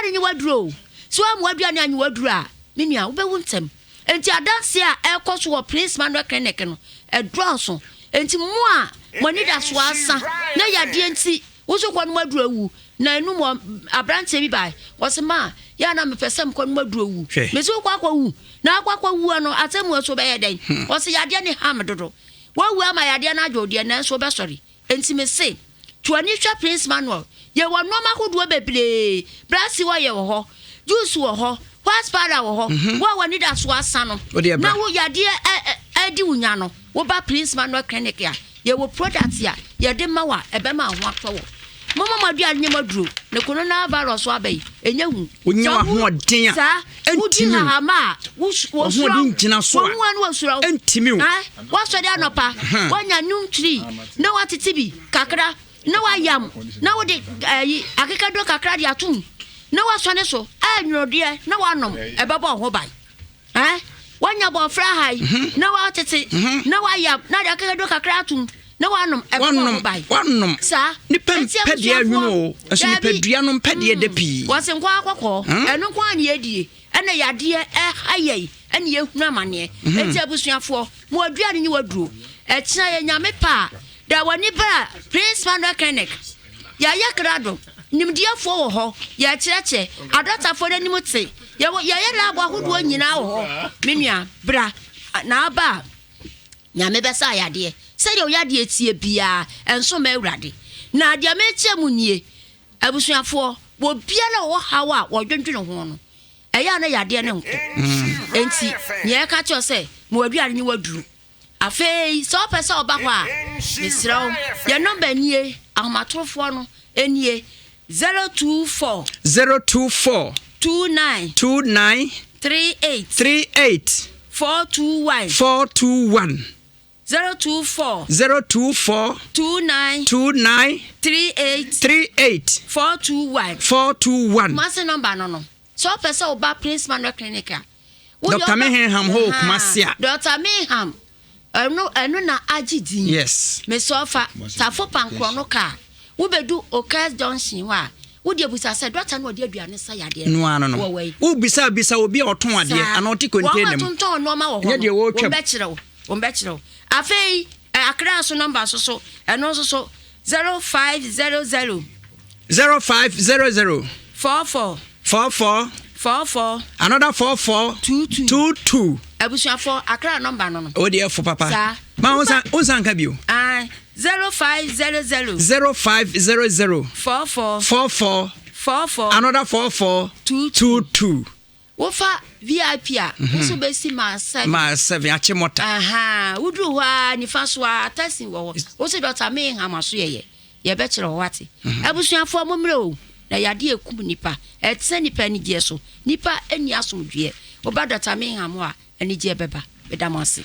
w'aduane nye w'aduro o. Sɛ woamma w'aduane annye w'aduro a, me nua, wobɛwu ntɛm. Enti adanseɛ a ɛrekɔ so wɔ Prince Manuel Clinic no, ɛdɔɔso. Enti mo a mo anidasoɔ asa na yadeɛ nti wo nso kɔnom aduro awu, na enum wɔ aberanteɛ bi bae, ɔse ma, yɛ a na mepɛ sɛ mekɔnom aduro wu. Hwɛ. Mese wokɔ akɔwu, na akɔ akɔwu no atemmuo nso wobɛyɛ dɛn? Ɔse yadeɛ no ha me dodo. Woawu ama yadeɛ no agye wo deɛ, nanso wobɛsɔre. Enti mese, to w'ani hwɛ Prince Manuel. Yɛwɔ nnoɔma ahodoɔ bebree. Brasi oil wɔ hɔ, juice wɔ hɔ, white powder wɔ hɔ. Wo a w'anidasoɔ asa no, na wo yadeɛ redi wo nya no, woba Prince Manuel Clinic a, yɛwɔ product a yɛde ma wo a ɛbɛma wo ho atɔ wo. Momma mo aduane nyɛ mo aduro. Ne coronavirus aba yi, ɛnyɛ hu. Wonya Sɛ wo- w'ahoɔden a, saa, wodi ɛntumi wo. hahama a, wos- wɔsura W'ahoɔden wo. gyina so a, Wɔn ho a na wɔsura wo. ɛntumi wo. Ah, Woasɔre anɔpa, woanya neem tree na woatete bi kakra na woayam na wode ayi akekaduro kakra de atom na woasɔne so ɛnwodeɛ na woanom, ɛbɛbɔ wo ho ban. Eh, woanya bɔɔfrɛ ahae na woatete na woayam na de akekaduro kakra atom na woanom, ɛbɛbɔ wo ho ban. Woanom. Saa. Nipa Enti mpɛ deɛ abusuafoɔ, ɛnwono o, nso daabi. nipadua no mpɛ deɛ ɛdɛ pii. Wɔse nkwa akɔkɔɔ, ɛno nko ara na yɛdie. Ɛna yadeɛ ɛha yɛn ɛna yɛhunu amaneɛ. Enti abusuafoɔ, mo aduane nye waduro. Ɛkyena yɛ Nyame pɛ a, da w'ani bra Prince Manuel Clinic. Yɛayɛ krado, nimdeɛfoɔ wɔ hɔ, yɛkyerɛkyerɛ, adɔtafoɔ no anim te, yɛwɔ, yɛyɛ lab ahodoɔ nyinaa wɔ hɔ. Me nua, bra, na aba a, Nyame bɛsa yadeɛ. Sɛdeɛ wo yadeɛ teɛ biara, ɛnso mma Awurade. Na deɛ mekyerɛ mo nie, Abusuafoɔ, obiara a ɔwɔ haw a ɔdwendwene ho no, ɛyɛ a na yadeɛ no nkɔ. Enti, nea yɛka kyerɛ wo sɛ, ma w'aduane nye w'aduro. Afei, sɛ wopɛ sɛ woba hɔ a, mesrɛ wo, yɛn nɔmba nie, ahomatorofoɔ no nie, 024. 024. 29. 29. 38. 38. 421. 421. 024. 024. 29. 29. 38. 38. 421. 421. Kumasi nɔmba no no. Sɛ wopɛ sɛ woba Prince Manuel Clinic a. wo deɛ Dr. woba- Mehenham hɔ wɔ Ahaa. Kumasi a. Dr. Mehenham. Ɛno ɛno na agye din. Yes. Mesɛ ɔfa Tafo Pankorɔ no kaa. Wobɛdu Okes Junction hɔ a, wo deɛ busa sɛ dɔkta no a ɔde aduane sa yadeɛ no ano no. wɔ wɔ yi. Wobisa bisa obi a ɔtɔn adeɛ Saa. anaa ɔte container mu. Wɔn a tontɔn nneɛma wɔ hɔ Nyɛ deɛ no, wɔretwam. wɔn bɛkyerɛ wo. Wɔn bɛkyerɛ wo. Afei Accra so nɔmba nso so, ɛno nso so 0500. 0500. 44. 44. 44. Another 44. 22. 22. Abusuafoɔ, Accra nɔmba no no. O deɛ fo papa. Saa. Ma wo nsa wo nsa nka bio. Ae, 0500. 0500. 44. 44. 44. Another 44. 22. 22. Wofa VIP a, wo nso bɛsi mile 7. Mile 7, Achimota. Ahaa, woduru hɔ ara, nifa so ara, taxi wɔ hɔ. Wo se dɔkta me nhama so yɛyɛ, yɛbɛkyerɛ wo wate. Abusuafoɔ mommrɛ o, na yadeɛ ɛkum nipa, ɛtena nipa anigyeɛ so, nipa nni asomdwoeɛ. Woba dɔkta Menham hɔ a, anigyeɛ bɛba. Meda mo ase.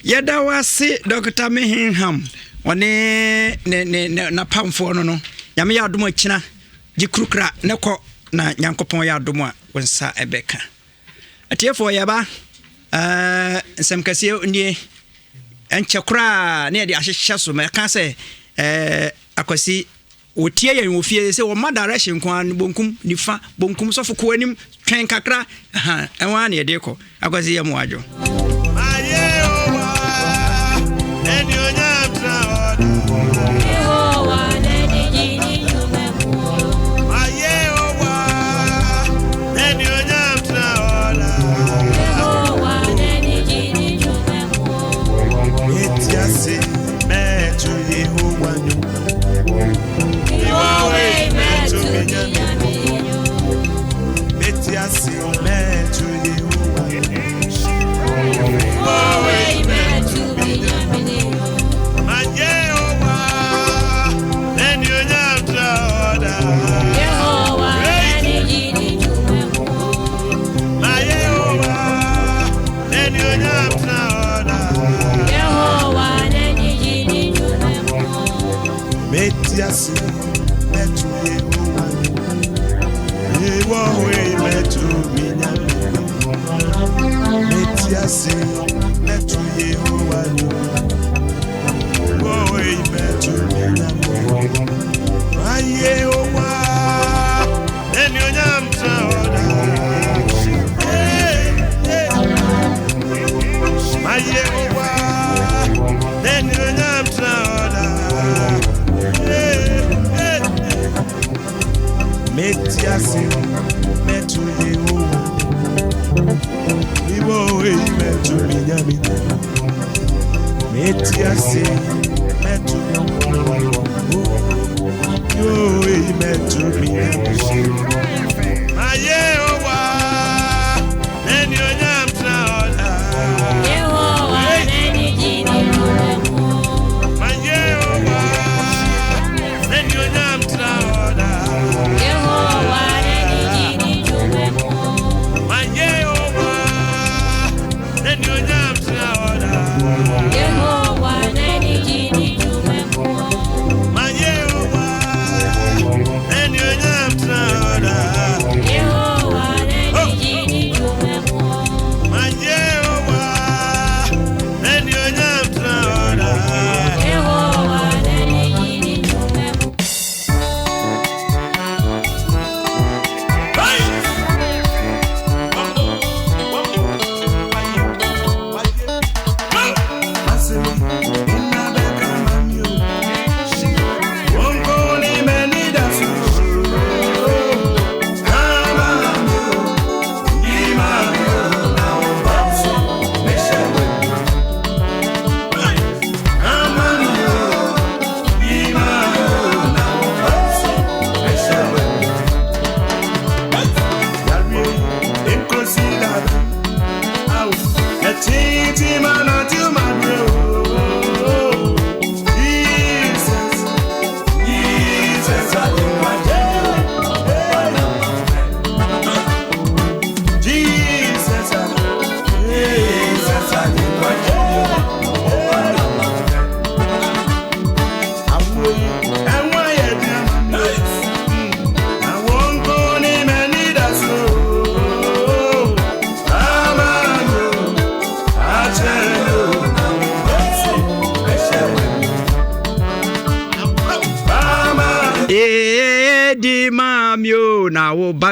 Yɛda wo ase Dɔkta Mehenham ɔne ne ne ne n'apamfoɔ no no. Nyame yɛ adom akyina gye kurukura ne kɔ na Nyankopɔn yɛ adom a wo nsa ɛbɛka. Atiefoɔ yɛba ɛɛ nsɛm kɛseɛ nie ɛnkyɛ koraa ne yɛde ahyehyɛ so mɛka sɛ ɛɛ akwasi Wɔtie yɛn wɔ fie sɛ wɔma direction nko ara no bonkum nifa bonkum sɔfo kɔ anim twɛn kakra ɛho ara na yɛde kɔ akwasi yɛ mo adwo.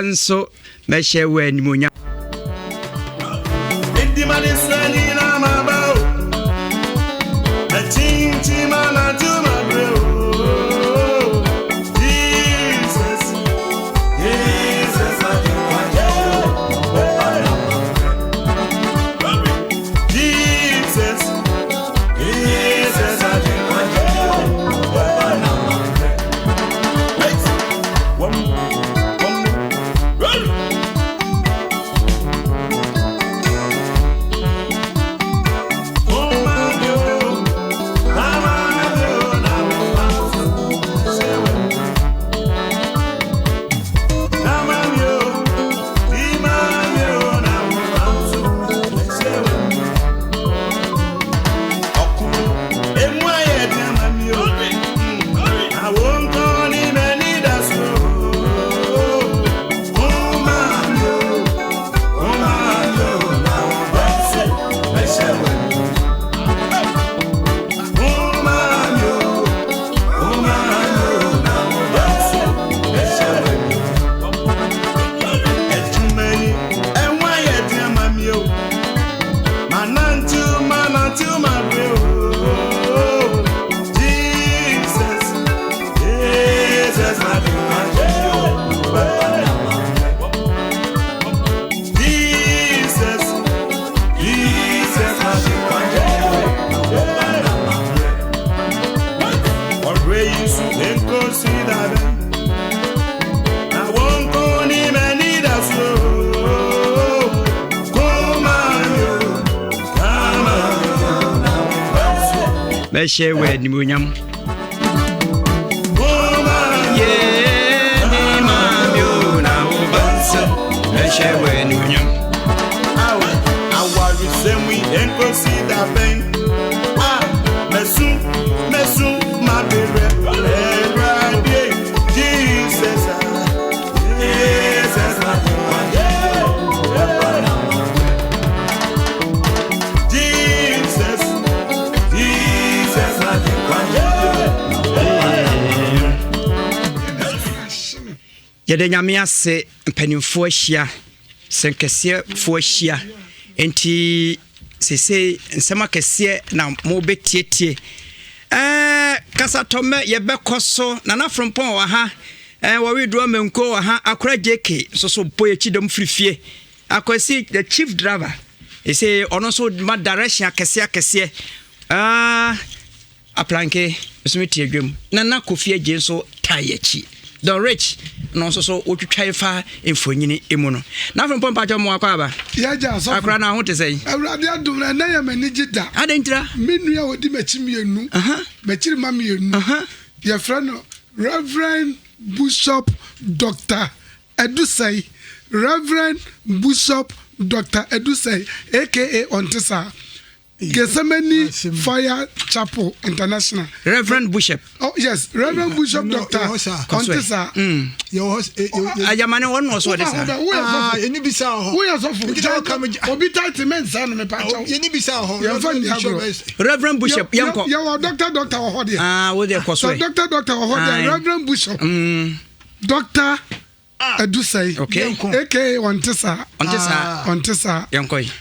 Nso mɛhyɛ wɔ animuonyam. Mɛhyɛ wɔ animuonyam. Mɛhyɛ wɔ animuonyam. Awaresɛm yi nkosi da bɛn? Ah, mɛsu, mɛsu, ma bere. Awurade, Jesus, ah, Jesus, ah, Jesus, Jesus, ah. Yɛde Nyame ase, mpanimfoɔ ahyia, sɛnkɛseɛfoɔ ahyia, nti seesei nsɛm akɛseɛ na mobɛtietie. Kasatɔmmɛ yɛbɛkɔ so. Nana Frimpong wɔ ha. Eh, wɔwe duro amenko wɔ ha. Akora JK nso so bɔ yɛkyi dɔm firi fie. Akwasi, the chief driver. Ɛsɛ ɔno nso ma direction akɛseɛ akɛseɛ. Ah, Aplanke nso me te adwam. Nana Kofi Agye nso taa yɛ akyi. Don Rich no nso so wotwitwa fa mfonini mu no. Na afei mpɔ mpakyɛ mo akɔ aba. Yɛgya asɔfo. Akora na ho te sɛn? Awurade adom na ɛnɛ yɛ m'ani gye da. Adɛn ntira? Me nua a ɔdi m'akyi mmienu. M'akyiri ma mmienu. Yɛfrɛ no Reverend Bishop Doctor Edusei. Reverend Bishop Doctor Edusei aka Ɔnte Saa. Gethsemane Fire Chapel International. Reverend Bishop. Oh yes, Reverend Bishop Doctor Ɔnte saa. Ayamane wɔn na ɔsɔ de saa. Yɛni bisa wɔ hɔ. Woyɛ sɔfo. Obi title mɛ nsa no mepa kyɛw. Yɛni bisa wɔ hɔ. Yɛnfa nni agorɔ. Reverend Bishop yɛnkɔ. Yɛwɔ doctor doctor wɔ hɔ deɛ. Ah, wo deɛ kɔ so yɛ. Doctor doctor wɔ hɔ deɛ Reverend Bishop. Doctor Edusei. Okay. Aka Ɔnte saa. Ɔnte saa. Ɔnte saa. Yɛnkɔ yi.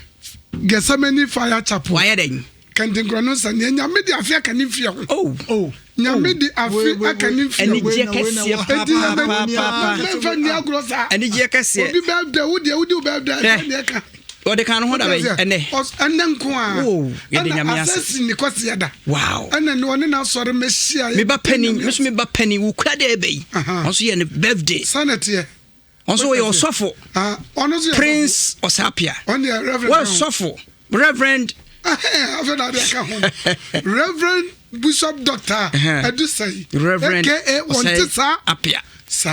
Gethsemane Fire Chapel. Wayɛ dɛn? Kɛntinkorɔ no nsa nea Nyame de afe aka ne mfie ho. Oh. Oh. Nyame de afe aka ne mfie ho. Anigyeɛ kɛseɛ papaapa. Mɛmfa nni agorɔ saa. Anigyeɛ kɛseɛ. Obi birthday wo deɛ wodi wo birthday ɛsɛ deɛ ka. Ɔde kan no ho da bɛyi ɛnɛ. Ɛnɛ nko a. Oh, yɛde Nyame ase. Ɛna asɛsi ne kɔseɛ da. Wow. Ɛna ne ɔne n'asɔre mɛhyia. Me ba panin, me nso me ba panin, wukura dɛ ɛbɛ yi. Ɔno nso yɛ ne birthday. Sanni teɛ. Ɔno nso yɛ ɔsɔfo. Ɔno nso yɛ Prince Ɔsapia. Ɔno yɛ reverend. Wɔ sɔfo, Reverend. Afei na ade aka ho. Reverend Bishop Doctor Edusei. Reverend AKA wɔnte saa. Apia.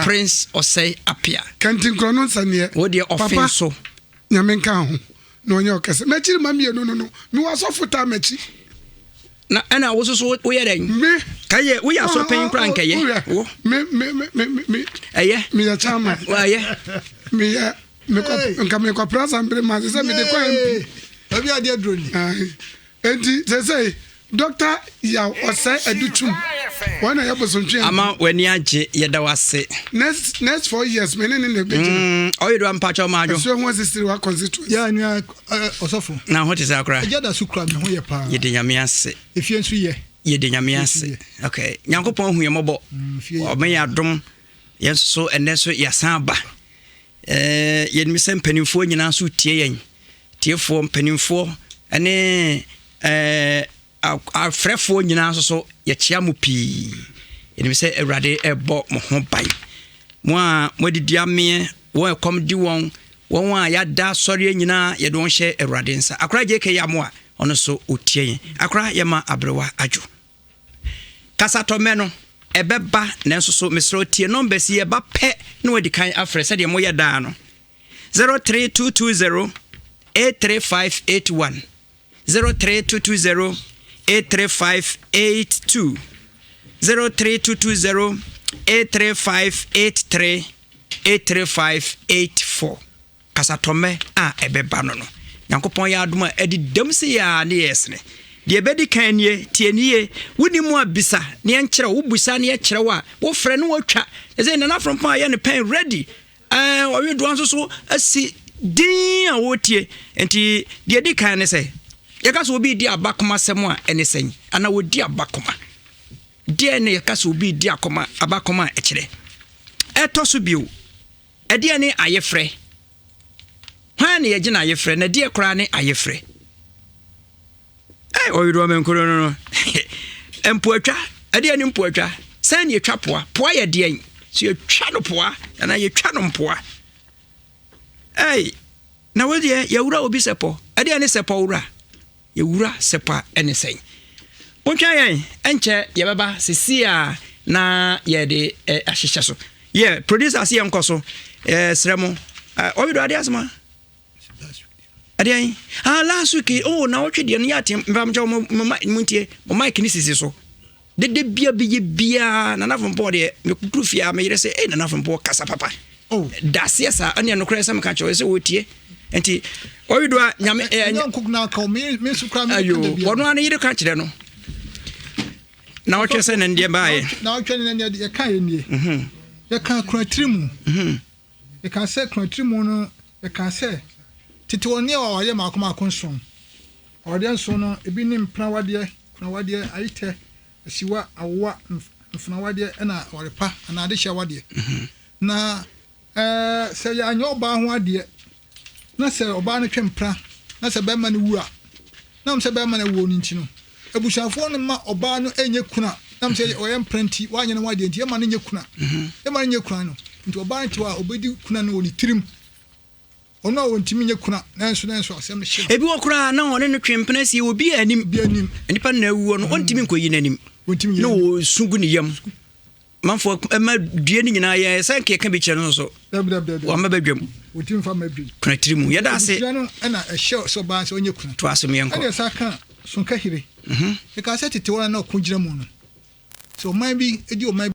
Prince Osei Apia. Kɛntinkorɔ no nsɛnneɛ. Wo deɛ ɔfe so. Nyame nka ho na ɔnyɛ ɔkɛse. M'akyiri ma mmienu no no, mewɔ asɔfo taa m'akyi. Na ɛna wo soso woyɛ dɛn? Me. Kɛyɛ woyɛ asɔre panyin koraa nkɛyɛ. Wo. Me me me me me. Ɛyɛ. Meyɛ chairman. Ɛyɛ. Meyɛ mekɔ nka mekɔ prasa mbere ma sɛ mede kɔ MP. Baabi adeɛ duro ni. Enti sɛsɛi Dɔkta Yaw Ɔsɛe Adutwum wɔn na yɛ bosontwe. Ama w'ani agye yɛda w'ase. Next next 4 years me ne ne na ɛbɛgyina. Ɔyɛ do ampakyɛ ɔma adwo. Ɛsoɛ ho asisiri wa constituency. Yɛ nua ɔsɔfo. Na ho te sɛ akora. Ɛgya da so kura me ho yɛ paa. Yɛde Nyame ase. Efie nso yɛ. Yɛde Nyame ase. Okay. Nyankopɔn hu yɛ mmɔbɔ. Ɔma yɛ adom. Yɛn nso so ɛnɛ nso yɛasan aba. Yɛnim sɛ mpanimfoɔ nyinaa nso tie yɛn. Tiefoɔ, mpanimfoɔ ne afrɛfoɔ nyinaa nso so yɛkyea mo pii. Yɛnim sɛ Awurade ɛbɔ mo ho ban. Mo a moadidi ameɛ, wɔn ɛkɔm di wɔn, wɔn a yɛada asɔreɛ nyinaa yɛde wɔn hyɛ Awurade nsa. Akora JK Amoah, ɔno nso ɔtie yɛn. Akora yɛma aberewa adwo. Kasatɔmmɛ no, ɛbɛba nanso so mesrɛ wo tie numbers yi ɛba pɛ na wadi kan afrɛ sɛdeɛ moyɛ daa no. 03220 83581 03220 83582 03220 83583 83584 Kasatɔmmɛ a ɛbɛba no no. Nyankopɔn yɛ adom a ɛde dam se yɛ a ne yɛ sene. Deɛ ɛbɛdi kan nie, tie no yie, wonni mu a bisa na yɛnkyerɛ wo, wobisa na yɛkyerɛ wo a, wofrɛ na wɔtwa. Ɛsɛ Nana Frimpong ayɛ ne pɛn ready. Ɛɛ ɔwedoa nso so asi din a wɔretie. Nti deɛ ɛdi kan ne sɛ, yɛka sɛ obi redi abakoma asɛm a ɛne sɛn? Anaa wɔdi abakoma? Deɛ ne yɛka sɛ obi redi akoma abakoma a ɛkyerɛ? Ɛtɔ so bio, Ɛdeɛn ne ayefrɛ? Hwan na yɛgye no ayefrɛ, na ɛdeɛ koraa ne ayefrɛ? Ɛ ɔyedoɔ mɛnkoro no no. Mpoatwa, ɛdeɛn ne mpoatwa? Sɛn na yɛtwa poa? Poa yɛ deɛn? So yɛtwa no poa anaa yɛtwa no mpoa? Ɛy, na wo deɛ yɛwura obi sɛpɔ. Ɛdeɛn ne sɛpɔ wura? Yɛwura sɛpɔ a ɛne sɛn? Montwɛn yɛn, ɛnkyɛ yɛbɛba sesie a na yɛde ahyehyɛ so. Yɛ producer se yɛnkɔ so. Srɛ mo. Ɔyɛ do adeɛ asoma. Adeɛ ah last week oh na ɔtwe deɛ no yɛ atem mfa mo kyɛw mo mo ntie mo mic ne sisi so. Dede bia bɛyɛ biara Nana Frimpong deɛ mekukuru fie a meyere sɛ ei Nana Frimpong kasa papa oh. Daseɛ saa ɛne ɛnokorɛ sɛ meka kyerɛ sɛ wɔtie nti ɔwedo a nyame ayo wɔno a ne yere ka kyerɛ no na ɔtwɛ sɛ ne ndeɛ baayɛ na ɔtwɛ ne ndeɛ yɛka yɛ nie mhm. Yɛka kuratiri mu mhm. Yɛka sɛ kuratiri mu no yɛka sɛ tete wɔ ne ɔyɛ maako maako nson ɔdeɛ nson no ebi ne mpenawadeɛ kunawadeɛ, ayetɛ, asiwa, awowa, Mfena awadeɛ ɛna aware pa anaa adehye awadeɛ. Na ɛɛ sɛ yɛanyɛ ɔbaa ho adeɛ na sɛ ɔbaa no twe mpena na sɛ bɛrima no wu a, nam sɛ bɛrima no awuo no nti no, abusuafoɔ no mma ɔbaa no nyɛ kuna, nam sɛ ɔyɛ mpena nti, wanyɛ ne ho adeɛ nti, yɛmma no nyɛ kuna. Yɛmma no nyɛ kuna no, nti ɔbaa no te hɔ a, ɔbɛdi kuna no wɔ ne tirim. Ɔno a ɔntumi nyɛ kuna, nanso nanso asɛm no hye no. Ebi wɔ koraa na ɔne no twe mpena sie obi anim. Obi anim. Nipa no na awuo no, ɔntumi nkɔyi n'anim. Ɔntumi Na ɔsu gu ne yam. Manfoɔ ɛma due no nyinaa yɛ sɛ nka yɛka bi kyerɛ no nso wama badwam kuna tiri mu yɛda ase no ɛna ɛhyɛ sɛ ɔbaa sɛ ɔnyɛ kuna to aso meɛnkɔ ɛna ɛsa ka sonkahire ɛka sɛ tete wɔn na ɔko gyina mu no sɛ ɔman bi di ɔman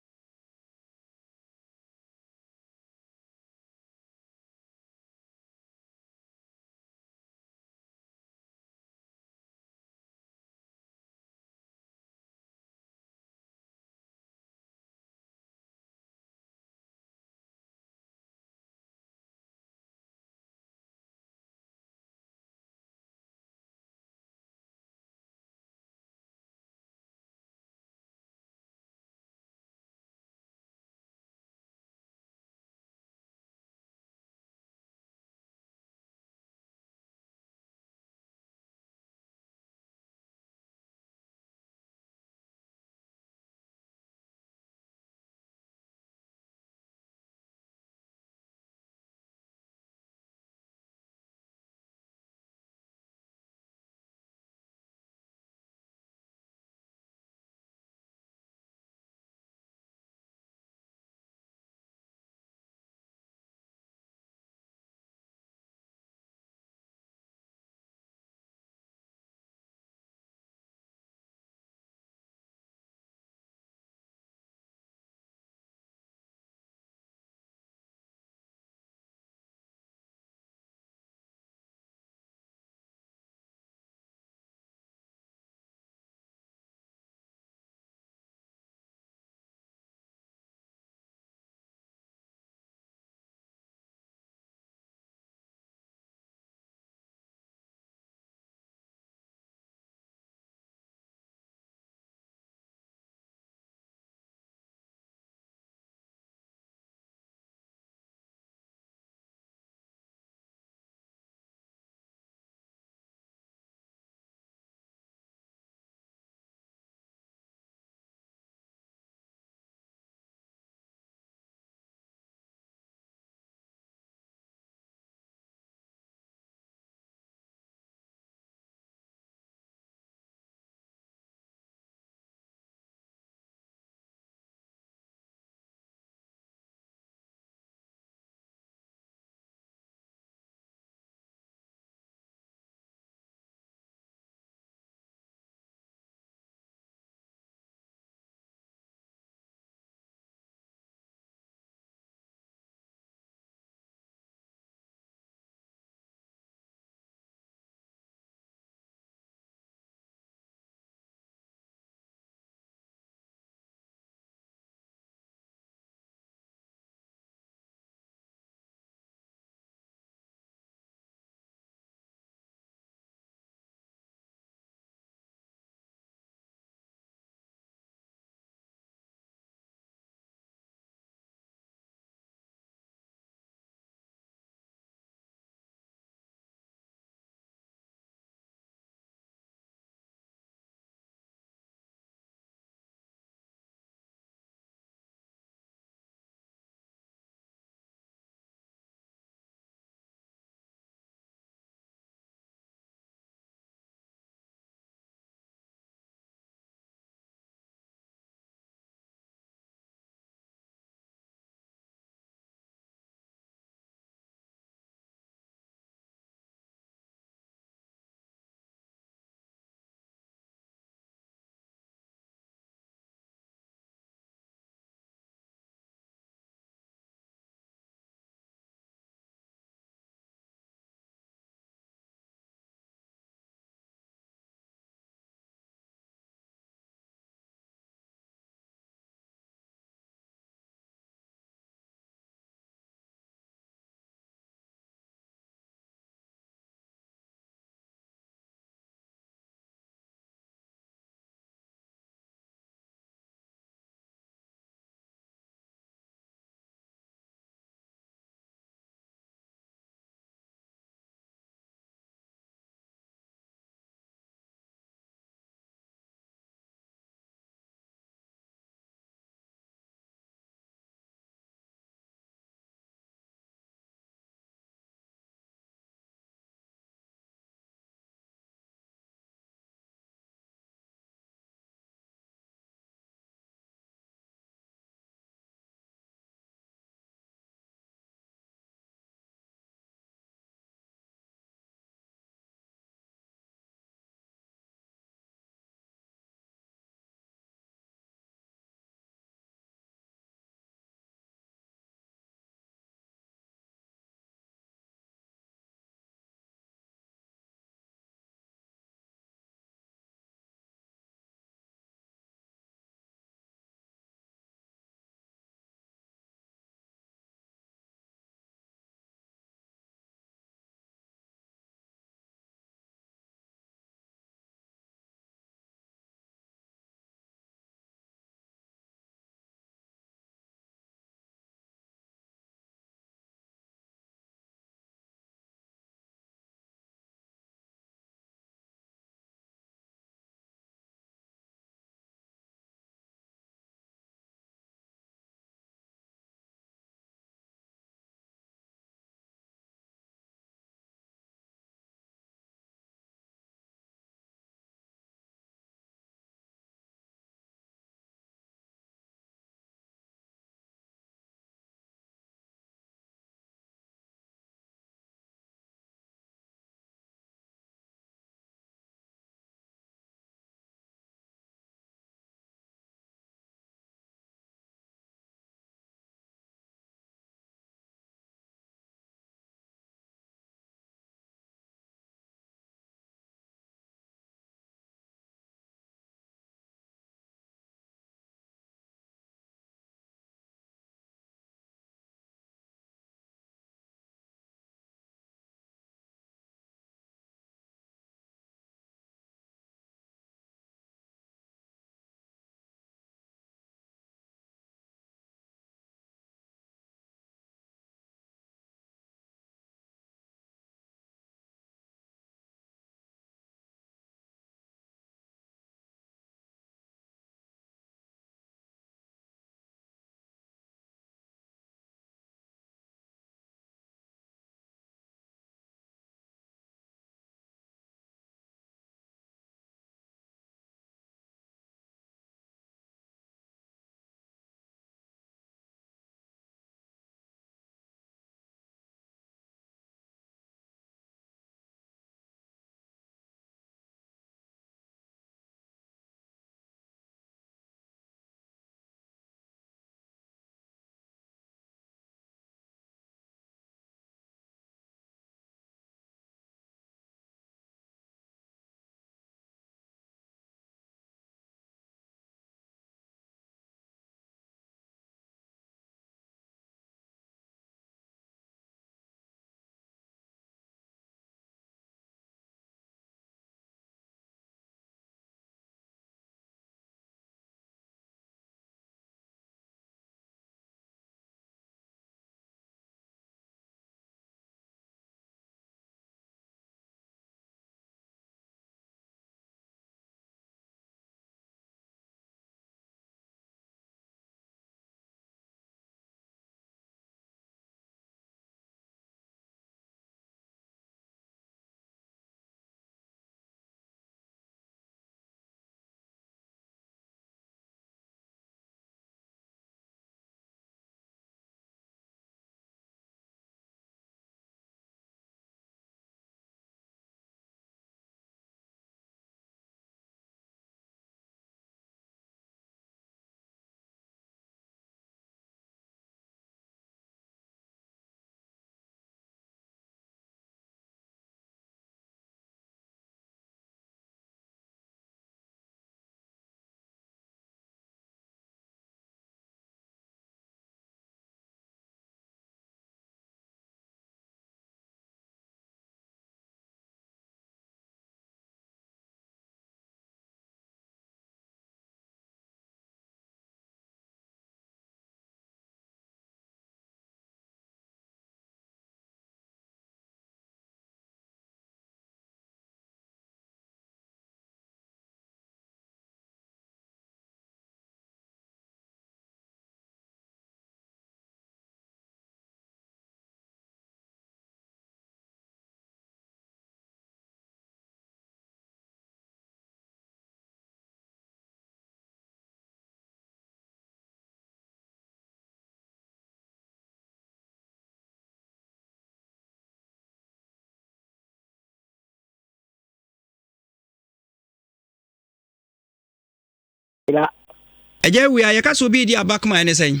Agya Awia, yɛka sɛ obi redi abakoma a, ɛne sɛn?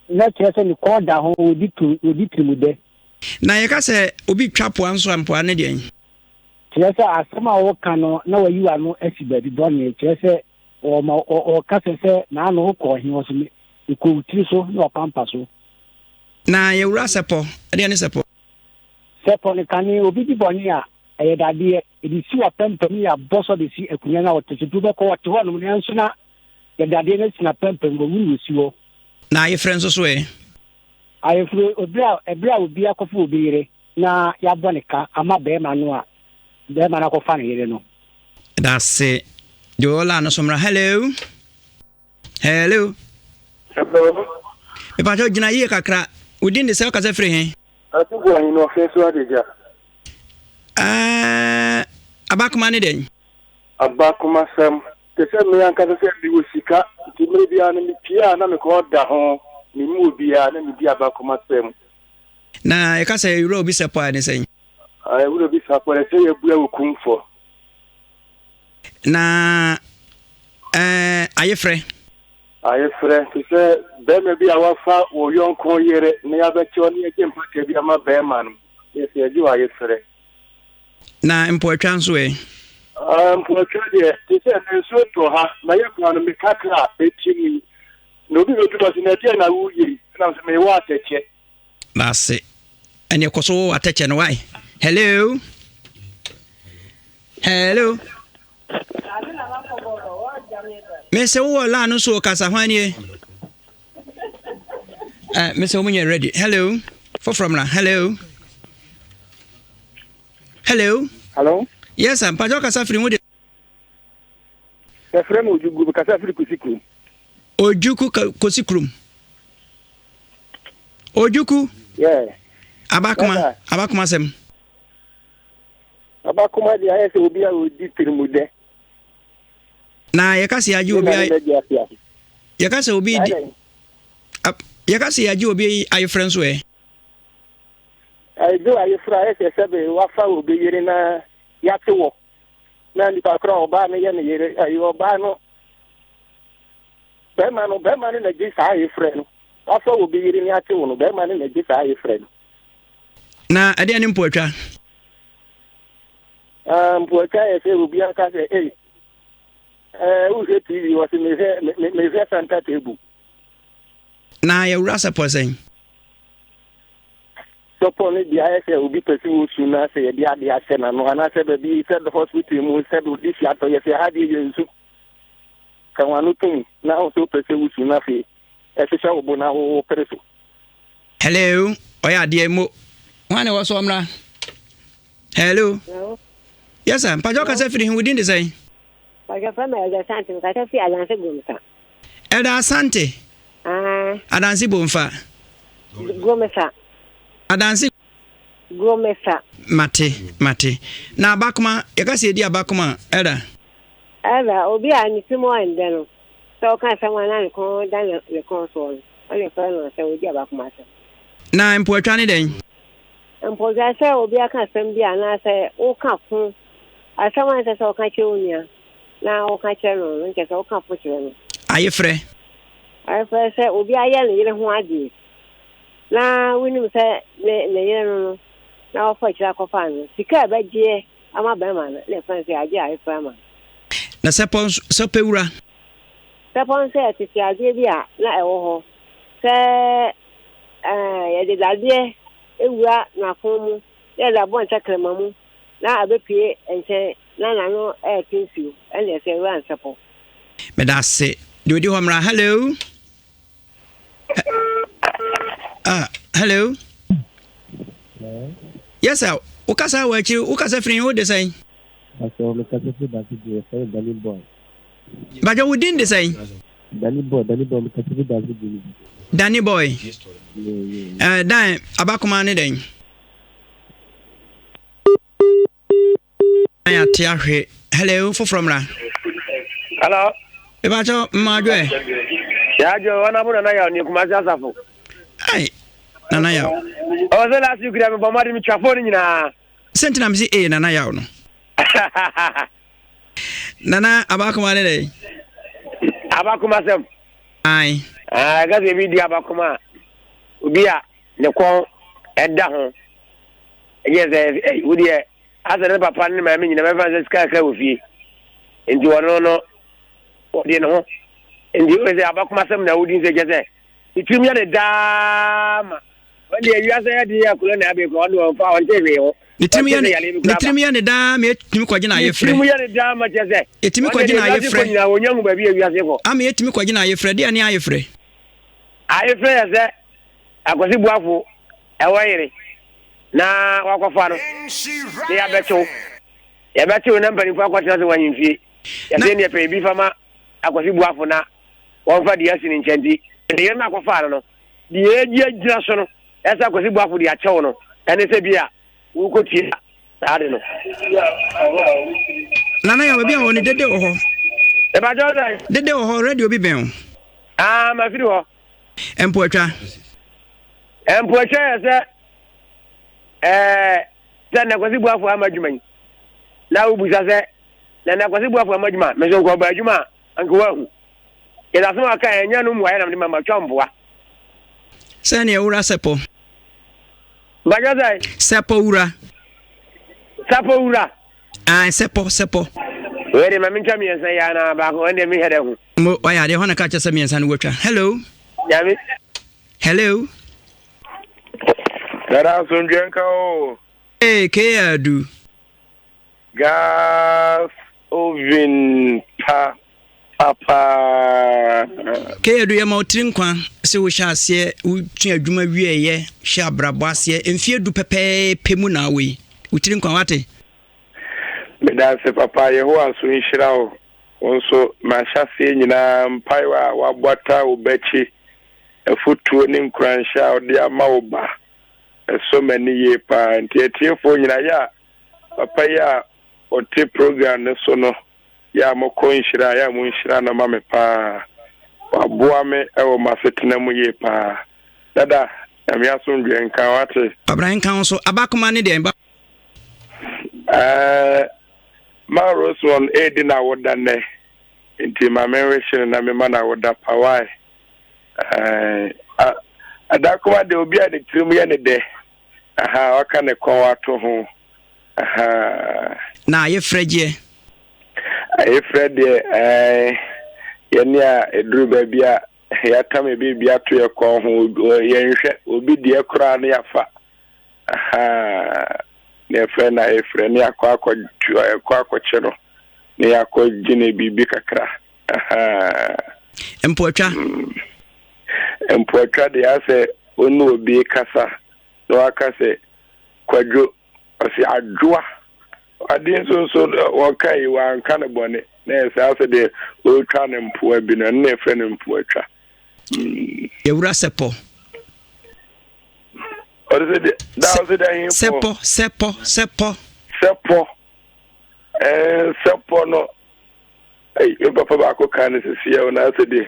Na kyerɛ sɛ ne kɔn da ho, ɔdi tu, ɔdi tirimudɛ. Na yɛka sɛ obi retwa poa nso a, mpoa ne deɛn? Kyerɛ sɛ asɛm a woka no na wayi w'ano asi baabi bɔne, kyerɛ sɛ ɔma ɔka sɛ sɛ n'ano wokɔɔ he, ɔse me mekɔ wo tiri so ne w'apampa so. Na yɛwura sɛpɔ, ɛdeɛn ne sɛpɔ? Sɛpɔ no kane obi di bɔne a, ɛyɛ dadeɛ, yɛde si w'apampam ne yɛabɔ so de si akonnwa no a ɔte so, nti wobɛkɔ ɔte hɔ nom nanso na yɛde adeɛ no asi n'apampam, wawu na ɔsi hɔ. Na ayefrɛ nso so ɛ? Ayefrɛ, obi a, ɛberɛ a obi akɔfa obi yere na yɛabɔ ne ka ama barima no a, barima no akɔfa ne yere no. Dase. Deɛ ɔwɔ line no so mmra. Hello. Hello. Hello. Mepakyɛw gyina yie kakra. Wo din de sɛ wokasa firi he? Atugu ahene ɔfɛ so adagya. Ɛɛ abakoma ne dɛn? Abakomasɛm te sɛ me ankasa sɛ mewɔ sika nti mmerɛ biara no mepie a na mekɔ da ho memmu obiara na medi abakomasɛm. Na yɛka sɛ yɛwura obi sɛpɔ a ɛne sɛn? Yɛwura obi sɛpɔ a ɛsɛ yɛbua wo kumfɔ. Na ɛɛ ayefrɛ. Ayefrɛ te sɛ bɛrima bi a wafa wo yɔnko yere na yɛabɛkyɛ wo na yɛgye mpata bi ama bɛrima no, yɛsɛ yɛgye wo ayefrɛ. Na mpoatwa nso ɛ? Mpoatwa deɛ, te sɛ ɛnɛ nsuo tɔ ha, na yɛ kwan no me kakra a ɛti mu yi, na obi bɛdu hɔ sɛ na ɛdeɛn na woreyɛ yi, ɛna mesɛ mewɔ atɛkyɛ. Mase ɛneɛ kɔ so wɔ atɛkyɛ no wai. Hello. Hello. Mese wowɔ line no so kasa hwan nie? Eh, mese wɔn nyɛ ready. Hello. Foforɔ mmra. Hello. Hello. Hello. Yes, sir. Mpakyɛ kasa firi ho de. Yɛfrɛ me Ojugu, mekasa firi Kosi kurom. Ojuku Kosi kurom. Ojuku. Yeah. Abakoma, yes, abakoma sɛm. Abakoma deɛ ayɛ sɛ obi a ɔdi tirimudɛ. Na yɛka sɛ yɛagye obi ayɛ. Yɛka sɛ obi di. Yɛka sɛ yɛagye obi ayefrɛ nso ɛ. Ayegye ayefrɛ ayɛ sɛ sɛbe wafa obi yere na yɛate wɔ na nipa korɔ ɔbaa no yɛ ne yere ayi ɔbaa no bɛrima no bɛrima no na gye saa ayefrɛ no wafa obi yere ne ate wo no bɛrima no na gye saa ayefrɛ no. Na ɛdeɛ ne mpoatwa? Ah, mpoatwa yɛ sɛ obi aka sɛ ei eh, wohwɛ tv wɔ se mehwɛ mehwɛ center table. Na yɛwura sɛpɔ sɛn? Sɔpɔ no deɛ ayɛ sɛ obi pɛ sɛ wɔsu no sɛ yɛde adeɛ ahyɛ n'ano anaasɛ baabi sɛ hospital mu sɛ ɔde si atɔ yɛ sɛ ha deɛ yɛ nsu ka wɔn ano tom na wo sɛ wopɛ sɛ wosu no afei ɛhyehyɛ wo bo na wopere so. Hello, ɔyɛ adeɛ mo. Hwan na ɛwɔ so ɔmmra? Hello. Yes sir, mpakyɛ ɔkasa firi he wo din de sɛn? Mpakyɛ frɛ me Elder Asante, mekasa firi Adanse Gomsa. Elder Asante? Ah. Adanse Bomfa. Gomsa. Adanse. Gomsa. Mate, mate. Na abakoma, yɛka sɛ yɛdi abakoma, Elder. Elder, obi a ne ti mu ɔndɛ no, sɛ ɔka asɛm a na ne kɔn da ne kɔn soɔ no, ɔne frɛ no sɛ ɔdi abakoma asɛm. Na mpoatwa ne dɛn? Mpoatwa sɛ obi aka asɛm bi anaasɛ woka ko asɛm a ɛnsɛ sɛ ɔka kyerɛ wo nua na woka kyerɛ no no, nkyɛ sɛ woka fo kyerɛ no. Ayefrɛ. Ayefrɛ sɛ obi ayɛ ne yere ho adeɛ na wonim sɛ ne ne yere no no na wɔfa akyire akɔfa no, sika a ɛbɛgyeɛ ama bɛrima no na ɛfrɛ no sɛ agye ayefrɛ ama no. Na sɛpɔ nso sɛpɛ wura. Sɛpɔ nso yɛ tete adeɛ bi a na ɛwɔ hɔ sɛ ɛɛ yɛde dadeɛ ewura n'akɔn mu na yɛde abɔ ntakrama mu na abɛpue nkyɛn na n'ano ɛrete nsuo ɛna ɛsɛ wura nsɛpɔ. Meda ase. Deɛ ɔdi hɔ mmra. Hello. Ah, hello. Yes sir. Wokasa wɔ akyiri, wokasa firi wo de sɛn? Bàjẹ́ wo din de sɛn? Danny boy, Danny boy, mekasa fi Dancy Boy. Danny boy. Eh, dan abakoma ne dɛn? Dan ate ahwe. Hello, foforɔ mmra. Hello. Mebakyɛ mma adwo ɛ. Yɛadwo ɔna mo nana yaw ne Kumasi asafo. Ai, nana yaw. Ɔwɔ sɛ last week dɛ mebɔ mmɔden metwa fon no nyinaa. Sɛ nti na mese ee nana yaw no. Nana abakoma ne dɛn? Abakoma sɛm. Ae. Ah, ɛka sɛ ebi di abakoma a, obi a ne kɔn ɛda ho. Ɛyɛ sɛ ɛy wo deɛ asɛ ne papa ne maame nyina bɛfa sɛ sika kakra wɔ fie. Nti ɔno no ɔde ne ho. Nti wo sɛ abakoma sɛm na wodi nsɛ kyɛ sɛ ne tirim yɛ ne daa ma. Wɔn deɛ wiase yɛ den akuro na abɛkura ɔno ɔmfa ɔnte hwee ho. Ne tirim yɛ ne tirim yɛ ne daa ma etumi kɔgye na ayefrɛ. Ne tirim yɛ ne daa ma kyɛ sɛ. Etumi kɔgye na ayefrɛ. Nyinaa wɔnya hu baabi a wiase kɔ. Ama etumi kɔgye na ayefrɛ deɛ ne ayefrɛ. Ayefrɛ yɛ sɛ akwasi buafo ɛwɔ yere na wakɔfa no ne yɛabɛkyew yɛbɛkyew na mpanimfoɔ akɔtena sɛ wɔn ahemfie yɛsɛ neɛ pɛ ebi fa ma akwasi buafo na wɔmfa deɛ asi ne nkyɛn nti ne yere no akɔfaa no no deɛ ɛgyina so no ɛsɛ Akwasi Boafo de akyɛw no ɛne sɛ bi a wokɔtua saa de no. Nana yɛ baabi a wɔ ne dede wɔ hɔ. Ɛbàjọ́ sɛ. Dede wɔ hɔ radio bi bɛn o. Aa ma firi hɔ. Mpoatwa. Mpoatwa yɛ sɛ ɛɛ sɛ Nana Kwasi Boafo ama adwuma yi na wobusa sɛ Nana Kwasi Boafo ama adwuma mɛ so nkɔ ɔba adwuma a anka wahu. Yɛde asɛm a ɔka ɛnyɛ no mmuaeɛ na mede ma matwa mboa. Sɛnea wura sɛpɔ. Bàjẹ́ sɛ. Sɛpɔ wura. Sɛpɔ wura. Ah, sɛpɔ sɛpɔ. Wei de ma mentwa mmiɛnsa yi anaa baako ɛnde mehwɛ dɛ ho. Mo wayɛ adeɛ hɔ na ka kyerɛ sɛ mmiɛnsa no watwa. Hello. Nyame. Hello. Dada asomdwe nka o. Ee, kee adu. Gas oven pa papa. Kay Adu yɛma wo tiri nkwa sɛ wohyɛ aseɛ wotwe adwuma wieɛ hyɛ abrabɔ aseɛ mfeɛ du pɛpɛɛpɛ mu na awɔ yi wo tiri nkwa wate. Medase papa Yehowa nso nhyira wo wo nso mahyɛaseɛ nyinaa mpaeɛ a wabɔ ataa wo ba akyi afotuo ne nkuranhyɛ a wode ama wo ba ɛsɔ m'ani yie paa nti atiefoɔ nyinaa yɛ a Papa yi a ɔte program no so no yɛ a mokɔ nhyira a yɛ a monhyira no ma me paa. Waboa me wɔ m'asetena mu yie paa. Dada, Nyame asomdwoeɛ nka wo ate. Kwabena nka wo nso. Abakoma ne deɛn ba? Ɛɛ, ma Rosemond redi n'awoda nnɛ, nti ma menwehye no na mema no awoda pa, why? Ɛɛ, Adakoma deɛ obi a ne tirim yɛ ne dɛ. Ahaa waka ne kɔn ato ho ahaa. Na ayefrɛ gyeɛ. Ayefrɛ deɛ ɛɛ yɛne a ɛduru baabi a yɛatam biribi ato yɛ kɔn ho yɛnhwɛ obi deɛ koraa ne yɛafa ahaa ne yɛfrɛ no ayefrɛ ne yɛakɔ akɔ akɔ akɔkye no ne yɛakɔ gye ne biribi kakra ahaa. Mpoatwa. Mm. Mpoatwa deɛ asɛ Wo ne obi rekasa na waka sɛ, Kwadwo, ɔse Adwoa. Ade nso nso wɔka yi wanka no bɔne na ɛyɛ saa sɛ deɛ ɔretwa no mpoa bi no, ɛno na yɛfrɛ no mpoatwa. Mm. Yɛwura sɛpɔ. Ɔde sɛ deɛ daa ɔsɛ deɛ ahe pɔ. Sɛpɔ sɛpɔ sɛpɔ. Sɛpɔ ɛɛ sɛpɔ no ɛyi me papa baako kan no sisi yɛ ɔna asɛ deɛ.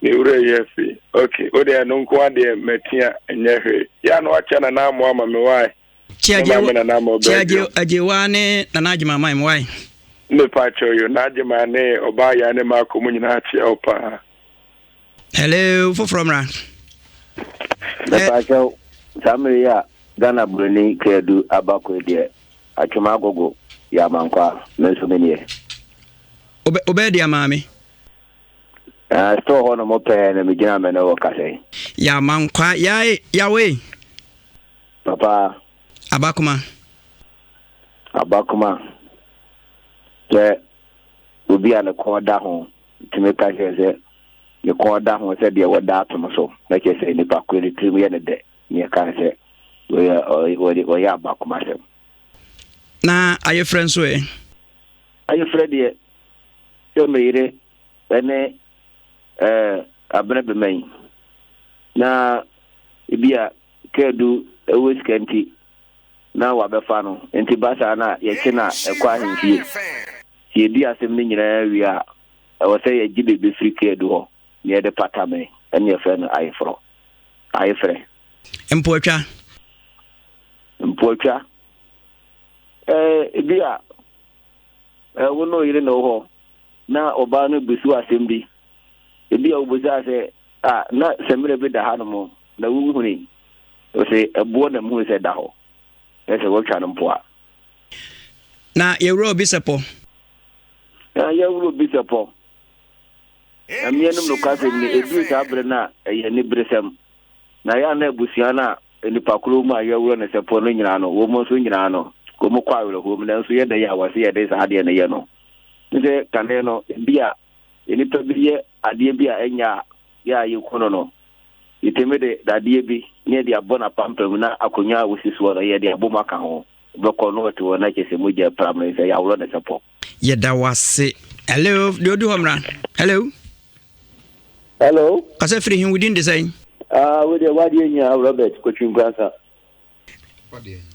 Me wura yi afi. Ok, wo deɛ ɛno nko adeɛ matia nyɛ hwee. Yɛ a na wakyɛ Nana Amoah ama me why? Kyia Me maame Nana Amoah Kyia Belgium. Agyewa ne Nana Agyemang ma me why? Me pa kyɛw yo, Nana Agyemang ne Ɔbaa Yaa ne Marco mo nyinaa kyia wo paa. Hello, foforɔ mmra. Me pa kyɛw, saa mmere yi a Ghana buroni Kadu aba kɔ yi deɛ, Atwom Agogo yɛ amankwaa, me nso me nie. Wobɛyɛ deɛ maame. Na store hɔ nom pɛɛ na megyina me ne wo kasa yi. Ya mankwa yae yawe. Papa. Abakoma. Abakoma. Sɛ obi a ne kɔn da ho tumi ka kyerɛ sɛ ne kɔn da ho sɛ deɛ wɔda atom so na kyerɛ sɛ nipa koro ne tirim yɛ ne dɛ ne yɛka sɛ wɔyɛ wɔyɛ abakoma sɛm. Na ayefrɛ nso ɛ? Ayefrɛ deɛ sɛ me yere ne eh, abena bɛma yi na ebi a kɛdu ɛwɔ sika nti na wabɛfa no nti ba saa na yɛkye na ɛkɔ ahemfie sɛ yɛdi asɛm no nyinaa wie a ɛwɔ sɛ yɛgye biribi firi kɛdu hɔ na yɛde pata me ɛne yɛfrɛ no ayeforɔ ayefrɛ mpoatwa mpoatwa eh, ebi a Wo ne wo yere na ɛwɔ hɔ na ɔbaa no besi wo asɛm bi. Ebia wobisaa sɛ, 'A, na samina bi da hanom, na wunhui? Ose, 'Ɛboɔ na mihui sɛ ɛda hɔ, na sɛ wɔatwa no mpoa. Na yɛwura obi sɛpɔ. Na yɛwura obi sɛpɔ. Na mmeanom nokwasɛm ni, eduru saa bere no a, ɛyɛ aniberesɛm. Na ɛyɛ a na abusua no a nnipa koro mu a yɛwura no sɛpɔ no nyinaa no, wɔn nso nyinaa no, wɔkɔ awerɛhoɔ mu. Nanso yɛ dɛn a wɔse yɛde saa adeɛ no yɛ no? Ne sɛ kane no, ebia nnipa bi yɛ adeɛ bi a ɛnyɛ a yɛ a yɛku no no, yɛtumi de dadeɛ bi na yɛde abɔ n'apampam na akonnwa a wɔsi soɔ no yɛde abɔ mu aka ho. Wobɛkɔ na ɔte hɔ na kyerɛ sɛ mogya apram no sɛ yɛaworɔ no sɛpɔ. Yɛda wo ase. Hello, deɛ ɔdi hɔ mmra. Hello. Hello. Kasa firi he, wo din de sɛn? Ah, wo deɛ wadeɛ nyinaa Robert Kotwi Nkoransa.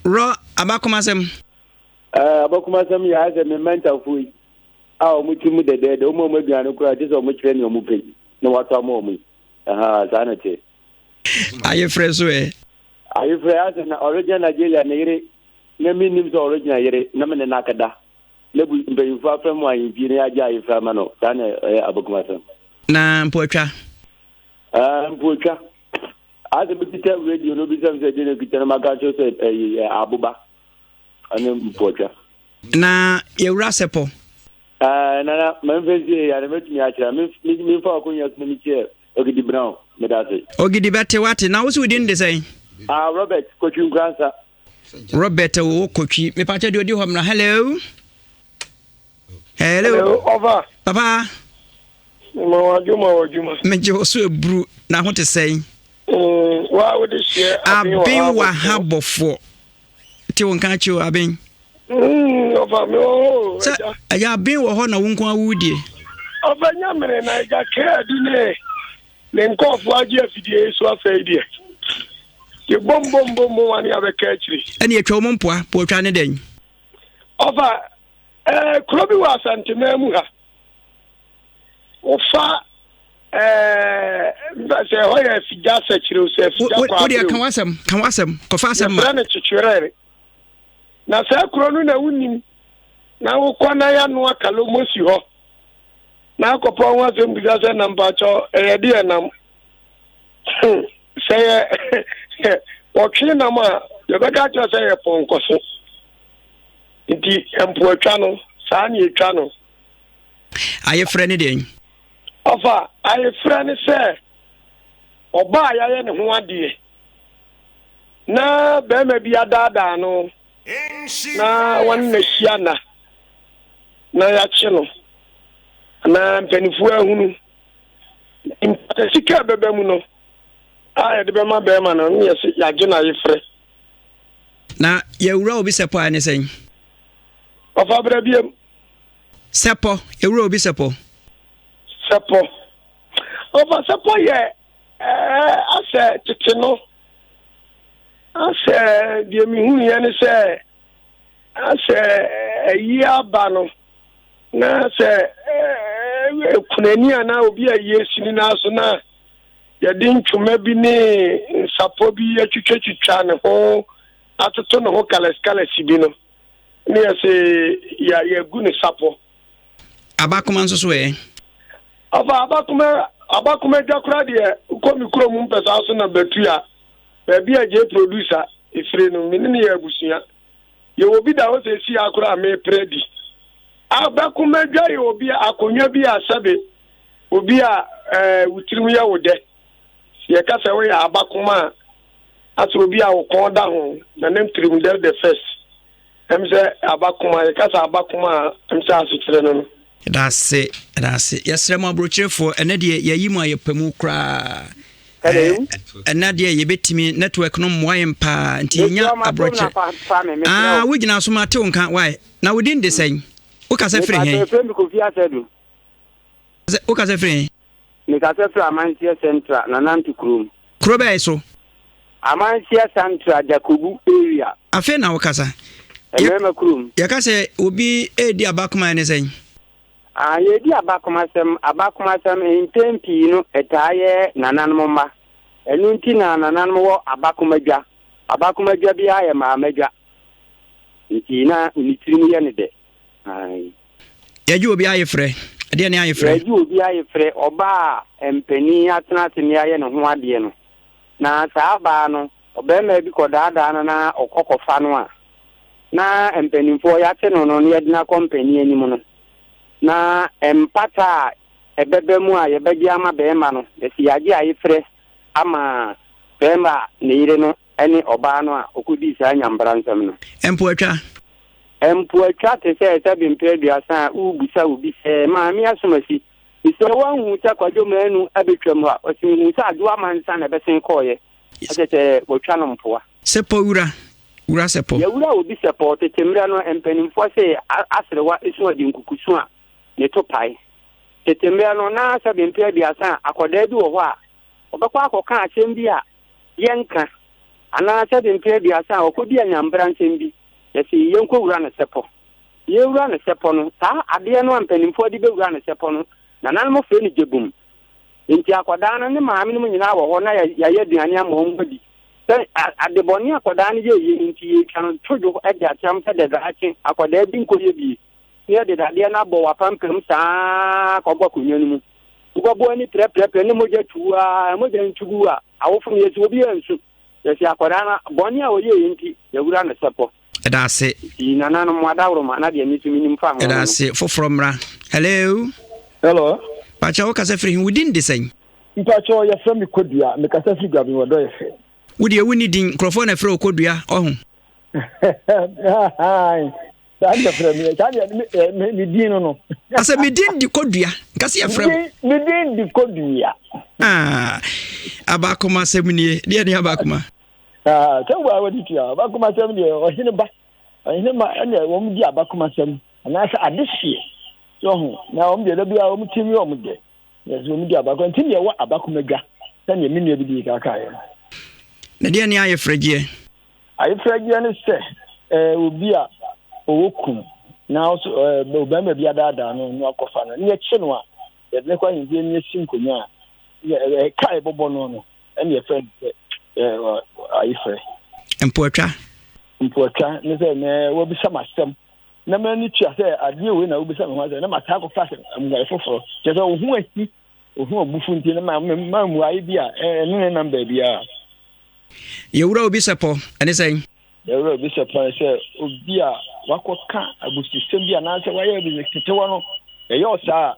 Rɔ abakomasɛm. Eh, abakomasɛm yɛ ayɛ sɛ me mɛntafoɔ yi a wɔn ti mu dɛdɛɛdɛ, wɔn a wɔn aduane koraa gye sɛ wɔn kyerɛ nea wɔn pɛ yi na wɔatɔ ama wɔn yi. Ɛha, saa na ɛteɛ. Ayefrɛ so ɛ? Ayefrɛ asɛ na ɔregyina Nigeria ne yere na mennim sɛ ɔregyina yere na me ne no akɛda na bu mpanyimfoɔ afrɛ mu ahemfie na yɛagye ayefrɛ ama no saa na ɛyɛ abakumasɛm. Na mpoatwa? Ah, mpoatwa. Asɛ mekita radio no bisa me sɛ deɛ na ɛkita no maka kyerɛ sɛ ɛyɛ aboba ɛne mpoatwa. Na yɛwura sɛpɔ. Ah, nana, mamfa sie ya na mɛtumi akyerɛ. Memfa wakɔnya so na mekyerɛ Ogidi Brown, meda ase. Ogidi bɛte wate. Na wo so wo din de sɛn? Ah, Robert Kotwi Nkoransa. Robert wo Kotwi. Mepakyɛ deɛ odi hɔ mmra. Hello. Hello. Hello, Ɔfa. Papa. Ma wadwuma wɔ adwuma. Megye wo so eburu na ho te sɛn? Mm, wa wo de hyɛ aben wɔ ha bɔfoɔ. Te wo nka akyi o aben. Mm, ɔfa me wɔ hɔ o. Sɛ ɛyɛ aben wɔ hɔ na wo nko awu die. Ɔfa nyamere na ɛgya kra du ne ne nkɔɔfoɔ agye afidie yi so afei deɛ. Yɛ bom bom bom bom ane abɛka akyiri. Ɛne atwa wɔn mpoa, poatwa ne dɛn? Ɔfa ɛɛ kuro bi wɔ Asanteman mu ha. Wofa ɛɛ sɛ ɛhɔ yɛ afigya sɛkyerɛ o sɛ afigya kɔ abere o. Wodeɛ ka w'asɛm ka w'asɛm kɔfa asɛm ma. Yɛfrɛ no kyekyereere. Na saa kuro no na wonim na wokɔ na yɛanoa kalomo si hɔ na akɔpɔ ho asɛm bisa sɛ na mpakyɛ ɛyɛ deɛ nam sɛ yɛ wɔtwe nam a yɛbɛka kyerɛ sɛ yɛ pɔnkɔso nti mpoatwa no saa ne ɛtwa no. Ayefrɛ ne deɛn? Ɔfa, ayefrɛ ne sɛ ɔbaa a yɛayɛ ne ho adeɛ na barima bi adaadaa no na wɔne no ahyia nna na yɛakye no anaa mpanimfoɔ ahunu. Mpata sika a ɛbɛba mu no a yɛde bɛma barima no ne yɛse yɛagye no ayefrɛ. Na yɛwura obi sɛpɔ a ɛne sɛn? Ɔfa bra biam. Sɛpɔ, ewura obi sɛpɔ. Sɛpɔ. Ɔfa sɛpɔ yɛ ɛɛ asɛ tete no. Asɛ deɛ mehunu yɛ ne sɛ asɛ ayi aba no na sɛ ɛɛ kunani anaa obi a yie sini n'aso na yɛde ntwoma bi ne nsapɔ bi atwitwatwitwa ne ho atoto ne ho kalɛsikalɛsi bi no. Ne yɛ se yɛ yɛgu ne sapɔ. Abakoma nso so ɛ? Ɔfa abakoma abakoma dwa kora deɛ wokɔ me kurom mpɛsaa so na batu a baabi a gye producer efire no me ne ne yɛ abusua yɛwɔ bi da hɔ sɛ esi akora a mepere di. Abakoma dwa yɛ obi akonnwa bi a sɛbe obi a ɛɛ wo tirim yɛ wo dɛ. Yɛka sɛ woyɛ abakoma a, asɛ obi a wo kɔn da ho na ne tirim dɛ the first. Ɛm sɛ abakoma, yɛka sɛ abakoma a, ɛm sɛ asekyerɛ no no. Yɛda ase, yɛda ase. Yɛsrɛ mo aburokyerefoɔ, ɛnɛ deɛ yɛayi mo ayɛ pɛ mu koraa. Ɛnɛ deɛ yɛbɛtumi network no mmoa yɛn paa nti yɛnya aburokyere. Ah, wogyina so ma te wo nka, why? Na wo din de sɛn? Wokasa firi he? Wokasa firi he? Mekasa firi Amanseɛ Central, Nananto kurom. Kuro bɛn so? Amanseɛ Central, Jakobu area. Afei na wokasa. Mmarima kurom. Yɛka sɛ obi redi abakoma ne sɛn? Ah, yɛredi abakomasɛm. Abakomasɛm, mpɛn pii no, ɛtaa yɛ nananom mma. Ɛno nti na nananom wɔ abakomadwa. Abakomadwa biara yɛ maamadwa. Nti na ne tirim yɛ no dɛ. Ae. Yɛgye obi ayefrɛ. Ɛdeɛ ne ayefrɛ? Yɛagye obi ayefrɛ, ɔbaa a mpanin atena ase ne ayɛ ne ho adeɛ no. Na saa baa no, ɔbarima bi kɔdaadaa no na ɔkɔ kɔfa no a, na mpanimfoɔ yɛate no no na yɛde no akɔ mpanin anim no, na mpata a ɛbɛba mu a yɛbɛgye ama barima no, yɛsi yɛagye ayefrɛ ama barima a ne yere no ne ɔbaa no a ɔkɔdii saa nyambra nsɛm no. Mpoatwa. Mpoatwa te sɛ sɛbe mprɛ aduasa a worebisa obi sɛ, Maame Asomasi, mesrɛ wo woanhu sɛ Kwadwo Manu abɛtwam hɔ a? Ɔse, Mehuu sɛ Adwoa Amansa na ɛbɛsen kɔeɛ. Ɛkyɛ sɛ wɔatwa no mpoa. Sɛpɔ wura, wura sɛpɔ. Yɛwura obi sɛpɔ. Tete mmerɛ no, mpanimfoɔ se aserewa su ɔde nkukusu a ne to pae. Tete mmerɛ no, na sɛbe mprɛ aduasa a akwadaa bi wɔ hɔ a, ɔbɛkɔ akɔka asɛm bi a yɛnka, anaa sɛbe mprɛ aduasa a ɔkɔdi anyambra nsɛm bi, yɛse yɛnkɔwura no sɛpɔ. Yɛrewura no sɛpɔ no, saa adeɛ no a mpanimfoɔ de bɛwura no sɛpɔ no, nananom frɛ no gyebum. Enti akwadaa no ne maame nom nyinaa wɔ hɔ na yɛayɛ aduane ama wɔn adi. Sɛ adebɔne akwadaa no yɛɛyɛ no nti, yɛtwa no to dwo de akyerɛ wɔn sɛ daakye akwadaa bi nkɔyɛ bie. Na yɛde dadeɛ no abɔ w'apampam saa ara kɔbɔ akonnwa no mu. Wobɛbɔ ani prɛprɛprɛ ne mogya tu ara, mogya no tu gu a, awofo no yɛsi obi ansu. Yɛsi akwadaa no bɔne a ɔyɛeɛ nti, yɛwura no sɛpɔ. Ɛda ase. Nti nananom mo adaworoma na deɛ me nso menim fa ho no Ɛda no. ase. Foforɔ mmra. Hello. Hello. Pakyɛ wo kasa firi he? Wo din de sɛn? Mpakyɛ yɛfrɛ me Kodua, mekasa firi Guabin wɔ Dɔyɛfɛ. Wo deɛ wonni din, nkurɔfoɔ na ɛfrɛ wo Kodua, ɔho? Saa deɛ frɛ me, saa deɛ me me din no no. Asɛ me din di Kodua, nka sɛ yɛfrɛ me. Me din di Kodua. Ah, abakoma asɛm nie, deɛ ne abakoma? Ah, sɛ wo a wɔde tua abakoma asɛm deɛ ɔhene ba, ɔhene ma ɛna wɔn di abakoma asɛm anaasɛ adehyeɛ sɛ ɔho na wɔn deɛ da biara wɔn ti mi wɔn dɛ yɛsɛ wɔn di abakoma nti deɛ ɛwɔ abakoma dwa sɛdeɛ me nua bi di kaka yɛ no. Na deɛ ne ayefrɛgyeɛ? Ayefrɛgyeɛ ne sɛ ɛɛ obi a ɔwɔ kum na ɔso ɛɛ ɔbarima bi adaadaa no na wakɔfa no ne yɛkye no a yɛde no kɔ ahemfie ne yɛsi nkonnwa a ɛka a yɛbɔbɔ no no ɛne yɛfrɛ no sɛ ɛɛ ayefrɛ. Mpoatwa. Mpoatwa ne sɛ nɛ wabisa m'asɛm na m'ani tua sɛ adeɛ wei na wobisa me ho asɛm na mataa akɔfa asɛm mmuae foforɔ kyerɛ sɛ wo ho ahi wo ho abufu nti na ma mmuae bi a ɛne ne nam baabiara. Yɛwura obi sɛpɔ, ɛne sɛn? Yɛwura obi sɛpɔ ne sɛ obi a wakɔka abususɛm bi anaasɛ wayɛ bi tetewa no, ɛyɛ ɔsaa a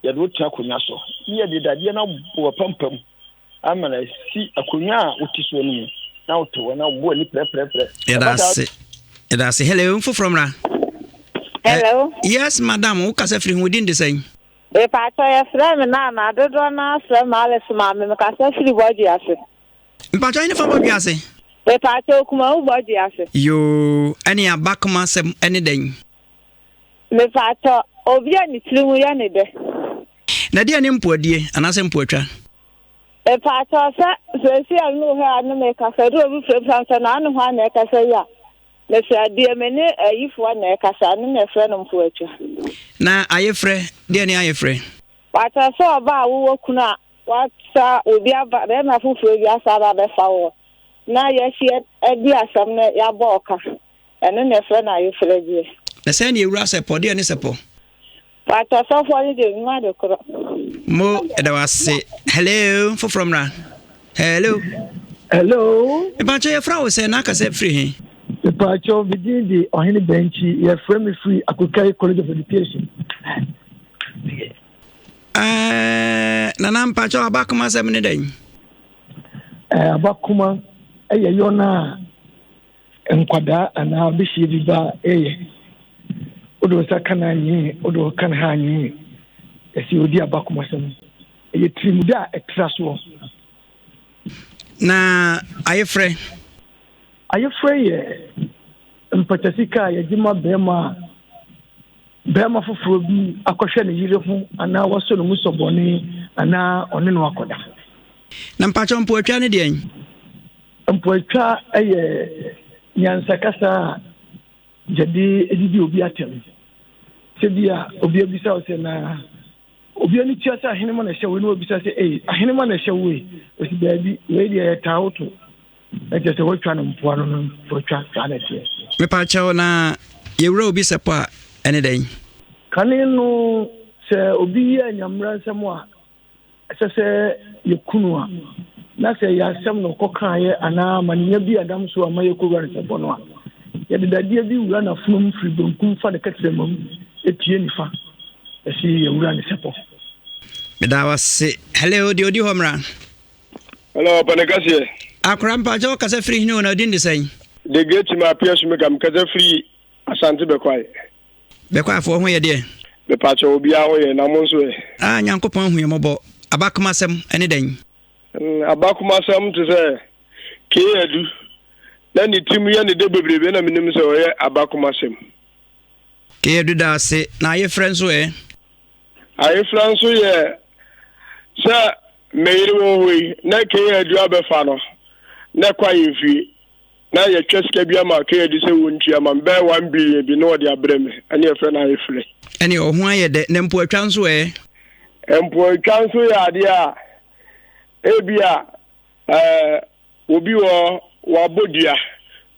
yɛde wo tena akonnwa so ne yɛde dadeɛ no abɔ w'apampam ama no asi akonnwa a wote soɔ no mu na wote hɔ na wobɔ ani prɛprɛprɛ. Yɛda ase. Yɛda ase. Hello, foforɔ mmra. Hello. Yes, madam, wo kasa firi ho, wo din de sɛn? Mepakyɛ yɛfrɛ me Nana, dodoɔ no ara frɛ me Alice maame, mekasa firi Bɔdwe ase. Mpakyɛ hene fa Bɔdwe ase? Mepakyɛ Okumawu Bɔdwe ase. Yoo, ɛne abakoma asɛm ɛne dɛn? Mepakyɛ, obi a ne tiri mu yɛ ne dɛ. Na deɛ ne mpoadie anaasɛ mpoatwa? Mepakyɛ sɛ seesei a me wɔ hɔ a ne mekasa de obi frɛ me sɛ na ne hwan na ɛkasa yi a, Mese adeɛ me ne ayifoɔ na ɛkasa ɛno na ɛfrɛ no mpoatwa. Na ayefrɛ, deɛ ne ayefrɛ? Wakyɛ sɛ ɔbaa a wowɔ kunu a wasa obi aba bɛrima foforɔ bi asa aba abɛfa woɔ na yɛasi adi asɛm no yɛabɔ ɔka ɛno na ɛfrɛ no ayefrɛ deɛ. Na sɛn ne ewura sɛpɔ, deɛ ne sɛpɔ? Paatɔ sɔfoɔ no deɛ nnwuma de korɔ. Mo ɛda wase. Hello, foforɔ mmra. Hello. Hello. Mpakyɛ yɛfrɛ wo sɛ na aka sɛ firi he? Mpakyɛ me din de Ɔhene Bɛnkyi yɛfrɛ me firi Akokai College of Education. Ɛɛ nana mpakyɛ abakoma sɛm ne dɛn? Ɛɛ abakoma ɛyɛ yɔn a Nkwadaa anaa abɛhyia bi ba a, ɛyɛ. Wode wo nsa ka no anyee, wode wo ka no ha anyee. Ɛsɛ ɔdi abakomasɛm. Ɛyɛ tirimudɛ a ɛtra soɔ. Na ayefrɛ? Ayefrɛ yɛ mpatasika a yɛgye ma bɛrima a bɛrima foforɔ bi akɔhwɛ ne yere ho anaa wasɔ ne mu sɔbɔne anaa ɔne no akɔda. Na mpakyɛ mpoatwa ne deɛn? Mpoatwa yɛ nyansakasa a yɛde didi obi atɛm. Sɛ bi a obi abisa wo sɛ na obi ani tua sɛ ahenema na ɛhyɛ wo na wabisa sɛ ei ahenema na ɛhyɛ wo yi ɔsi daabi wei deɛ yɛtaa wo to na kyerɛ sɛ woatwa no mpoa no no mpoatwa saa na ɛteɛ. Mepakyɛw na yɛwura obi sɛpɔ a ɛne dɛn? Kane no. Sɛ obi yɛ anyammerɛ nsɛm a ɛsɛ sɛ yɛku no a, na sɛ ɛyɛ asɛm na ɔkɔkaeɛ anaa amanenya bi a ɛnam so ama yɛkɔwura no sɛpɔ no a, yɛde dadeɛ bi wura n'afonom firi benkum fa ne kɛtrɛma mu pue nifa, ɛse yɛwura ne sɛpɔ. Meda wo ase. Hello, deɛ ɔdi hɔ mmra. Hello, ɔpɛne kaseɛ. Akora mpakyɛ wo kasa firi hene o na odin de sɛn? The great ma apia sumika mekasa firi Asante Bɛkwae. Bɛkwaefoɔ ho yɛ deɛ? Mepakyɛ obiara ho yɛ na mo nso ɛ? Ah Nyankopɔn ahu yɛn mmɔbɔ. Abakomasɛm ɛne dɛn? Mm, abakomasɛm te sɛ Kee Adu na ne tirim yɛ ne dɛ bebrebe na menim sɛ ɔyɛ abakomasɛm. Kee Adu da ase. Na ayefrɛ nso ɛ? Ayefrɛ nso yɛ sɛ me yere wɔ hɔ yi na Kee Adu abɛfa no na ɛkɔ ahemfie na yɛtwa sika bi ama Kee Adu sɛ wɔntua ma me bɛyɛ 1 billion bi na ɔde abrɛ me ɛne yɛfrɛ no ayefrɛ. Ɛne ɔho ayɛ dɛ. Na mpoatwa nso ɛ? Mpoatwa nso yɛ adeɛ a ebi a ɛɛ obi wɔ wabɔ dua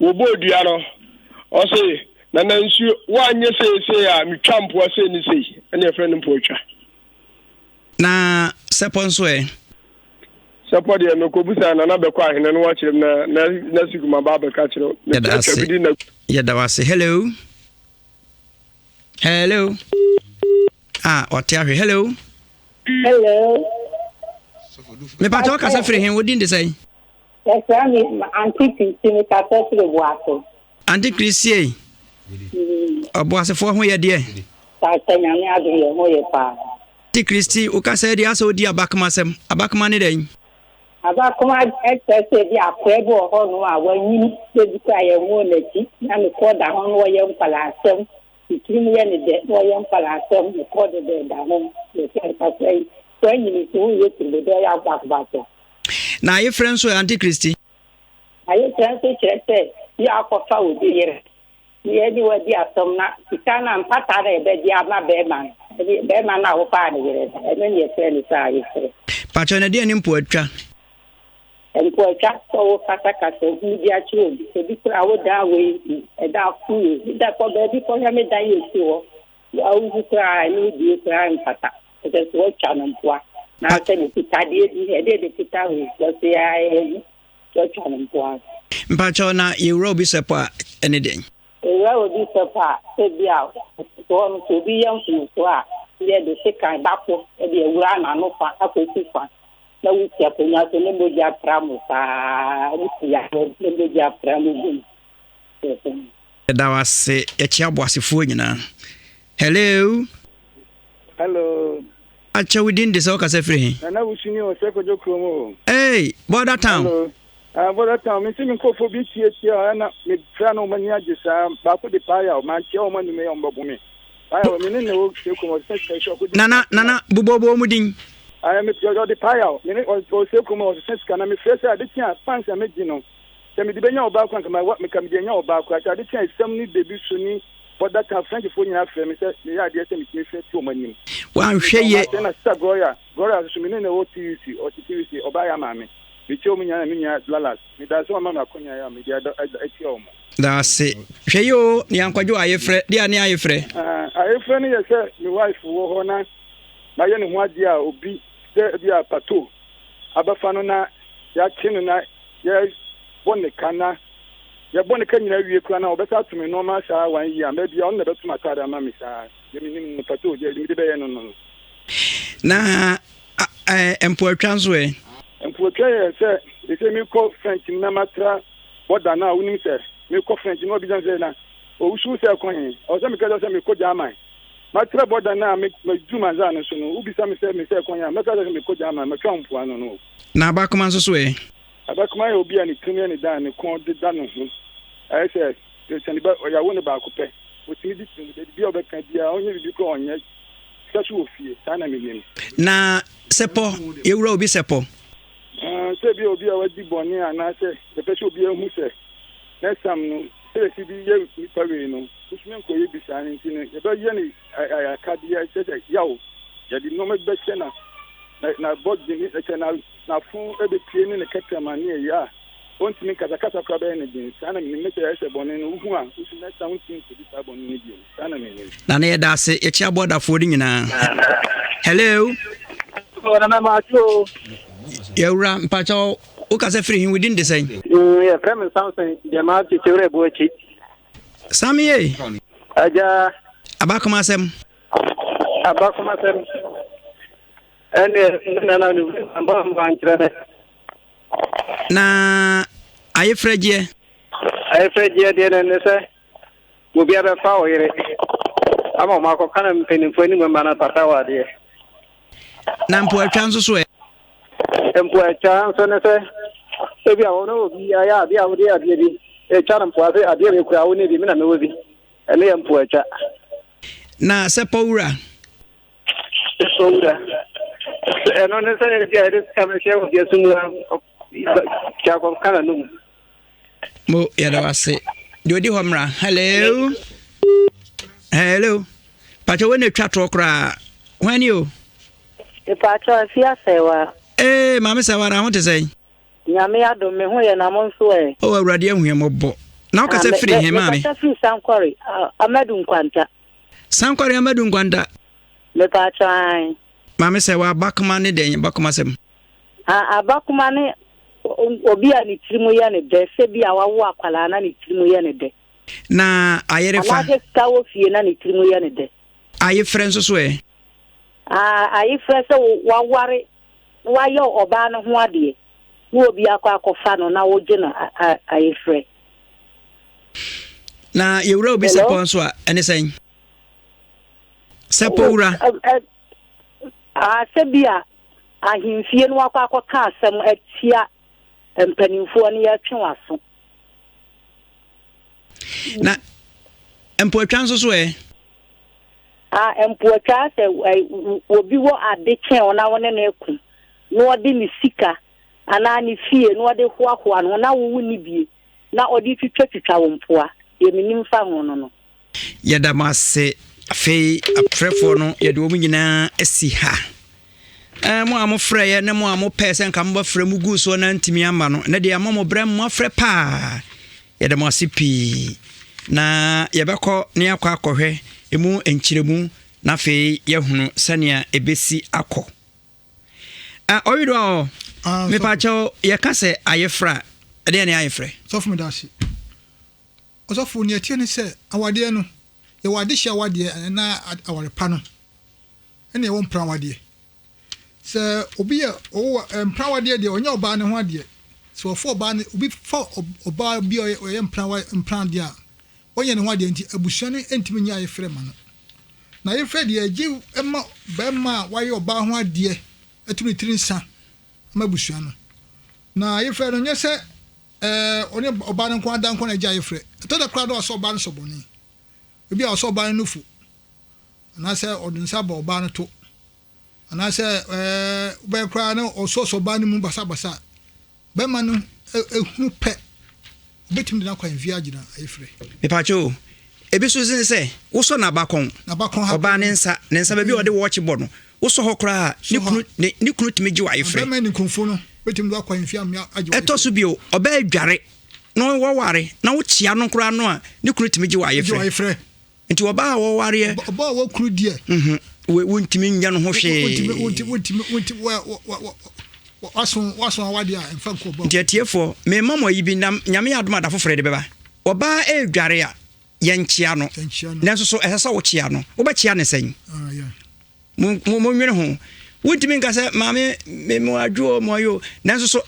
wɔbɔ dua no ɔse nana nsuo woanyɛ seesei a metwa mpoa sei ne sei ɛne yɛfrɛ no mpoatwa. Na sɛpɔ nso ɛ? Sɛpɔ deɛ mekɔbusa nana bɛkɔ ahene no wakyerɛ m na na siku ma ba abɛka kyerɛ Yɛda ase. Yɛda wo ase. Hello. Hello. Ah, ɔte ahwɛ. Hello. Hello. Mepakyɛ wo kasa firi he? Wo din de sɛn? Yɛfrɛ me Auntie Christy, me kasa firi Boase. Auntie Christy, Ɔboasefoɔ ho yɛ deɛ? Pakyɛ Nyame adom yɛ ho yɛ paa. Auntie Christy, wo kasa yi deɛ asɛ wodi abakoma asɛm. Abakoma ne dɛn? Abakoma kyerɛ sɛ bi akora bi wɔ hɔnom a wanyini sɛ bi koraa yɛnwoo n'akyi na ne kɔ da ho na ɔyɛ nkwadaa asɛm. Ne tirim yɛ no dɛ na ɔyɛ nkwadaa asɛm, ne kɔ deda da ho. Yɛsɛ nkwadaa yi, wanyini nso wonyɛ tirimdɛ ɔyɛ abakobakɔ. Na ayefrɛ nso ɛ, Auntie Christy? Ayefrɛ nso kyerɛ sɛ yɛ akɔfa obi yere na yɛne wo adi asɛm na sika no a mpata na yɛbɛgye ama bɛrima no, ɛne bɛrima no a wofaa ne yere no, ɛno na yɛfrɛ no sɛ ayefrɛ. Pakyɛ na deɛ ne mpoatwa? Mpoatwa sɛ wokasakasa hunu bi akyerɛ obi, obi koraa wo dan wei ɛda afo wei, da kɔ baabi kɔhwɛ me dan yɛ si hɔ, wohu koraa ɛne wo die koraa mfata. Ɛsɛ sɛ wɔtwa no mpoa na sɛ ne sikadeɛ bi ɛdeɛ de kuta wei wɔse ayi wɔtwa no mpoa. Mpakyɛw na yɛwura obi sɛpɔ a ɛne dɛn? Yɛwura obi sɛpɔ a sɛ bi a hɔ no sɛ obi yɛ mfomsoɔ a yɛde sekan bako de awura n'ano fa akɔsi fa na wosi akonnwa so ne mogya pra mu saa wosi ano ne mogya pra mu gu mu. Yɛda wo ase yɛkyea aboasefoɔ nyinaa. Hello. Hello. Akyɛ wo din de sɛ wokasa firi he? Nana Wusu ni o, sɛ Kojo kurom o. Hey, border town. Hello. Border town, me nso me nkurɔfoɔ bi tietie a ɛna mefrɛ no wɔn ani agye saa. Baako de paaya o, mankyia wɔn anum yɛ wɔn bɛbo me. Paaya o, me ne ne wɔ sɛ kurom ɔsɛ sika sɛ ɔkɔdi. Nana, nana, bobɔbɔ wɔn din. Ayɛ me ɔde paaya o, me ne ɔsɛ kurom ɔsɛ sika na mefrɛ sɛ ade kye a fans a megye no. Sɛ mede bɛnya ɔbaa koraa nka meka mede anya ɔbaa koraa. Sɛ ade kye a esiam ne dabi so ne Bɔda ka Frenchfoɔ nyinaa frɛ me sɛ meyɛ adeɛ sɛ metumi frɛ ti wɔn anim. Wanhwɛ yie. Ɛna Sista Gloria, Gloria nso me ne no wɔ TUC, ɔte TUC, ɔbaa yɛ ama me. Mekyia wɔn nyinaa na me nua Lalas. Meda ase wɔama me akwanya yi a mede ada akyia wɔn. Da ase. Hwɛ yie oo, nea Kwadwo ayefrɛ, deɛ ne ayefrɛ? Ah, ayefrɛ no yɛ sɛ me wife wɔ hɔ na mayɛ ne ho adeɛ a obi sɛ ebi a pato abɛfa no na yɛakye no na yɛbɔ ne ka na Yɛbɔ ne ka nyinaa wie koraa no a, ɔbɛsan ato me nnoɔma saa one year ama bia ɔno na ɛbɛto m'ataade ama me saa. Deɛ menim no, pato, deɛ mede bɛyɛ no no no. Na mpoatwa nso ɛ? Mpoatwa yɛ sɛ, ɛsɛ mekɔ French mu na matra bɔda no a, wonim sɛ mekɔ French na wabisa me sɛ na owusu sɛ ɛkɔ he? Ɔwɔ sɛ meka kyerɛ sɛ mekɔ German. Matra bɔda no a maduru Manzaa no so no, wobisa me sɛ mesɛ ɛkɔ he a, mɛka kyerɛ sɛ mekɔ German, matwa mpoano no. Na abakoma nso so ɛ? Abakuma yɛ obi a ne tirim yɛ no dɛ a ne kɔn deda ne ho. Ayɛ sɛ sɛ ne ba, yɛawo no baako pɛ. Otumi di tirim dɛ, biribi a ɔbɛka biara, ɔnyɛ biribi koraa a ɔnyɛ. Sika nso wɔ fie, saa na menim. Na sɛpɔ, yɛwura obi sɛpɔ. Ɛɛ, sɛ ebia obi a wadi bɔne anaasɛ yɛpɛ sɛ obiara hu sɛ next time no, sɛ yɛsi de yɛ nipa wei no, nso menkɔyɛ bi saa no nti no, yɛbɛyɛ no ayakadeɛ, kyerɛ sɛ yaw, yɛde nneɛma bi bɛhyɛ na na na bɔdwene, kyɛ na. N'afo bepue ne ne kɛtrɛma ne ɛyɛ a Ɔntumi nkasa, kasa koraa bɛyɛ no den. Saa na menim. Ne sɛ yɛayɛ sɛ bɔne no, wohu a, wosu mɛsa, wontumi nkɔdi saa bɔne no bio. Saa na menim. Nana yɛda ase yɛkyia bɔɔdafoɔ no nyinaa. Hello. Yɛwura mpakyɛw wokasa firi he wodin de sɛn? Yɛfrɛ me Samson Gyama Kyekyewere Boakyi. Sami ye. Agya. Abakoma asɛm. Abakoma asɛm. Ɛne nana no mba mba nkyerɛ me. Na ayefrɛgyeɛ. Ayefrɛgyeɛ deɛ no ne sɛ obi abɛfa wo yere ama wɔn akɔka no mpanimfoɔ anim ma no apata wɔ adeɛ. Na mpoatwa nso so ɛ? Mpoatwa nso ne sɛ ebi a wɔn obi ayɛ adeɛ a wode adeɛ bi etwa no mpoa sɛ adeɛ wei kura wo ne bi me na mewɔ bi ɛno yɛ mpoatwa. Na sɛ pɔwura. Owura, ɛno ne sɛ ebi a yɛde sika bɛhyɛ obi aso mu a akɔka n'anom. Mo yɛda wo ase. Deɛ ɔdi hɔ mmra. Hello. Hello. Pakyɛ wo na atwa toɔ koraa. Hwan ni o? Pakyɛ afi asɛwa. Ee, maame sɛwa na ho te sɛn? Nyame adom me ho yɛ na mo nso ɛ? Oh Awurade ahu yɛn mmɔbɔ. Na wokasa firi he maame? Mekasa firi Sankɔre, Amadu Nkwanta. Sankware Amadu Nkwanta. Mepaakyɛw ae. Maame sɛ wa abakoma ne dɛn abakoma sɛm? A abakoma ne obi a ne tiri mu yɛ ne dɛ sɛ bi a wawo akwadaa na ne tiri mu yɛ ne dɛ. Na ayerefa. Anaasɛ sika wɔ fie na ne tiri mu yɛ ne dɛ. Ayefrɛ nso so ɛ? A ayefrɛ sɛ waware na wayɛ ɔbaa no ho adeɛ na obi akɔ akɔfa no na wogye no ayefrɛ. Na yɛwura obi sɛpɔ nso a ɛne sɛn? Sɛpɔ wura. Sɛ bi a ahemfie no wakɔ akɔka asɛm atia mpanimfoɔ no yɛtwe w'aso. Na mpoatwa nso so ɛ? A mpoatwa sɛ obi wɔ ade kyɛn wo na wo ne no reko na ɔde ne sika anaa ne fie na ɔde hoahoa ne ho na wo wonni bie na ɔde twitwatwitwa wo mpoa, deɛ menim fa ho no no. Yɛda mo ase. Afei afrɛfoɔ no yɛde wɔn nyinaa asi ha. Ɛɛ mo a mofrɛeɛ ne mo a mopɛɛ sɛ nka mobɛfrɛ mo guu soɔ na ntumi amma no, ɛnɛ deɛ ama mo berɛ mo afrɛ paa. Yɛda mo ase pii. Na yɛbɛkɔ ne akɔ akɔhwɛ emu nkyerɛmu na afei yɛahunu sɛnea ɛbɛsi akɔ. Ah, ɔwedo a ɔ. Ah, Mepakyɛw yɛka sɛ ayefrɛ a, ɛdeɛ ne ayefrɛ? Sɔfo meda ase. Ɔsɔfo, nea ɛteɛ ne sɛ awadeɛ no, yɛwɔ adehye awadeɛ anaa aware pa no, ɛna yɛwɔ mpena awadeɛ. Sɛ obi yɛ ɔwɔ mpena awadeɛ deɛ, ɔnyɛ ɔbaa no ho adeɛ. Sɛ ɔfa ɔbaa no, obi fa ɔbaa bi a ɔyɛ mpena mpena adeɛ a, ɔnyɛ ne ho adeɛ nti abusua no ntumi nyɛ ayefrɛ ma no. Na ayefrɛ deɛ ɛgye ma barima a wayɛ ɔbaa ho adeɛ atu ne tiri nsa ma abusua no. Na ayefrɛ no nyɛ sɛ ɛɛ ɔne ɔbaa no nko ara da nko na ɛgye ayefrɛ. Ɛtɔ da koraa na ɔsɛ ɔbaa no sɔ bɔne. Ebi a ɔsɔ ɔbaa no nufu anaasɛ ɔde nsa bɔ ɔbaa no to anaasɛ ɛɛ wobɛyɛ koraa na ɔsɔsɔ ɔbaa no mu basabasa. Bɛrima no hunu pɛ, obetumi de no akɔ ahemfie agyina ayefrɛ. Mepatwo o, ebi so ne sɛ wosɔ n'abakɔn, N'abakɔn ha ɔbaa ne nsa, ne nsa baabi a ɔde wɔɔkye bɔ no, wosɔ hɔ koraa a, ne kunu ne ne kunu tumi gye wo ayefrɛ. Bɛrima nikunfo no betumi de wo akɔ ahemfie amea agye wo Ɛtɔ so bio, ɔbaa adware na wɔware na wokyea no koraa no a, ne kunu tumi gye wo ayefrɛ. Gye wo ayefrɛ. Nti ɔbaa a wɔwareɛ. Ɔbaa a ɔwɔ kunu deɛ. Mhm. Wontumi nyɛ no ho hwee. Wontumi wontumi wontumi wontumi wɔ wɔ wɔ waso waso awadeɛ a mfa nkɔ ɔbaa. Nti atiefoɔ mema mo ayi bi na Nyame yɛ adom a da foforɔ yɛde bɛba. Ɔbaa ɛredware a yɛnkyea no. Nanso so ɛsɛ sɛ wokyea no? Wobɛkyea no sɛn? Ah, yeah. Mo mo monwene ho. Wontumi nka sɛ maame me mo adwo o mo ayo. Nanso so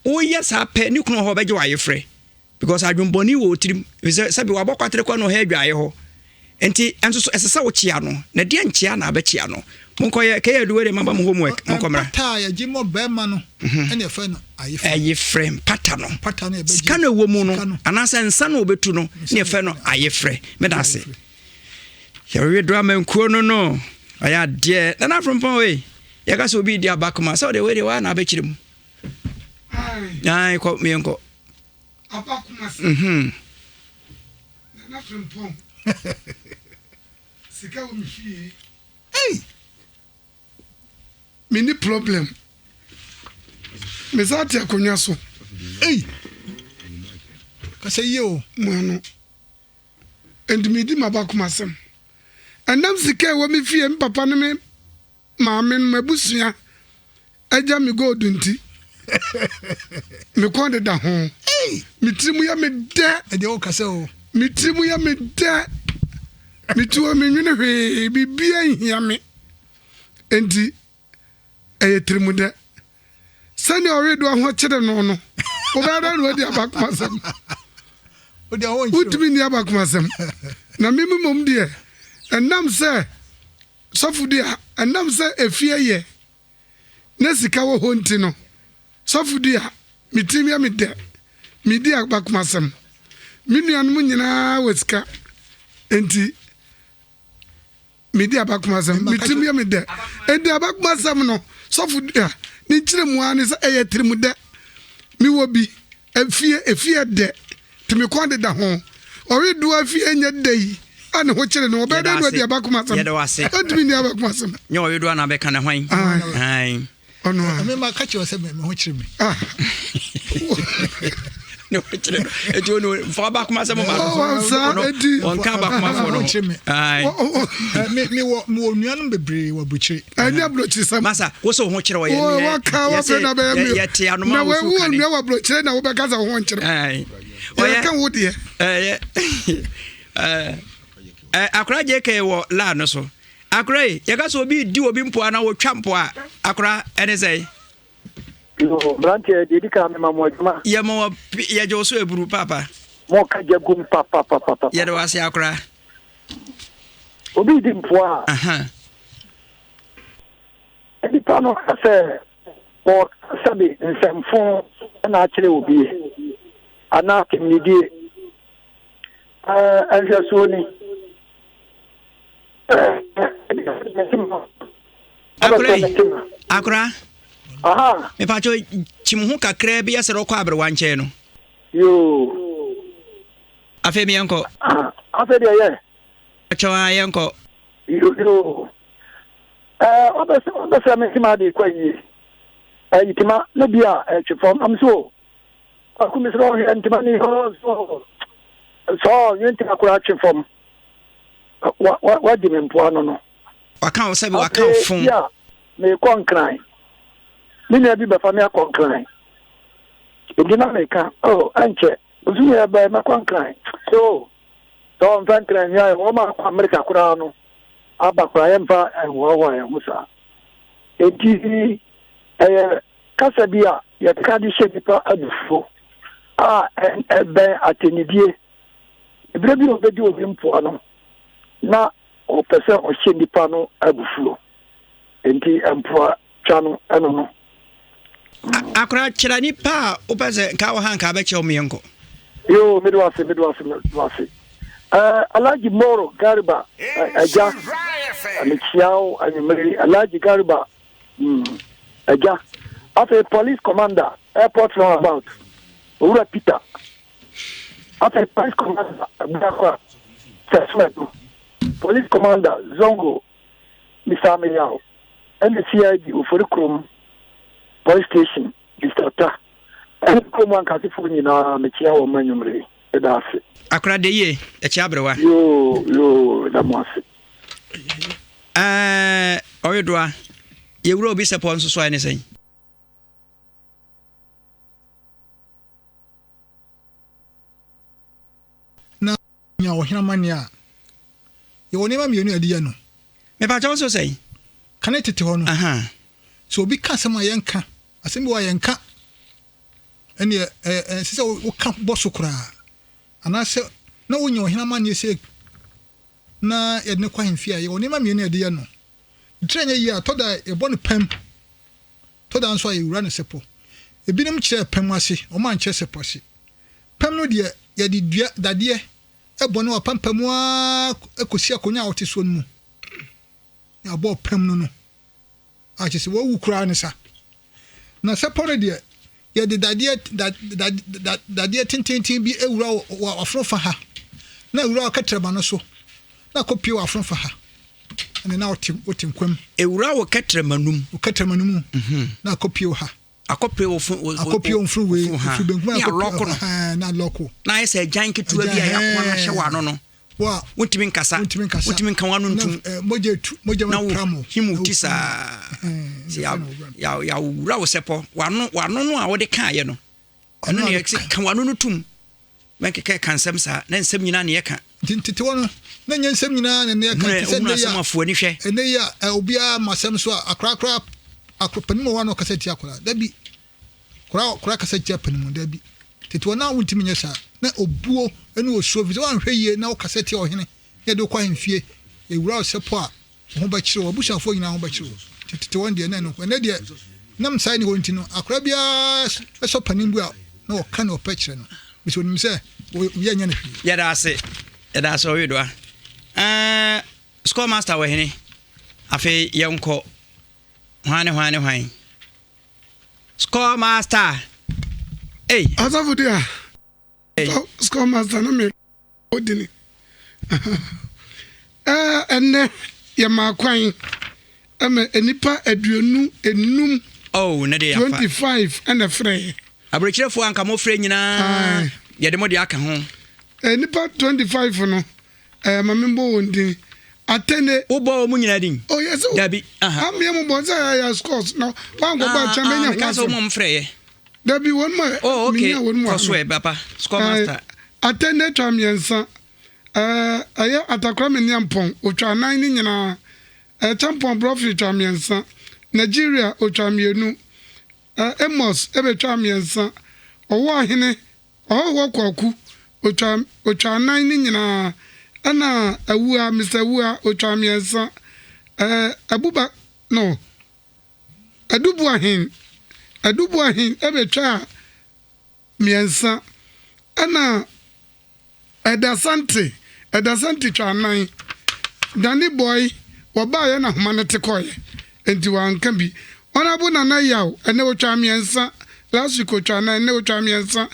woyɛ saa pɛ ne kunu wɔ hɔ ɔbɛgye wo ayefrɛ. Because adwenbɔne wɔ wo tirim, efisɛ sɛbi wabɔ kwatere kɔ na ɔhɛ adwaeɛ hɔ. Nti ɛnso so ɛsɛ sɛ wokyea no, na deɛ nkyea na abɛkyea no. Monkɔyɛ, kɛyɛ adu wei deɛ maba mo homework, monkɔ mmra. Mpata a yɛgye mɔ bɛrima no ɛna yɛfrɛ no ayefrɛ. Ayefrɛ, mpata no. Mpata no yɛbɛgye. Sika no ɛwɔ mu no, anaasɛ nsa no wɔbɛtu no, na yɛfrɛ no ayefrɛ. Meda ase. Yɛwewe do amankuo no no, ɔyɛ adeɛ. Nana Afrompɔn wei, yɛka sɛ obi redi abakoma, sɛ ɔde wei deɛ waa na abɛkyerɛ mu. Ae, kɔ, yɛnkɔ. Aba Kumasi. Mhm. Nana Frimpong. Sika wɔ me fie. Hey! Me ni problem. Me sa te akonnwa so. Hey! Kasa yie o. Mo ano. Enti medi m'abakomasɛm. Ɛnam sika a ɛwɔ me fie, me papa ne me maame no, m'abusua agya me gold nti, me kɔn deda ho. Me tiri mu yɛ me dɛ. Ɛdeɛ wo kasa o. Me tiri mu yɛ me dɛ. Me ti hɔ me nwene hwee, biribiara nhia me. Enti ɛyɛ tirimudɛ. Sɛnea ɔwedoɔ ho kyere no no, wobɛyɛ dɛn na wadi abakomasɛm? Wontumi nni abakomasɛm. Na me mmom deɛ, ɛnam sɛ sɔfo dua, ɛnam sɛ efie yɛ na sika wɔ hɔ nti no, sɔfo dua, me tirim yɛ me dɛ, medi abakomasɛm. Me nuanom nyinaa wɔ sika, enti Medi abakomasɛm, me tirim yɛ me dɛ. Enti abakomasɛm no, sɔfo dua, ne nkyerɛmu ara ne sɛ ɛyɛ tirimdɛ. Mewɔ bi, efie, efie dɛ, nti me kɔn deda ho. Ɔredoa fie nyɛ dɛ yi a ne ho kyere no, ɔbɛyɛ dɛn na wadi abakomasɛm? Yɛda wo ase. Ɔntumi nni abakomasɛm. Nyɛ ɔredoa na abɛka ne hwan? Ae. Ɔno a. Me ma ka kyerɛ sɛ me ho kyere me. Ah. Ne ho kyere no. Eti ono mfa abakoma sɛ mo ma no. Oh, saa eti. Wɔn ka abakomafo no. Kyere me. Ae. Me me wɔ me wɔ nuanom bebree wɔ aburukyire. Ɛnyɛ aburukyire sɛm. Masa, wo sɛ wo ho kyere ɔyɛ ne. Wɔka wɔfɛ na bɛyɛ mi. Yɛ te anoma Na wo so wɔwu kane. onua wɔ aburukyire na wobɛka sɛ wo ho nkyere. Ae. Yɛka wo deɛ. Ɛyɛ. Ɛɛ akora JK wɔ laa no so. Akora yi, yɛka sɛ obi redi obi mpoa na wɔtwa mpoa a, akora ɛne sɛn? Yo, mmeranteɛ, deɛ ɛdi kan mema mo adwuma. Yɛma wɔ yɛgye wo so aburu paapa. Moka gya gum papapapapa. Yɛde wo ase akora. Obi redi mpoa a, nipa no ka sɛ ɔreka sɛbe nsɛmfo na akyerɛ obi anaa atɛmnidie. Ɛɛ, nhwɛsoɔ ni. Akora yi, akora. Mepatwo kyim ho kakraa bi asɛ ɔkɔ aberewa nkyɛn no. Yoo. Afei mi yɛnkɔ. Afei deɛ yɛ. Atwa a yɛnkɔ. Yoo. Ɛɛ ɔbɛsɛ ɔbɛsɛ mi ntoma de kɔ yie. Ɛyi ntoma ne bi a ɛtwe fam am so. Akumi sɛ ɔhwɛ ntoma ni hɔ so. Sɔɔ nye ntoma koraa twe fam. Wa wa wagye me mpoano no. Waka wo sɛbi waka wo fon. Afei a meekɔ Nkran. Me nua bi bɛfa me akɔ Nkran. Enti na meka, oh, ɛnkyɛ, bosome yi ɛbɛn mɛkɔ Nkran. So, sɛ wɔmfa Nkran nwia yɛn, wɔn a akɔ Amerika koraa no aba koraa, yɛmfa nhoahoa yɛn ho saa. Enti ɛyɛ kasa bi a yɛka de hyɛ nnipa abufuo a ɛbɛn atɛnnidie. Berɛ bi a ɔbɛdi obi mpoa no, na ɔpɛ sɛ ɔhyɛ nnipa no abufuo. Enti mpoa twa no ɛno no. Akora kyerɛ nipa a wopɛ sɛ nka wɔ ha nka bɛkyɛ wo meɛnkɔ. Yoo, mede wase, mede wase, mede wase. Uh, Alhaji Moro Gariba, agya, uh, mekyia wo anwummere. Alhaji Gariba, mm, agya. Afei police commander, airport roundabout, Owura Peter. Afei Police Commander Abuakwa Sasumadu, Police Commander Zongo Mister Ameyaw ɛne CID Ofori Kurom Police Station Mister Ta ɛne kurom ankasefoɔ nyinaa mekyea wɔn anwummere yi. Meda ase. Akora de yie, ɛkyɛ aberewa. Yoo yoo, meda mo ase. Ɛɛ ɔwedoa, yɛwura obi sɛpɔ nso so a ɛne sɛn? Na nya ɔhene amanneɛ a, yɛwɔ nneɛma mmienu a yɛde yɛ no. Mepakyɛ wo nso sɛn? Kane tete hɔ no, sɛ obi ka asɛm a yɛnka, asɛm bi wɔ a yɛnka, ɛnneɛ ɛnsɛ sɛ woka bɔ so koraa. Anaasɛ na wonya ɔhene amanneɛ sɛ na yɛde no kɔ ahemfie a, yɛwɔ nneɛma mmienu a yɛde yɛ no. Ne tiri anyɛ yie a, ɛtɔ da a yɛbɔ no pam. Tɔ da nso a yɛwura no sɛpɔ. Ebinom kyerɛɛ pam ase, wɔankyerɛ sɛpɔ ase. Pam no deɛ, yɛde dua, dadeɛ, bɔ no wɔ apampam ara kɔsi akonnwa a wote soɔ no mu. Na yɛabɔ pam no no, a kyerɛ sɛ wawu koraa ne sa. Na sɛpɔ no deɛ, yɛde dadeɛ, da, da, da, dadeɛ tententen bi wura wɔ w'afono fa ha, na awura wo kɛtrɛma no so, na akɔpue w'afono fa ha. Ɛnna na wote, wote nkwa mu. Ewura wo kɛtrɛma no mu. Wo kɛtrɛma no mu, na akɔpue wo ha. Akɔpue wo fun akɔpue wo funu wei efiri benkum ne alɔko no na alɔko na ayɛ sɛ agyan ketewa bi a yɛakoa no ahyɛ wɔ ano no wontumi nkasa wontumi nka w'ano ntum mogya etu mogya na wo him wo ti saa sɛ yɛawura wo sɛpɔ w'ano w'ano no a wode kaeɛ no ɛno ne yɛsɛ ka w'ano no tum mɛnkeka ka nsɛm saa na nsɛm nyinaa ne yɛka nti ntete hɔ no na nyɛ nsɛm nyinaa na ne yɛka te sɛ nnɛ yi a ɛnɛ yi a obiara ma asɛm so a akorakora akora panin wɔ hɔ a na ɔkasa tia akora dabi kora kora kasa tia panin mu dabi tete hɔ na wontumi nyɛ saa na obuo ne osuo fi sɛ woanhwɛ yie na wokasa tia ɔhene na yɛde wokɔ ahemfie ewura ɔsɛpɔ a Wo ho bɛkyere wo, w'abusuafoɔ nyinaa ho bɛkyere wo. Nti tete hɔ no deɛ na ɛno nko. Ɛnnɛ deɛ nam saa nni hɔ nti no, akwadaa biara sɔ panin bu a na ɔka nea ɔpɛ kyerɛ no. Ɛfiri sɛ ɔnim sɛ obiara nyɛ no hwee. Yɛda ase, yɛda ase Ɔwedoa. Ɛɛ, score master wɔ hene? Afei yɛnkɔ. Hwan ne hwan ne hwan? Score master! Ei! Asafo deɛ, score master na me. Odini. Ɛnnɛ yɛmaa kwan ma nnipa 25. Oh, ne de yɛafa. 25 ɛna frɛɛ. Aburokyerɛfoɔ anka mo frɛ nyinaa yɛde mo de aka ho. Nnipa 25 no, ɛɛ ma me bɔ wɔn din. Atene. Wobɔ wɔn nyinaa din? Oh yes. Dabi. Aha. Amia mo bɔ sɛ ɛyɛ scores na wankɔ bɔ akyɛn bɛnya ho asɛm. Meka sɛ wɔn frɛ yɛ. Dabi wɔn mu a oh, okay. menya wɔn mu ano. Kɔ so ɛ papa score master. Atɛnde twa mmiɛnsa. Ɛɛ ɛyɛ Atakora Meniampɔn otwa nan ne nyinaa. Ɛɛ Champɔn Brɔfiri twa mmiɛnsa. Nigeria otwa mmienu. Ɛɛ Amos ɛbɛtwa mmiɛnsa. Ɔwɔ Ɔhene Ɔhɔhoɔ Kwaku otwa otwa nan ne nyinaa. Ɛna Awua Mister Awua otwa mmiɛnsa. Ɛɛ Abuba no. Aduboahen, Aduboahen bɛtwaa mmiɛnsa, ɛna Ɛdasante, Ɛdasante twaa nnan. Danny Boy, wɔbaeɛ na ahoma no te kɔeɛ, nti wanka bi. Honourable Nana Yaw, ɛnnɛ ɔtwaa mmiɛnsa, last week ɔtwaa nnan, ɛnnɛ ɔtwaa mmiɛnsa.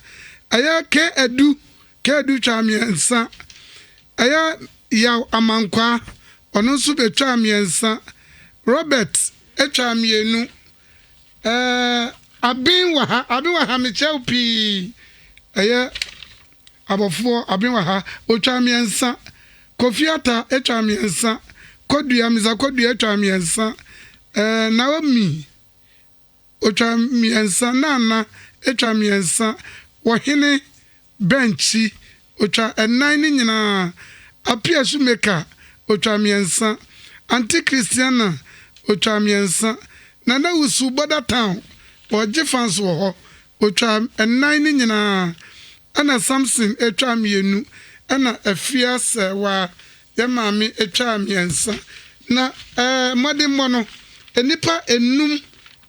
Ɛyɛ K Adu, K Adu twaa mmiɛnsa. Ɛyɛ Yaw Amankwaa, Ɔno nso bɛtwaa mmiɛnsa. Robert twaa mmienu. Ɛɛ, Aben wɔ ha. Aben wɔ ha, mekyia wo pii. Ɛyɛ abɔfoɔ, Aben wɔ ha. Ɔtwaa mmiɛnsa. Kofi Atta twaa mmiɛnsa. Kodua, Mr. Kodua twaa mmiɛnsa. Ɛɛ, Naomi. Otwa mmiɛnsa, Nana twa mmiɛnsa, Ɔhene Bɛnkyi otwa nnan no nyinaa, Appiah Shoemaker otwa mmiɛnsa, Auntie Christiana otwa mmiɛnsa, Nana Wusu Border Town ɔgye fans wɔ hɔ otwa nnan no nyinaa, ɛna Samson twa mmienu, ɛna Afia Serwaa Yɛn maame twaa mmiɛnsa, na ɛɛ mmɔdemmɔ no, nnipa nnum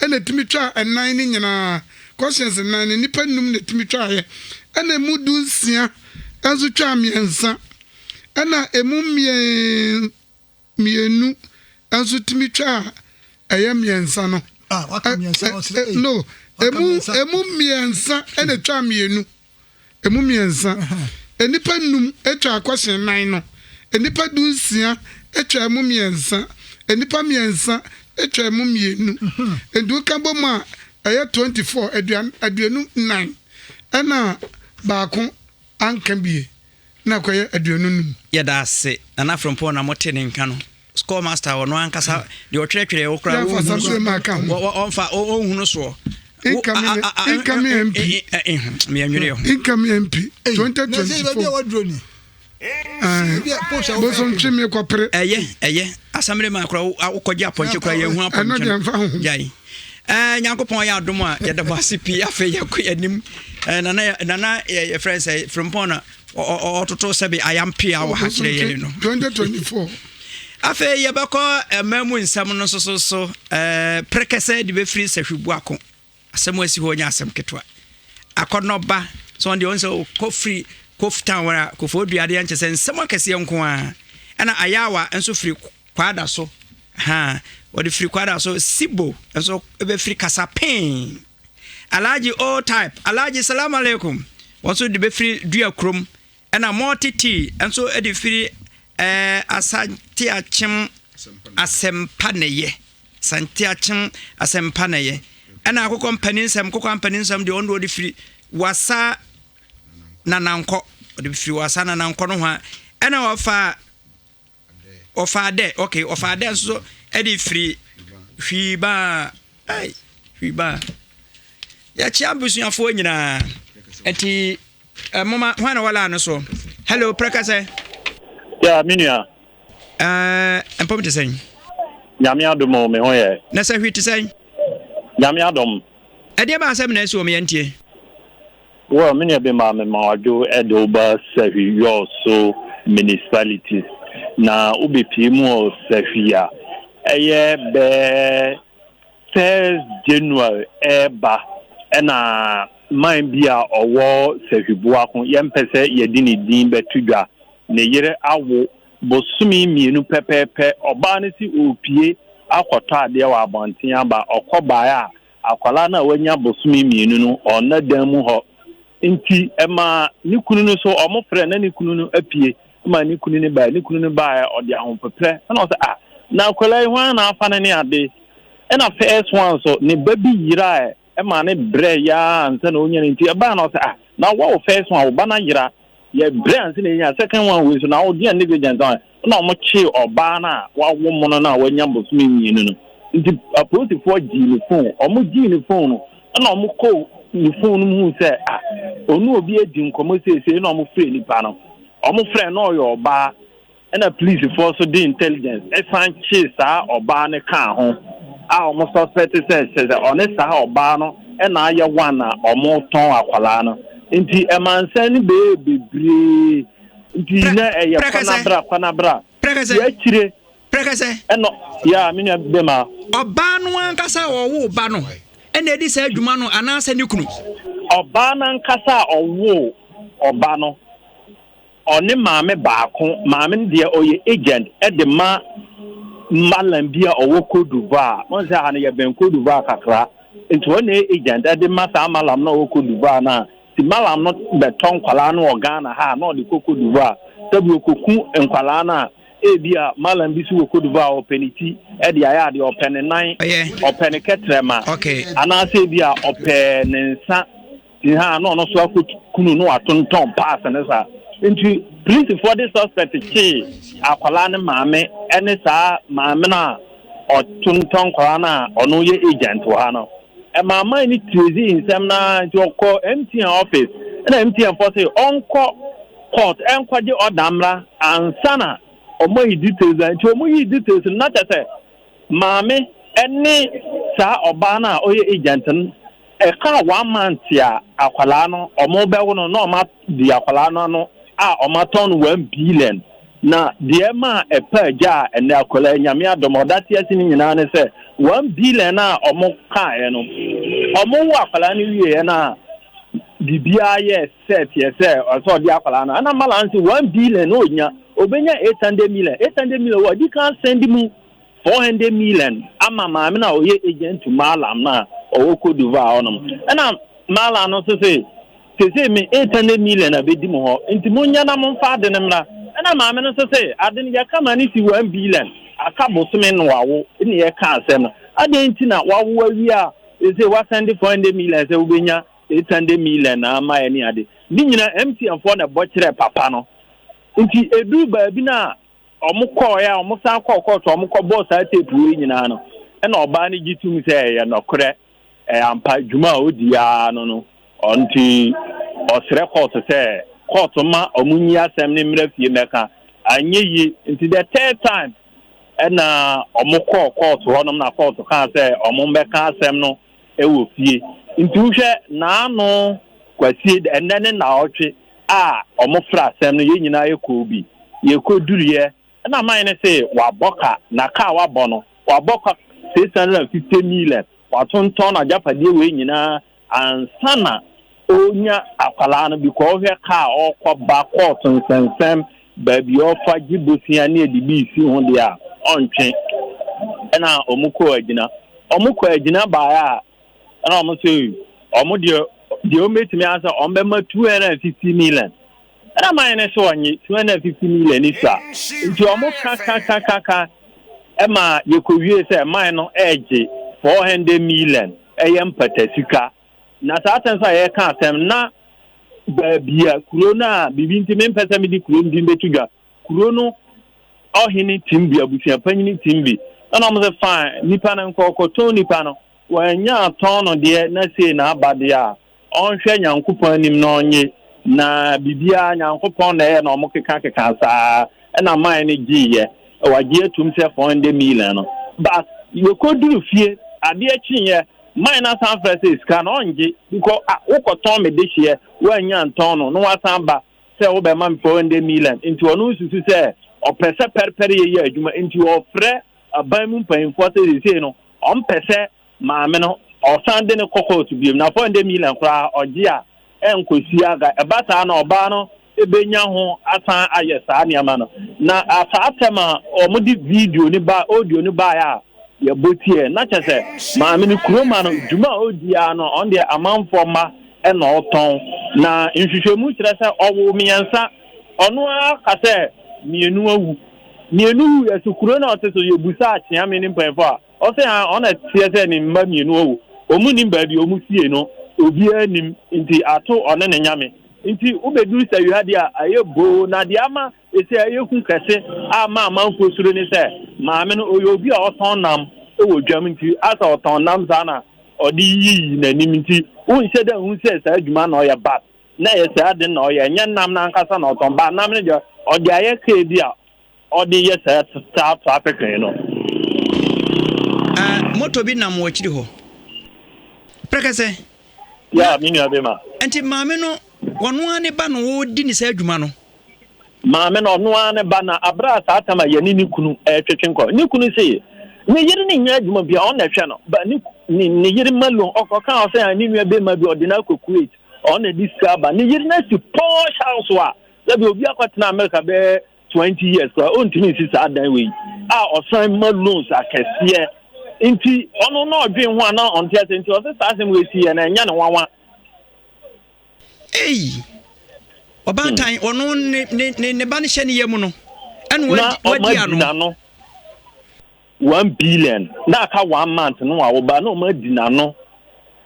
na ɛtumi twaa nnan no nyinaa. Questions nnan no, nnipa nnum na ɛtumi twaeɛ. Ɛna ɛmu 16 nso twaa mmiɛnsa. Ɛna ɛmu mmienu nso tumi twaa ɛyɛ mmiɛnsa no. Ah, waka mmiɛnsa, ɔsrɛ, ei. No, Waka mmiɛnsa. ɛmu mmiɛnsa na ɛtwaa mmienu. Emu mmiɛnsa. Nnipa nnum twaa kɔhyen nnan no. Nnipa 16 twaa mu mmiɛnsa. Nnipa mmiɛnsa twaa mu mmienu. Enti woka bɔ mu a, ɛyɛ 24, 24, ɛna baako anka bie na ɛkɔyɛ 25. Yɛda ase Nana Frimpong na mote ne nka no. Score master ɔno ankasa deɛ ɔtwerɛtwerɛ wo koraa ɔmfa ɔnhunu soɔ. Incoming incoming MP. Mmiɛnwene ho. Incoming MP 2024. Bosom twe mi kɔpere. Ɛyɛ ɛyɛ asamire maa kora wokɔgye apɔnkye kora yɛn hu apɔnkye. Ɛno deɛ nfa ho. Gyae. Ɛɛ Nyankopɔn yɛ adom a yɛda mo ase pii afei yɛkɔ yɛn anim. Ɛɛ nana nana yɛfrɛ sɛ Frimpong na ɔtoto sɛbe ayampea wɔ ha kyerɛ yɛn no. 2024. Afei yɛbɛkɔ mmaa mu nsɛm no nso so so ɛɛ prekɛsɛ de bɛfiri sɛhwibuako asɛm asi hɔ nyɛ asɛm ketewa akɔnɔba so ɔn deɛ ɔn sɛ ɔkɔ firi kof town a kofoɔ dua adeɛ nkyɛ sɛ nsɛm akɛseɛ nko ara ɛna ayawa nso firi kwada so ha wɔde firi kwada so sibo nso bɛfiri kasapee Alhaji O type Alhaji salam alaikum wɔn nso de bɛfiri dua kurom ɛna multi tea nso de firi ɛɛ asante akyem asɛmpa na ɛyɛ asante akyem asɛmpa na ɛyɛ. Ɛna akokɔ mpanin nsɛm, kokɔ ampanin nsɛm deɛ ɔno deɛ ɔde firi wasa nanankɔ, ɔde firi wasa nanankɔ no ho a. Ɛna ɔfa ɔfa dɛ, okay, ɔfa dɛ nso so ɛde firi hwii baa, ɛy hwii baa. Yɛkyea abusuafoɔ nyinaa. Nti moma hwan na wɔla no so. Hello, prɛkɛsɛ. Yeah, me nua. Ɛɛ, mpom te sɛn? Nyame adom o, me ho yɛ. Na sɛ hwee te sɛn? Nyame adom. Ɛdeɛ ba asɛm na asi wɔ me yɛntie. Well, me nua bi maa me ma wadwo ɛde wo ba Sahwi Yɔɔso Municipality. Na wobɛpie mu wɔ Sahwi a, ɛyɛ bɛɛ First January ɛreba ɛna man bi a ɔwɔ Sahwi Boako, yɛmpɛ sɛ yɛde ne din bɛto dwa, ne yere awo Bosome mmienu pɛpɛɛpɛ, ɔbaa no se ɔrepue akɔtɔ adeɛ wɔ abɔnten aba. Ɔkɔ baeɛ a, akwadaa no a wanya bosome mmienu no, ɔnna dan mu hɔ. Nti ɛmaa ne kunu no nso, wɔfrɛɛ na ne kunu no apue. Ɛmaa ne kunu no baeɛ. Ne kunu no baeɛ, ɔde ahopeprɛ. Ɛna ɔsɛ, ah, na akwadaa yi, hwan na afa no ne ade? Ɛna first one nso, ne ba bi yeraeɛ. Ɛmaa no brɛɛ yaa ansa na ɔnya no nti ɛbaa na ɔsɛ ah na wo wo first one wo ba no ayera yɛ brɛ ansa na yɛnya second one wei so na wo deɛ negligence a na wɔn kyee ɔbaa no a wawo mono no a wanya bosome mmienu no nti apolisifoɔ gyee ne phone wɔn gyee ne phone no ɛna wɔn kɔ ne phone no mu hu sɛ ah ɔne obi adi nkɔmɔ seesei na wɔn frɛ nipa no wɔn frɛ na ɔyɛ ɔbaa Ɛna polisifoɔ nso de intelligence san kyee saa ɔbaa no kaa ho a wɔn suspect sɛ kyerɛ sɛ ɔne saa ɔbaa no na ayɛ one a wɔretɔn akwadaa no. Nti ɛma nsɛm no bɛyɛɛ bebree nti na ɛyɛ kwanabra kwanabra. Deɛ akyire ɛna ya me nua bɛma. Ɔbaa no ankasa a ɔwoo ba no ɛna ɛdi saa adwuma no anaasɛ ne kunu? Ɔbaa no ankasa a ɔwoo ɔba no. Ɔne maame baako, maame no deɛ ɔyɛ agent de ma mallam bi a ɔwɔ Cote d'Ivoire. Wɔn sɛ ha no yɛbɛn Cote d'Ivoire kakra. Nti ɔno na ɛyɛ agent de ma saa mallam no a ɔwɔ Cote d'Ivoire no a, nti mallam no bɛtɔ nkwadaa no wɔ Ghana ha a na ɔde kɔ Cote d'Ivoire. Sɛbi ɔkɔku nkwadaa no a, ebi a mallam bi so wɔ Cote d'Ivoire ɔpɛ ne ti de ayɛ adeɛ, ɔpɛ ne nan, ɔpɛ ne kɛtrɛma, anaasɛ ebi a ɔpɛ ne nsa. Ha na ɔno nso akɔ kunu na watontɔn pass no saa. Nti polisifoɔ de suspect kyee akwadaa no maame ne saa maame no a ɔtontɔn nkwadaa no a ɔno yɛ agent wɔ ha no. Ɛmaa man no trace nsɛm no ara nti ɔkɔ MTN office ɛna MTN foɔ se ɔnkɔ court ɛnkɔgye order mmra ansa na wɔn ayi details no. Nti wɔn yii details no na kyerɛ sɛ maame ne saa ɔbaa no a ɔyɛ agent no Ɛkaa one month a akwadaa no ɔmo bɛwo no na ɔmo adi akwadaa no ano a ɔmo atɔn no one billion. Na deɛ ɛmaa ɛpaa gya a ɛnɛ akwadaa yi Nyame adom ɔda te ase no nyinaa ne sɛ one billion a ɔmo kaeɛ no ɔmo wo akwadaa no wieɛ no a biribiara yɛɛ set yɛ sɛ ɔsɛ ɔde akwadaa no ɛna Malam se one billion na ɔnya ɔbɛnya 800 million 800 million wɔ kan send mu 400 million ama maame no a ɔyɛ agent to Mallam no a ɔwɔ Cote d'Ivoire hɔnom. Ɛna Mallam no nso se, seesei me 800 million abɛdi mo hɔ, nti monyɛ na momfa ade no mmra. Ɛna maame no nso se, ade no yɛka ma no si 1 billion, aka bosome na wawo, ne yɛka asɛm no. Adɛn nti na wawo awie a seesei woasɛnde 400 million sɛ wobɛnya 800 million na ama yɛ ne ade. Ne nyinaa MTN foɔ na ɛbɔ kyerɛɛ papa no. Nti ɛduru baabi no a Wɔkɔeɛ a, wɔsan kɔɔ kɔɔto a wɔkɔbɔɔ saa tape wei nyinaa no, ɛna ɔbaa no gye tom sɛ ɛyɛ nɔkorɛ, ɛyɛ ampa, dwuma a ɔdi ara no no, ɔnti ɔsrɛ kɔɔto sɛ kɔɔto mma wɔnyi asɛm no mmra fie mmɛka. Anyɛ yie, nti the third time ɛna wɔkɔɔ kɔɔto hɔnom na kɔɔto kaa sɛ wɔmmɛka asɛm no wɔ fie. Nti wohwɛ naano Kwasie, ɛnnɛ ne naawɔtwe, a wɔfrɛ asɛm no, yɛn nyinaa yɛkɔɔ bi. Yɛkɔduruiɛ na man no se wabɔ ka, na ka a wabɔ no, wabɔ ka 650 million. Watontɔn n'agyapadeɛ wei nyinaa ansa na ɔrenya akwadaa no because wohwɛ ka a ɔrekɔ ba, kɔɔto nsɛnsɛm, baabi a ɔfa gye bosea ne ɛde bi resi ho deɛ a, ɔntwe. Ɛna wɔkɔɔ agyina. Wɔkɔɔ agyina baeɛ a, Ɛna wɔn se wɔn deɛ deɛ wɔn bɛtumi ayɛ sɛ wɔn bɛma 250 million. Ɛna man no sɛ wɔnye 250 million ni sua. Nti wɔn ka ka ka ka ka ɛma yɛkɔwie sɛ man no ɛregye 400 million. ɛyɛ mpatasika. Na saa asɛm nso a yɛreka asɛm na baabi a kuro no a biribi nti mempɛ sɛ mede kuro no din bɛto dwa, kuro no ɔhene tim bi, abusuapanyini tim bi, ɛna wɔn sɛ fine, nipa no nkɔ ɔkɔtɔn nipa no, wɔanya atɔn no deɛ na sei na aba deɛ a, ɔnhwɛ Nyankopɔn anim na ɔnye, na biribiara Nyankopɔn na ɛyɛ na wɔn keka keka saa, ɛna man no gyeeɛ, wagye atum sɛ 400 million no, but yɛkɔduru fie, adeɛ kyeeɛ, man no asan frɛ sɛ sika no ɔngye, because ah, wokɔtɔn me dehyeɛ, woannya ntɔn no, na wasan ba sɛ wobɛma me 400 million, nti ɔno nsusu sɛ ɔpɛ sɛ pɛrepɛre yɛ adwuma, nti ɔfrɛ aban mu mpanyinfoɔ sɛ seesei no ɔmpɛ sɛ maame no ɔsan de no kɔ kɔɔto biom, na 400 million koraa ɔgye a ɛnkɔsi aga. Ɛba saa na ɔbaa no bɛnya ho asan ayɛ saa nneɛma no. Na saa atɛm a wɔde video no ba, audio no baeɛ a yɛbɔ tiɛ, na kyɛ sɛ maame no kuroma no dwuma a ɔdi ara no, ɔno deɛ amanfoɔ mma na ɔtɔn. Na nhwehwɛmu kyerɛ sɛ ɔwoo mmiɛnsa, ɔno ara ka sɛ mmienu awu. Mmienu wuiɛ so kuro no a ɔte so yɛbusaa Kyeame ne mpanyinfoɔ a, Ɔse aa ɔna teɛ sɛ ne mma mienu awu, ɔmu nim baabi ɔmu sie no, obiaa nnim, nti ato ɔne ne nyame. Nti wobɛduru sawia deɛ a ayɛ boo, na deɛ ama ese ayɛ hu kɛse a ma amanfoɔ suro ne sɛ maame no ɔyɛ obi a ɔtɔn nam wɔ dwam nti asɛ ɔtɔn nam saa na ɔde yiyi n'anim nti wonhyɛ da nhu sɛ saa adwuma na ɔyɛ but na ɛyɛ saa ade na ɔyɛ ɛnyɛ nam no ankasa na ɔtɔn but nam no deɛ ɔde ayɛ kaa bi a ɔde yɛ saa saa trafficking no. Ah, moto bi nam wɔ akyiri hɔ. Prɛkɛsɛ. Ya, me nua bema. Nti maame no, ɔno ara ne ba na ɔredi ne saa adwuma no. Maame no, ɔno ara ne ba na abere a saa tam a yɛne ne kunu ɛretwetwe nkɔ. Ne kunu se, ne yere ne nyɛ adwuma bia ɔno na ɛhwɛ no. Ba ne ne ne yere Malone ɔkɔka ɔsɛ ne nua bema bi ɔde no akɔ Kuwait. Ɔno na ɛde sika aba. Ne yere no asi posh house a sɛbi obi akɔtena America bɛyɛ 20 years koraa ɔntumi nsi saa dan wei a ɔsan ma loans akɛseɛ nti ɔno na ɔdwen ho a na ɔnte ase nti ɔsɛ saa asɛm wei si yɛ na ɛnyɛ ne nwanwa. Ei ɔbaatan hmm. ɔno ne ne ne ba no hyɛ ne yam no ɛna wadi ano. 1 billion na aka one month no a woba na ɔmo adi n'ano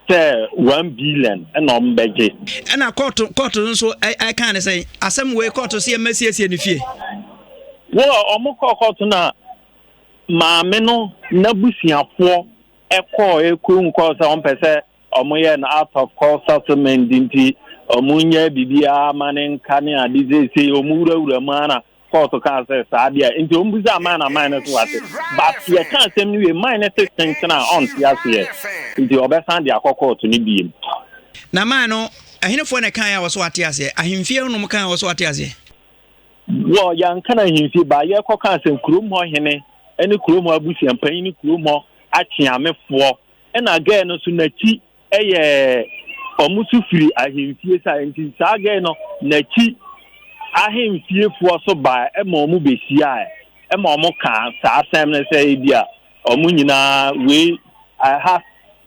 sɛ 1 billion ɛna ɔmo bɛgye. Ɛna kɔɔto kɔɔto nso ɛka ne sɛn asɛm wei kɔɔto sɛ yɛmma siesie ne fie. Wɔ ɔmo kɔɔ kɔɔto na maame no n'abusuafoɔ ɛkɔɔ ekuro nkɔɔ sɛ ɔmo pɛ sɛ ɔmo yɛ no out of court settlement nti ɔmo nyɛ biribiara ma ne nka ne ade seesei ɔmo wurawura mu ara kɔɔto kaa sɛ saa deɛ nti wɔn bisa man na man no so wate but yɛka asɛm no wie man no te tenten a ɔnte aseɛ nti ɔbɛsan de akɔ kɔɔto no biem. Na man no ɛhenefoɔ na ɛkaeɛ a wɔso wate aseɛ ahemfie nom kaeɛ a wɔso wate aseɛ. Wɔ yɛnka no ahemfie ba yɛkɔ ka asɛm kurom hɔ hene ne kurom hɔ abusuampanyin ne kurom hɔ akyeamefoɔ ɛna gɛɛ no so n'akyi Ɛyɛ ɔmo so firi ahemfie saa nti saa gɛɛ no n'akyi ahemfiefoɔ so baa ɛma ɔmo behyiaɛ ɛma ɔmo kaa saa asɛm no sɛ ebia ɔmo nyinaa wei ɛha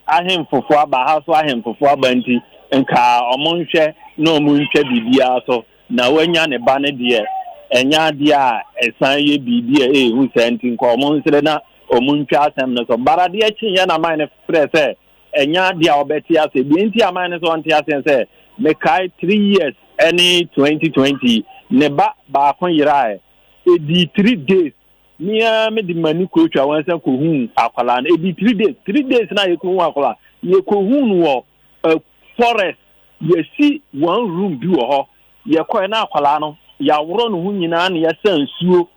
ahemfofoɔ aba ha so ahemfofoɔ aba nti nka ɔmo nhwɛ na ɔmo ntwa biribiara so na wanya ne ba no deɛ ɛnyɛ adeɛ a ɛsan yɛ biribi a ɛyɛ hu saa nti nka ɔmo nsrɛ na ɔmo ntwa asɛm no so. But adeɛ kyeeɛ na man no frɛ sɛ ɛnyɛ adeɛ a ɔbɛte aseɛ. Deɛ nti a man no sɛ ɔnte aseɛ ne sɛ, mekae 3 years ne 2020 ne ba baako yeraeɛ. Ɛdii 3 days me ara mede m'ani kɔtwa wɔn sɛ kɔhuu akwadaa no. Ɛdii 3 days, 3 days na yɛkɔhuu akwadaa. Yɛkɔhuu no wɔ uh, forest. Yɛsi one room bi wɔ hɔ. Yɛkɔɛ na akwadaa no, yɛaworɔ ne ho nyinaa na yɛsa nsuo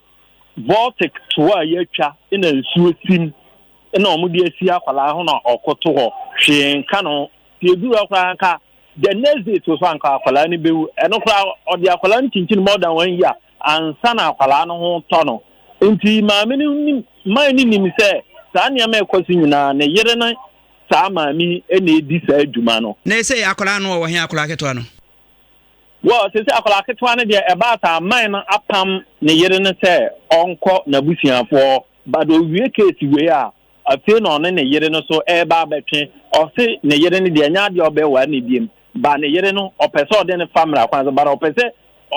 Baltic toa a yɛatwa na nsuo sim na wɔde asi akwadaa ho na ɔkoto hɔ hwee nka ne ho. Sɛ ɛduru hɔ koraa nka the next day to so anka akwadaa no bɛwu. Ɛno koraa ɔde akwadaa no kyinkyin more than one year ansa na akwadaa no ho tɔ no. Nti maame no nim, man no nim sɛ saa nneɛma a ɛkɔ so nyinaa ne yere ne saa maame yi na ɛdi saa adwuma no. Na ɛsei akwadaa no ɔwɔ he akwadaa ketewa no? Well, sese akwadaa ketewa no deɛ ɛbaa saa man no apam ne yere no sɛ ɔnkɔ n'abusuafoɔ hɔ but owie case wei a afei na ɔne ne yere no so ɛreba abɛtwe. Ɔse ne yere no deɛ ɛnyɛ adeɛ a ɔbɛware no biem but ne yere no ɔpɛ sɛ ɔde no fa mmara kwan so but ɔpɛ sɛ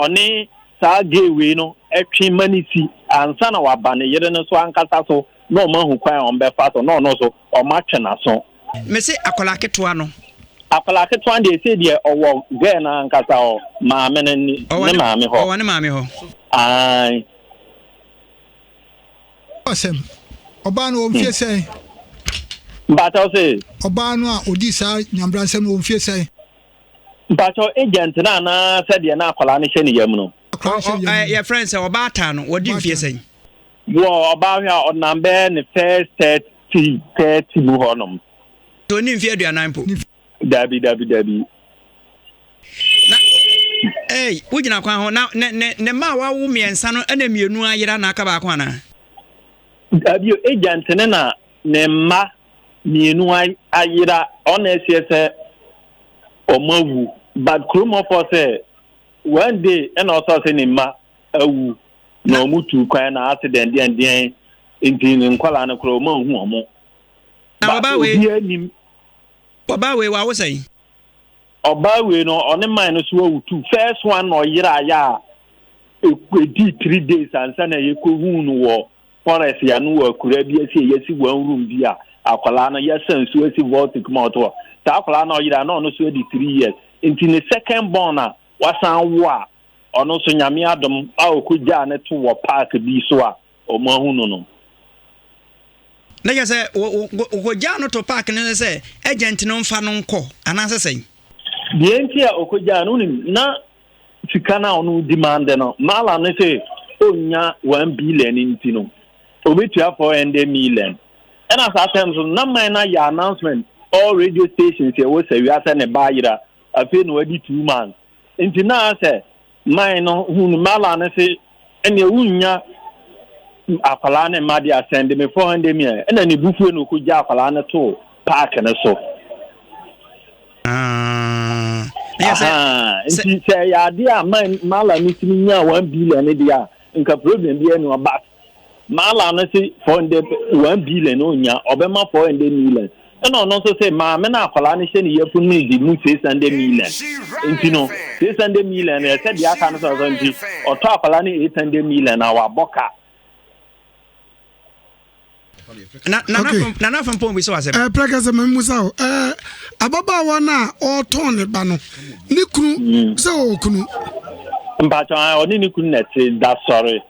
ɔne saa gay wei no twe ma no si ansa na waba ne yere no so ankasa so na ɔmo ahu kwan a ɔmo bɛfa so na ɔno nso ɔmo atwe n'aso. Mese akwadaa ketewa no. Akwadaa ketewa no deɛ ɛsei deɛ ɔwɔ girl no ankasa hɔ, maame no ne ne maame hɔ. Ɔwɔ ne maame hɔ. Ae. Asɛm, ɔbaa no wɔ mfie sɛn? Mpakyɛw se? Ɔbaa no a ɔdii saa nyambransɛm no wɔ mfie sɛn? Mpakyɛw agent no anaa sɛ deɛ na akwadaa no hyɛ ne yam no? Yɛfrɛ no sɛ ɔbaatan no wɔdi mfie sɛn? Wɔ ɔbaa hwɛ a ɔnam bɛyɛ ne first 30 mu hɔnom. So ɔnni mfeɛ 40 mpo? Dabi dabi dabi. Na ei, wogyina kwan ho na ne ne ne mma a wawo mmiɛnsa no ɛna mmienu ayera na aka baako anaa? Dabi agent ne na ne mma mmienu ayera ɔna ɛseɛ sɛ ɔmo awu but kurom hɔfoɔ sɛ one day ɛna ɔsɔ sɛ ne mma awu na ɔmo tu kwan na accident deɛn deɛn nti ne nkwadaa no koraa ɔmo anhu ɔmo. Na ɔbaa wei obiara nim. Ɔbaa wei wawo sɛn? Ɔbaa wei no ɔne man no so awu tu first one na ɔyera ayɛ a ɛdii 3 days ansa na yɛkɔhuu no wɔ forest ya no wɔ akura bi asi a yɛasi one room bi a akwadaa no yɛsa nsuo asi vortic ma ɔto hɔ. Saa akwadaa no ɔyera na ɔno so adi 3 years nti ne second born a wasan wo a ɔno nso Nyame adom a ɔkɔgyaa ne to wɔ park bi so a ɔmo ahu no. Na kyerɛ sɛ wɔkɔgyaa no to park no sɛ agent no mfa no nkɔ anaasɛ sɛn? Deɛ nti a ɔkɔgyaa no wonim na sika no a ɔno demand no mala no sɛ ɔnnya 1 billion nti no ɔbɛtua 400 million. Ɛna saa time so na man no ayɛ announcement all radio stations ɛwɔ sɛ wiasɛ ne ba ayera afei na wadi 2 months nti na sɛ man no hu no mala no se ɛnea wonnya akwadaa ne mma de asɛnde me 400 million ɛna ne bufuo na ɔkɔgya akwadaa no to park no so. Nti sɛ ɛyɛ adeɛ a man mala no tumi nya 1 billion no deɛ a nka problem bi ɛnu but mala no se 400 1 billion onya ɔbɛma 400 million ɛna ɔno nso sɛ maame no akwadaa no hyɛ ne yafunu no di mu 600 million nti no 600 million no ɛsɛ deɛ aka no sɛ ɔsɔ nti ɔtɔ akwadaa no 800 million na wabɔ ka. Nana Fampɔn bi sɛ wasɛm. Ɛ pɛrɛkɛ sɛ mɛ musa o ɛ ababaawa no a ɔretɔn ne ba no ne kunu sɛ ɔwɔ kunu. Mpatsɔ ɔne ne kunu na ɛte da sɔre.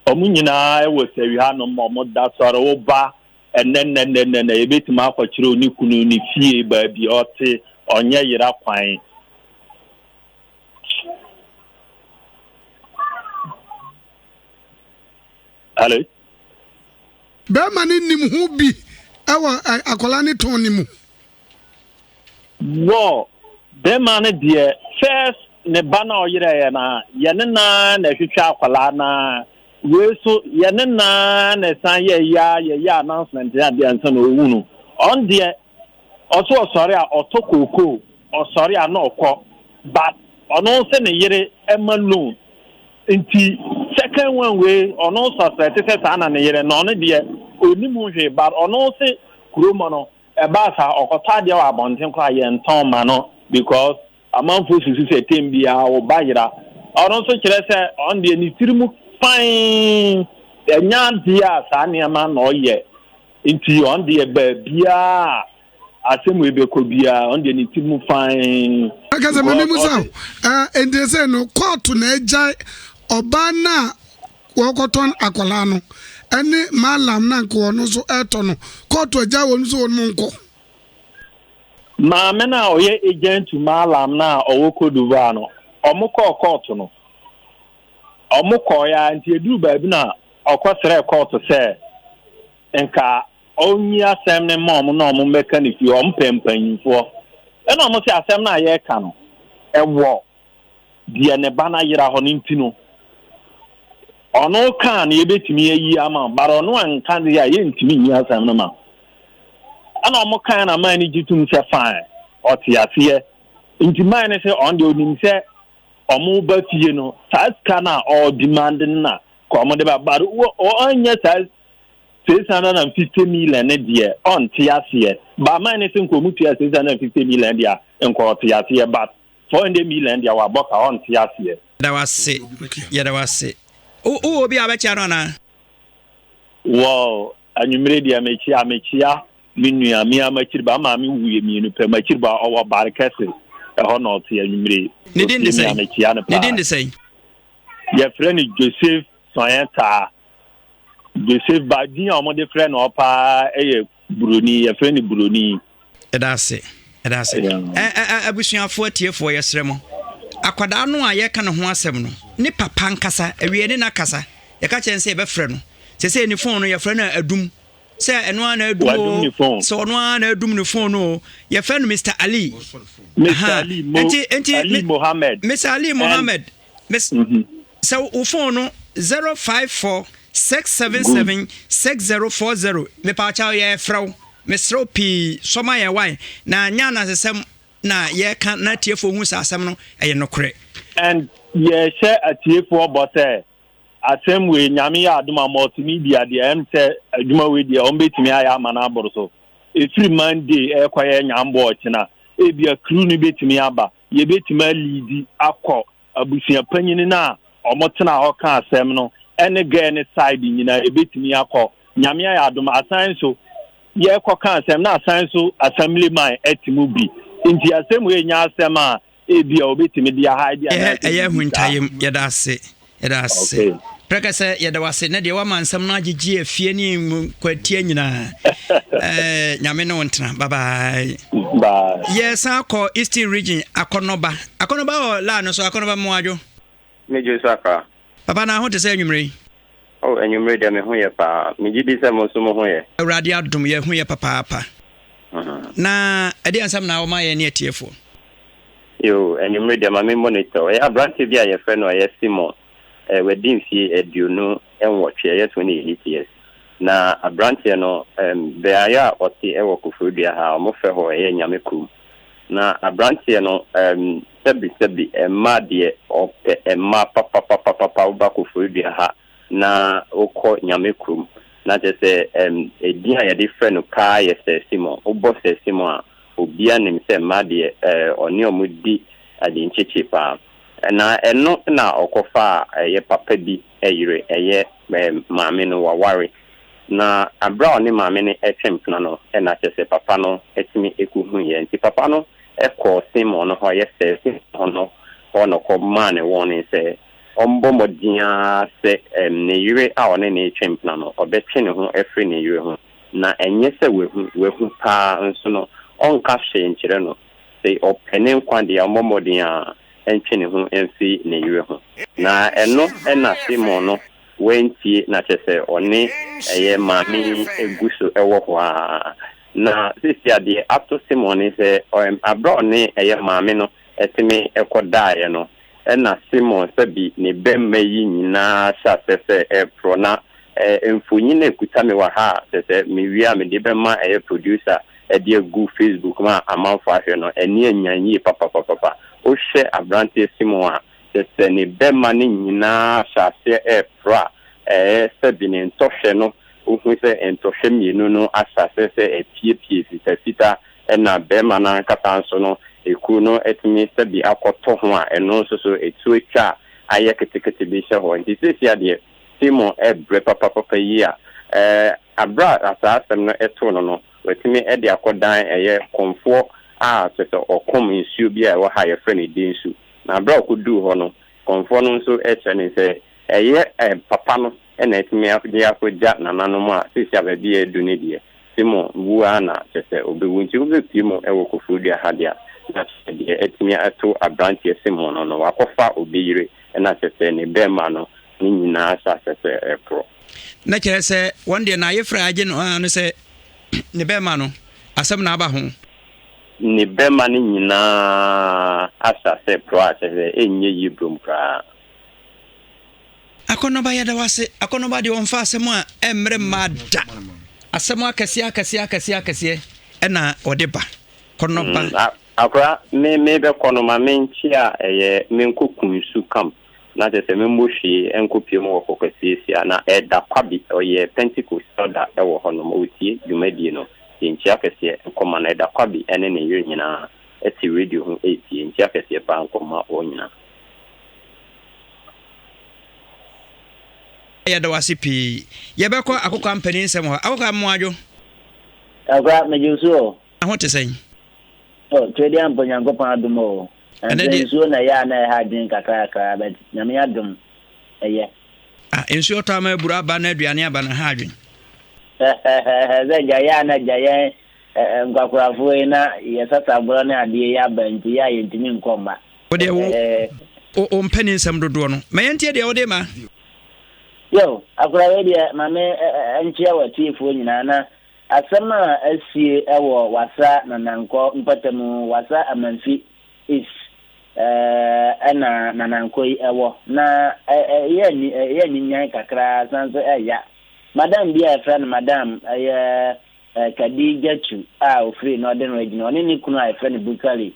Ɔmo nyinaa wɔ sɛwi hanom ɔmo da sɔre wo ba ɛnɛ nnɛ nnɛ nnɛ nnɛ yɛbɛtumi akɔkyerɛw ne kunu ne fie baabi ɔte ɔnyɛ yera kwan. Hello. Bɛrima no nim ho bi ɛwɔ akwadaa ne tɔn ne mu. Wɔ bɛrima no deɛ first ne ba na ɔyerɛeɛ na yɛne naa na ɛhwehwɛ akwadaa naa wei so yɛne naa na ɛsan yɛ ya yɛyɛ announcement ne adeɛ nsa na ɔwu no ɔn deɛ ɔso ɔsɔre a ɔtɔ kookoo ɔsɔre a na ɔkɔ but ɔno sɛ ne yere ɛma loan nti second one wei ɔno suspect sɛ saa na ne yere na ɔno deɛ onim ho hwee but ɔno se kurom no ɛbaa saa ɔkɔtɔ adeɛ wɔ abɔnten koraa yɛntɔn ma no because amanfoɔ susu sɛ tem biara wo ba yera. Ɔno nso kyerɛ sɛ ɔno deɛ ne tiri mu fine ɛnyɛ adeɛ a saa nneɛma na ɔyɛ nti ɔno deɛ baabiara asɛm wei bɛkɔ biara ɔno deɛ ne tiri mu fine. Ɛka sɛ mame mu sa ɛnti sɛ no kɔɔto na agyae ɔbaa no a wɔkɔtɔn akwadaa no ɛne malam na nka ɔno nso ɛtɔ no kɔɔto agyae wɔn nso wɔn mu nkɔ. Maame no a ɔyɛ agent to malam no a ɔwɔ Cote d'Ivoire no ɔmo kɔɔ kɔɔto no ɔmo kɔɔ ya nti eduru baabi na ɔkɔsrɛ kɔɔto sɛ nka ɔnyi asɛm ne ma ɔmo na ɔmo mmɛka ne fie ɔmo pɛ mpanyinfoɔ ɛna ɔmo sɛ asɛm no a yɛreka no ɛwɔ deɛ ne ba no ayera hɔ no nti no ɔno kaa no yɛbɛtumi ayi ama but ɔno anka deɛ a yɛntumi nyi asɛm no ma ɛna ɔmo kaa na man no gye tom sɛ fine ɔte aseɛ nti man no sɛ ɔno deɛ onim sɛ ɔmo ba fie no saa sika no a ɔredemand no na ka ɔmo de ba but ɔnyɛ saa 650 million ne deɛ ɔnte aseɛ ba man no sɛ nka ɔmo tua 650 million deɛ a nka ɔte aseɛ but 400 million deɛ wabɔ ka ɔnte aseɛ. Yɛda wase, yɛda wase. Wowɔ obi a wobɛkyia no anaa? Wɔ. Anwummere deɛ mekyia mekyia me nua me ara m'akyiri ba maame wuiɛ mmienu pɛ m'akyiri ba ɔwɔ bare kɛse ɛhɔ na ɔte anwummere. Ne din de Otie me a sɛn? mekyia no Ne paa. din de sɛn? Yɛfrɛ no Joseph Sɔnyɛ Taa. Joseph ba din a wɔde frɛ no paa yɛ Buroni yɛfrɛ no Buroni. Yɛda ase yɛda ase. Ɛ ɛ ɛ abusuafoɔ atiefoɔ yɛsrɛ mo akwadaa no a yɛka ne ho asɛm no ne papa nkasa awie ne na kasa yɛka kyerɛ no sɛ yɛbɛfrɛ no sɛsɛ ne phone no yɛfrɛ no adum sɛ ɛno ara na adum o sɛ ɔno ara na adum ne phone no o yɛfrɛ no Mr Ali. Mr Ali Mo nti nti Ali Mohammed. Mr Ali Mohammed. Mm-hmm. Sɛ wo phone no 054 677 6040 mepaakyɛw yɛfrɛ wo mesrɛ wo pii sɔma yɛn wae na nyɛ anansesɛm na yɛka na atiefoɔ hu sɛ asɛm no ɛyɛ nokorɛ. And yɛhyɛ atiefoɔ bɔ sɛ asɛm wei Nyame yɛ adom a multimedia deɛ ɛm sɛ adwuma wei deɛ wɔn bɛtumi ayɛ ama no aboro so. Ɛfiri Monday ɛrekɔyɛ nyambɔ ɔkyena ebia crew no bɛtumi aba yɛbɛtumi aliidi akɔ abusua panyin no a ɔmo tena hɔ ka asɛm no ɛne girl ne side nyinaa yɛbɛtumi akɔ. Nyame ayɛ adom asan nso yɛkɔ ka asɛm na asan nso assembly man ɛte mu bi nti asɛm wei nyɛ asɛm a ebia obetumi de ahide anaasɛ Ɛyɛ biribi saa. ahuntayem yɛda ase yɛda ase Okay. prɛkɛsɛ yɛda wase na deɛ wama nsɛm no agyegye afie ne nkwatia nyinaa eh, nyame ne wo ntena bye bye. Bye. Yɛsan kɔ Eastern Region Akɔnɔba Akɔnɔba wɔ laa no so Akɔnɔba mmoadwo. Me dwo so akra. Papa na ho te sɛ anwummere yi? Oh anwummere deɛ me ho yɛ paa. Me gye di sɛ mo nso mo ho yɛ. Awurade adom yɛ ho yɛ papaapa. Na ɛdeɛn nsɛm na woma yɛn ne atiefoɔ? Yoo, anwummere deɛ ma me mmɔ ne kyɛw. Ɛyɛ aberanteɛ bi a yɛfrɛ no ɛyɛ Simon. Eh, wadi mfie 28, ɛyɛ 28 years. Na aberanteɛ no, ɛm, beaeɛ a ɔte ɛwɔ Koforidua ha, wɔfrɛ hɔ ɛyɛ Nyame Kurom. Na aberanteɛ no, ɛm, sɛbi sɛbi, mmaa deɛ, ɔpɛ mmaa papapapapa, woba Koforidua ha na wokɔ Nyame kurom, na kyerɛ sɛ, ɛm, edin a yɛde frɛ no paa yɛ Sir Simon. Wobɔ Sir Simon a, obiara nim sɛ mmaa deɛ, ɛɛ, ɔne wɔn di adenkyekye paa. Na ɛno na ɔkɔfaa ɛyɛ papa bi yere, ɛyɛ, ɛɛ, maame no, waware. Na bere a ɔne maame no retwe mpena no, na kyerɛ sɛ papa no tumi kohuiɛ. Nti papa no kɔɔ Simon no hɔ, ɛyɛ sɛ Simon hɔ no hɔ na ɔkɔmaa no warning sɛ ɔmmɔ mmɔden ara sɛ ne yere a ɔne no retwe mpena no, ɔbɛtwe ne ho afiri ne yere ho. Na ɛnyɛ sɛ wahu, wahu paa nso no, ɔnka hwee nkyerɛ no. Sɛ ɔpɛ ne nkwa deɛ a, ɔmmɔ mmɔden ara ntwe ne ho mfiri ne yere ho. Na ɛno na Simon no Wantie na kyerɛ sɛ ɔne ɛyɛ maame yi gu so wɔ hɔ ara. Na seesei a deɛ ato Simon ne sɛ aberɛ a ɔne ɛyɛ maame no tumi kɔ daeɛ no ɛna Simon sɛbi ne bɛmma yi nyinaa hyɛ aseɛ sɛ ɛreporɔ na mfonyin a ɛkuta me wɔ ha a kyerɛ sɛ mewie a mede bɛma ɛyɛ producer de agu Facebook ma amanfoɔ ahwɛ no ani anyan yie papapapapa. Wohwɛ abranteɛ Simon a Kyerɛ sɛ ne bɛma no nyinaa hyɛ aseɛ repra a, ɛɛ sɛbi ne ntɔhwɛ no, wohu sɛ ntɔhwɛ mmienu no ahyɛ aseɛ sɛ ɛpiepie fitafita, ɛna bɛrima no ankasa nso no, ekuro no atumi sɛbi akɔtɔ ho a, ɛno nso so etuo atwa a ayɛ ketekete bi hyɛ hɔ. Nti seesei adeɛ, Simon rebrɛ papapapa yi a, ɛɛ aberɛ a saa asɛm no too no no, watumi de akɔdan ɛyɛ kɔmfoɔ a kyerɛ sɛ ɔkɔm nsuo bi a ɛwɔ ha a yɛfrɛ no Densu. Na berɛ a ɔkɔduruu hɔ no, kɔmfoɔ no nso kyerɛ no sɛ ɛyɛ papa no na atumi de akɔgya nananom a seesei a baabi a adu no deɛ, Simon wu ara na kyerɛ sɛ ɔbɛwu. Nti wobɛpue mu wɔ Koforidua ha deɛ a, na kyerɛ sɛ deɛ atumi ato aberanteɛ Simon no no, wakɔfa obi yere na kyerɛ sɛ ne bɛmma no ne nyinaa hyɛ aseɛ sɛ ɛreporɔ. Na kyerɛ sɛ wɔn deɛ n'ayefrɛ a agye no ara ne sɛ ne bɛmma no, asɛm na aba ho. Ne bɛma no nyinaa asa sɛ porɔ a kyerɛ sɛ ɛnyɛ yie biom koraa. Akɔnɔba yɛda wo ase. Akɔnɔba deɛ ɔmfa asɛm a ɛmmerɛ mmaa da. Asɛm akɛseɛ akɛseɛ akɛseɛ akɛseɛ ɛna ɔde ba. Kɔnɔba. Mm, akora me me bɛkɔ no ma me nkyia ɛyɛ me nkɔ kunsu camp na kyerɛ sɛ me mmɔ hwee nkɔ pie mu wɔ kɔkɔsiesia na ɛda kwabi ɔyɛ Pentecost elder ɛwɔ hɔ nom ɔtie dwumadie no. De nkyia kɛseɛ nkɔma no. Ɛda Kwabi ne ne yere nyinaa te radio ho retie. Nkyia kɛseɛ paa nkɔma wɔn nyinaa. Yɛda wo ase pii. Yɛbɛkɔ Akokwa mpanin nsɛm hɔ. Akokwa mmoadwo. Akora, megye wo so o. Na ho te sɛn? Oh, Twɛdi ampa Onyankopɔn adom o. Ɛnɛ Ɛnso deɛ. nsuo na ɛyɛ a na ɛha adwene kakrakra but Nyame adom ɛyɛ. Ah, nsuo tɔ ama aburo aba na aduane aba no ha adwene. Sɛ gya yɛ a na gya yɛn nkwakorafoɔ yi na yɛ sasaborɔ ne adeɛ yi aba nti yɛ a yɛntumi nkɔ mma. Wo deɛ wo wo mpɛ ne nsɛm dodoɔ no. Ma yɛntie deɛ wode ma. Yo, akora wei deɛ ma me nkyea w'atiefoɔ nyinaa na asɛm a asie wɔ Wassa Nanankɔ mpɔtamu, Wassa Amanfi East ɛna Nanankɔ yi wɔ na ɛyɛ ɛyɛ aninyan kakra san nso ɛya. Madam bi a yɛfrɛ no Madam ɛyɛ Kadijatu a ɔfiri Northern Region, ɔne ne kunu a yɛfrɛ no Bukari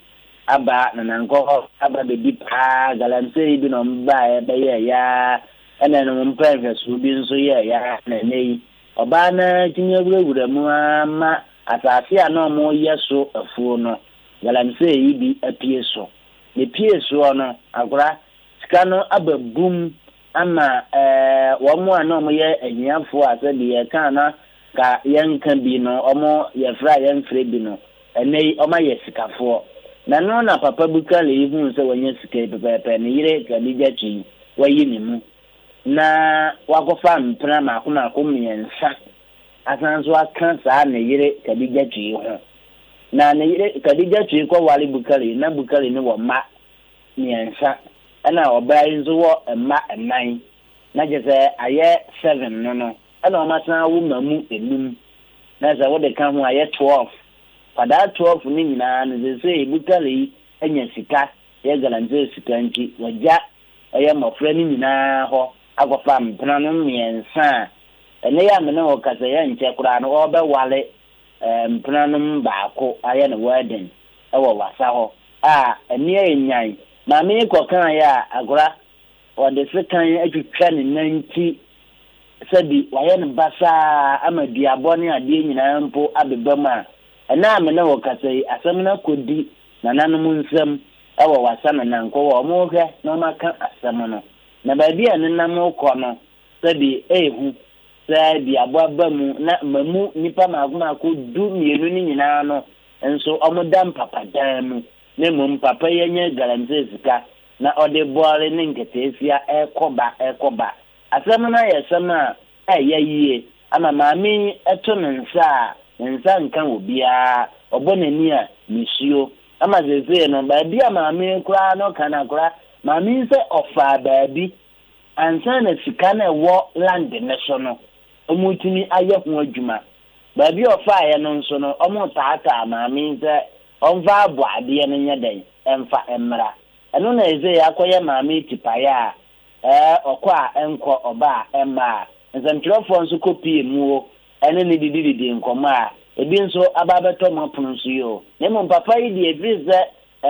aba na nankɔ hɔ aba bɛdi paa galamsey yi bi na wɔn baeɛ bɛyɛɛ yaa ɛna ɛno wɔn pɛ nhwɛsoɔ bi nso yɛɛ yaa na ɛnɛ yi ɔbaa no ara tumi awurawura mu ara ma asase a na wɔyɛ so afuo no galamsey yi bi apue so na epue soɔ no akora sika no aba bum ama wɔn a na wɔyɛ ahiafoɔ a sɛbi yɛka a na ka yɛnka bi no, wɔn yɛfrɛ a yɛmfrɛ bi no, ɛnnɛ yi wɔayɛ sikafoɔ. Na ɛno na Papa Bukale yi huu sɛ wanya sika yi pɛpɛɛpɛ, ne yere Khadijatu yi, wayi ne mu na wakɔfa mpena mmaako mmaako mmiɛnsa asan nso aka saa ne yere Khadijatu yi ho. Na ne yere Khadijatu yi kɔware Bukale yi, na Bukale no wɔ mma mmiɛnsa ɛna ɔbaa yi nso wɔ mma nnan na kyerɛ sɛ ayɛ seven no no ɛna wɔn asan awo mmamu enum na sɛ wode ka ho ayɛ 12 kwadaa 12 no nyinaa no seesei Bukale yi anya sika yɛ galamsey sika nti wagya ɛyɛ mmɔfra no nyinaa hɔ akɔfa mpena no mmiɛnsa a ɛnɛ yi a me ne wo kasa yi ɛnkyɛ koraa no ɔrebɛwale mpena no mu baako ayɛ no wedding wɔ wasa hɔ a ɛne ayɛ nyan. Maame yi kɔkaeɛ a, akora, wɔde sekan atwitwa ne nan ti sɛbi wayɛ no basaa ama duabɔ ne adeɛ nyinaa mpo abeba mu a, ɛnnɛ a me ne wo kasa yi, asɛm no akɔdi nananom nsam wɔ wasa nanankɔ hɔ, wɔrehwɛ na wɔaka asɛm no. Na baabi a ɛnenam rekɔ no, sɛbi ɛyɛ hu sɛ duabɔ aba mu na mmamu nnipa mmaako mmaako 12 no nyinaa no nso wɔda mpapadan mu, na mmom papa yi anya galamsey sika na ɔde bɔre ne nketeesia rekɔ ba rekɔ ba. Asɛm no ayɛ asɛm a ɛyɛ yie ama maame yi to ne nsa a, ne nsa nka obiara, ɔbɔ n'ani a, nisuo. Ama seesei no, baabi a maame yi koraa no ka no akora, maame yi sɛ ɔfaa baabi ansa na sika no a ɛwɔ land no so no, wɔretumi ayɛ ho adwuma. Baabi a ɔfaeɛ no nso no, wɔretaataa maame yi sɛ ɔmfa aboadeɛ no nyɛ dɛn mfa mmra. Ɛno na ɛsei akɔyɛ maame yi tipaeɛ a ɛɛ ɔkɔ a ɛnkɔ, ɔba a ɛmma a. Nsɛmtwerɛfoɔ nso kɔpie muo ne no didididi nkɔmmɔ a, ebi nso aba abɛtɔ mo apono so yi o. Na mmom papa yi deɛ, ɛfiri sɛ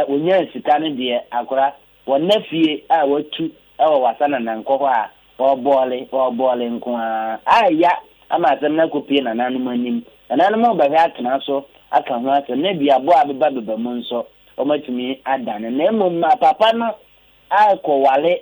ɔnyaa sika no deɛ, akora, Wɔnna fie a wɔatu wɔ Wassa-Nanankɔ hɔ a wɔrebɔɔle, wɔrebɔɔle nko ara. Ayɛ ama asɛm no akɔpue nananom anim. Nananom rebɛhwɛ atena so aka ho asɛm, na duabɔ a abeba beba mu nso, wɔatumi adane. Na mmom ma papa no rekɔware,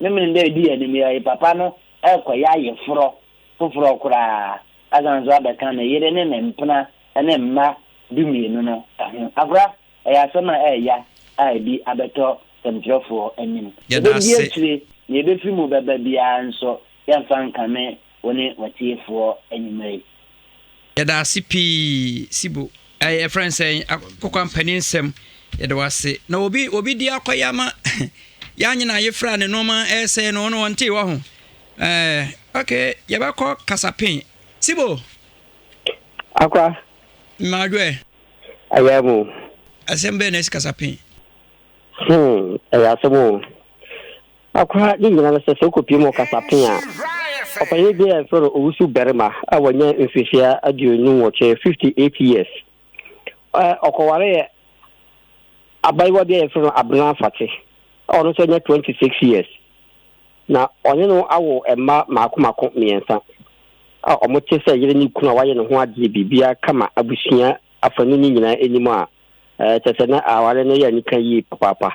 Memeneda a ɛdi anim yi, papa no rekɔyɛ ayeforɔ foforɔ koraa, asan nso abɛka ne yere ne ne mpena ne mma dumienu no ho. Akora. Ɛyɛ asɛm a ɛyɛ ya a ebi abɛtɔ sɛmtwerɛfoɔ anim. Yɛda Yɛbɛdi ase. akyire, nea ɛbɛfiri mu bɛba biara nso, yɛmfa nkame wo ne w'atiefoɔ anwummerɛ yi. Yɛda ase pii Sibo. Ɛɛ yɛfrɛ no sɛn akokwa mpanin nsɛm yɛda wo ase. Na obi obi di akɔyɛ ama yɛanyina ayefra ne nneɛma ɛresɛe no ɔno ɔnte wɔ ho. Ɛɛ okay yɛbɛkɔ kasapen. Sibo. Akwa. Mmadwoɛ. Ɛyɛ mo. Asɛm bɛn na asi kasapen? Hmm, ɛyɛ asɛm o. Akora ne nyina no sɛ sɛ wokɔpie mu ɔkasapen a, ɔpanyin bi a yɛfrɛ no Owusu Barima a wanya mfirihyia 58, 58 years. Ɔkɔwareɛ abayewa bi a yɛfrɛ no Abena Afate a ɔno nso anya 26 years. Na ɔne no awo mma mmaako mmaako mmiɛnsa a wɔte sɛ yere ne kunu a wɔayɛ ne ho adeɛ biribiara kama abusua afanu no nyinaa anim a kyerɛ sɛ na aware no yɛ anika yie papaapa.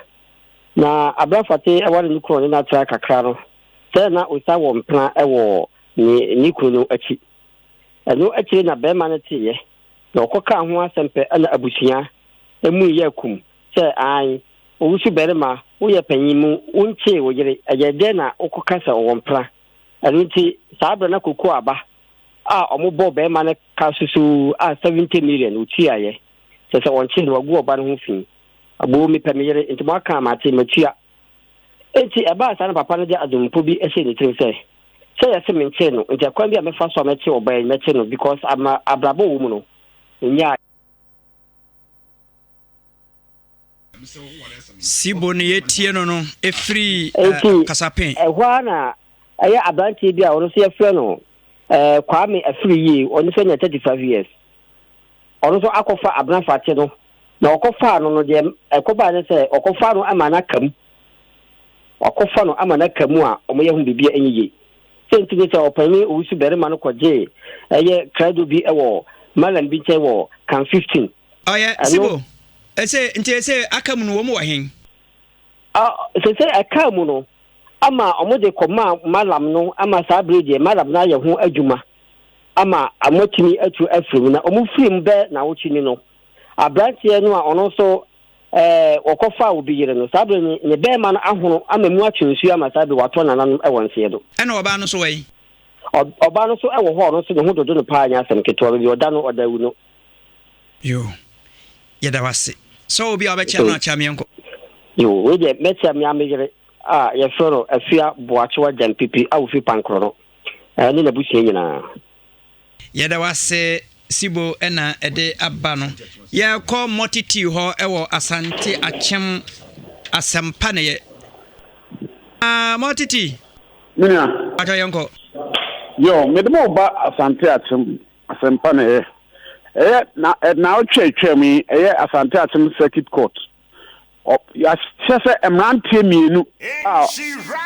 Na Abena Fate ware ne kunu a ɔne no atra kakra no. Sɛ na ɔsa wɔ mpena wɔ ne ne kunu no akyi. Ɛno akyire na barima no teeɛ, na ɔkɔkaa ho asɛm pɛ na abusua mu yɛɛ kum sɛ, Aane, Owusu barima, woyɛ panyin mu, wonkyee wo yere, ɛyɛɛ dɛn na wokɔka sɛ ɔwɔ mpena? Ɛno nti, saa berɛ na kokoo aba a wɔbɔɔ barima no ka susuu a 70 million ɔtuaeɛ. Kyerɛ sɛ ɔnkyee no, wagu ɔba no ho fi. Aboo, mepɛ me yere, nti moaka a mate, matua. Enti ɛbaa saa na papa no de adwemmpo bi hyɛɛ ne tirim sɛ, sɛ yɛse menkyee no, nti ɛkwan bi a mɛfa so a mɛkye ɔbaa yi, mɛkye no because ama abrabɔ wɔ mu no, ɔnyaa. Sibo no yɛtie no no, ɛfiri Enti Kasapen. ɛhɔ ara na ɛyɛ aberanteɛ bi a ɔno nso yɛfrɛ no Kwame Afriyie, ɔno nso anya 35 years. Ɔno nso akɔfa Abena Fakye no, na ɔkɔfaa no no deɛ ɛkɔbaa ne sɛ ɔkɔfaa no ama no aka mu. Wakɔfa no ama no aka mu a wɔyɛ ho biribi a ɛnyɛ yie. Sɛ nti ne sɛ ɔpanyin owusu barima no kɔgyee ɛyɛ krado bi wɔ malam bi nkyɛn wɔ kan 15. Ɔyɛ Sibo, ɛsɛ nti ɛsɛ aka mu no wɔn wɔ hen? Sɛ ɛkaa mu no ama wɔde kɔmaa malam no ama saa bere deɛ malam no ayɛ ho adwuma. ama wɔatumi atu afiri mu. Na wɔfirii mu bɛyɛ nnawɔtwe ni no, aberanteɛ no a ɔno nso ɛɛ wɔkɔfaa obi yere no, saa berɛ no ne bɛrima no ahono ama mu atwe nsuo ama saa berɛ watɔ nananom wɔ nseɛ do. Ɛna ɔbaa no nso wɔ he? Ɔbaa no nso wɔ hɔ a ɔno nso ne ho dodo no paa nyɛ asɛm ketewa, baabi ɔda no ɔda awu no. Yoo, yɛda wo ase. Sɛ obi a wobɛkyea no akyea me yɛnkɔ. Yoo, wei deɛ mɛkyea me ara me yere a yɛfrɛ no Afia Boakyewa Gyampipi a ɔfiri Pankorɔ no. ne n'abusua nyinaa. Yɛda wo ase Sibo na ɛde aba no. Yɛkɔ Mɔtiti hɔ wɔ Asante Akyem Asɛmpa na yɛ. Ah, Mɔtiti. Menua. Atwa yɛnkɔ. Yo, mede mo ba Asante Akyem Asɛmpa na ɛyɛ. Ɛyɛ na naawɔtwe a atwam yi, ɛyɛ Asante Akyem Circuit Court. Yɛahyɛ sɛ mmeranteɛ mmienu a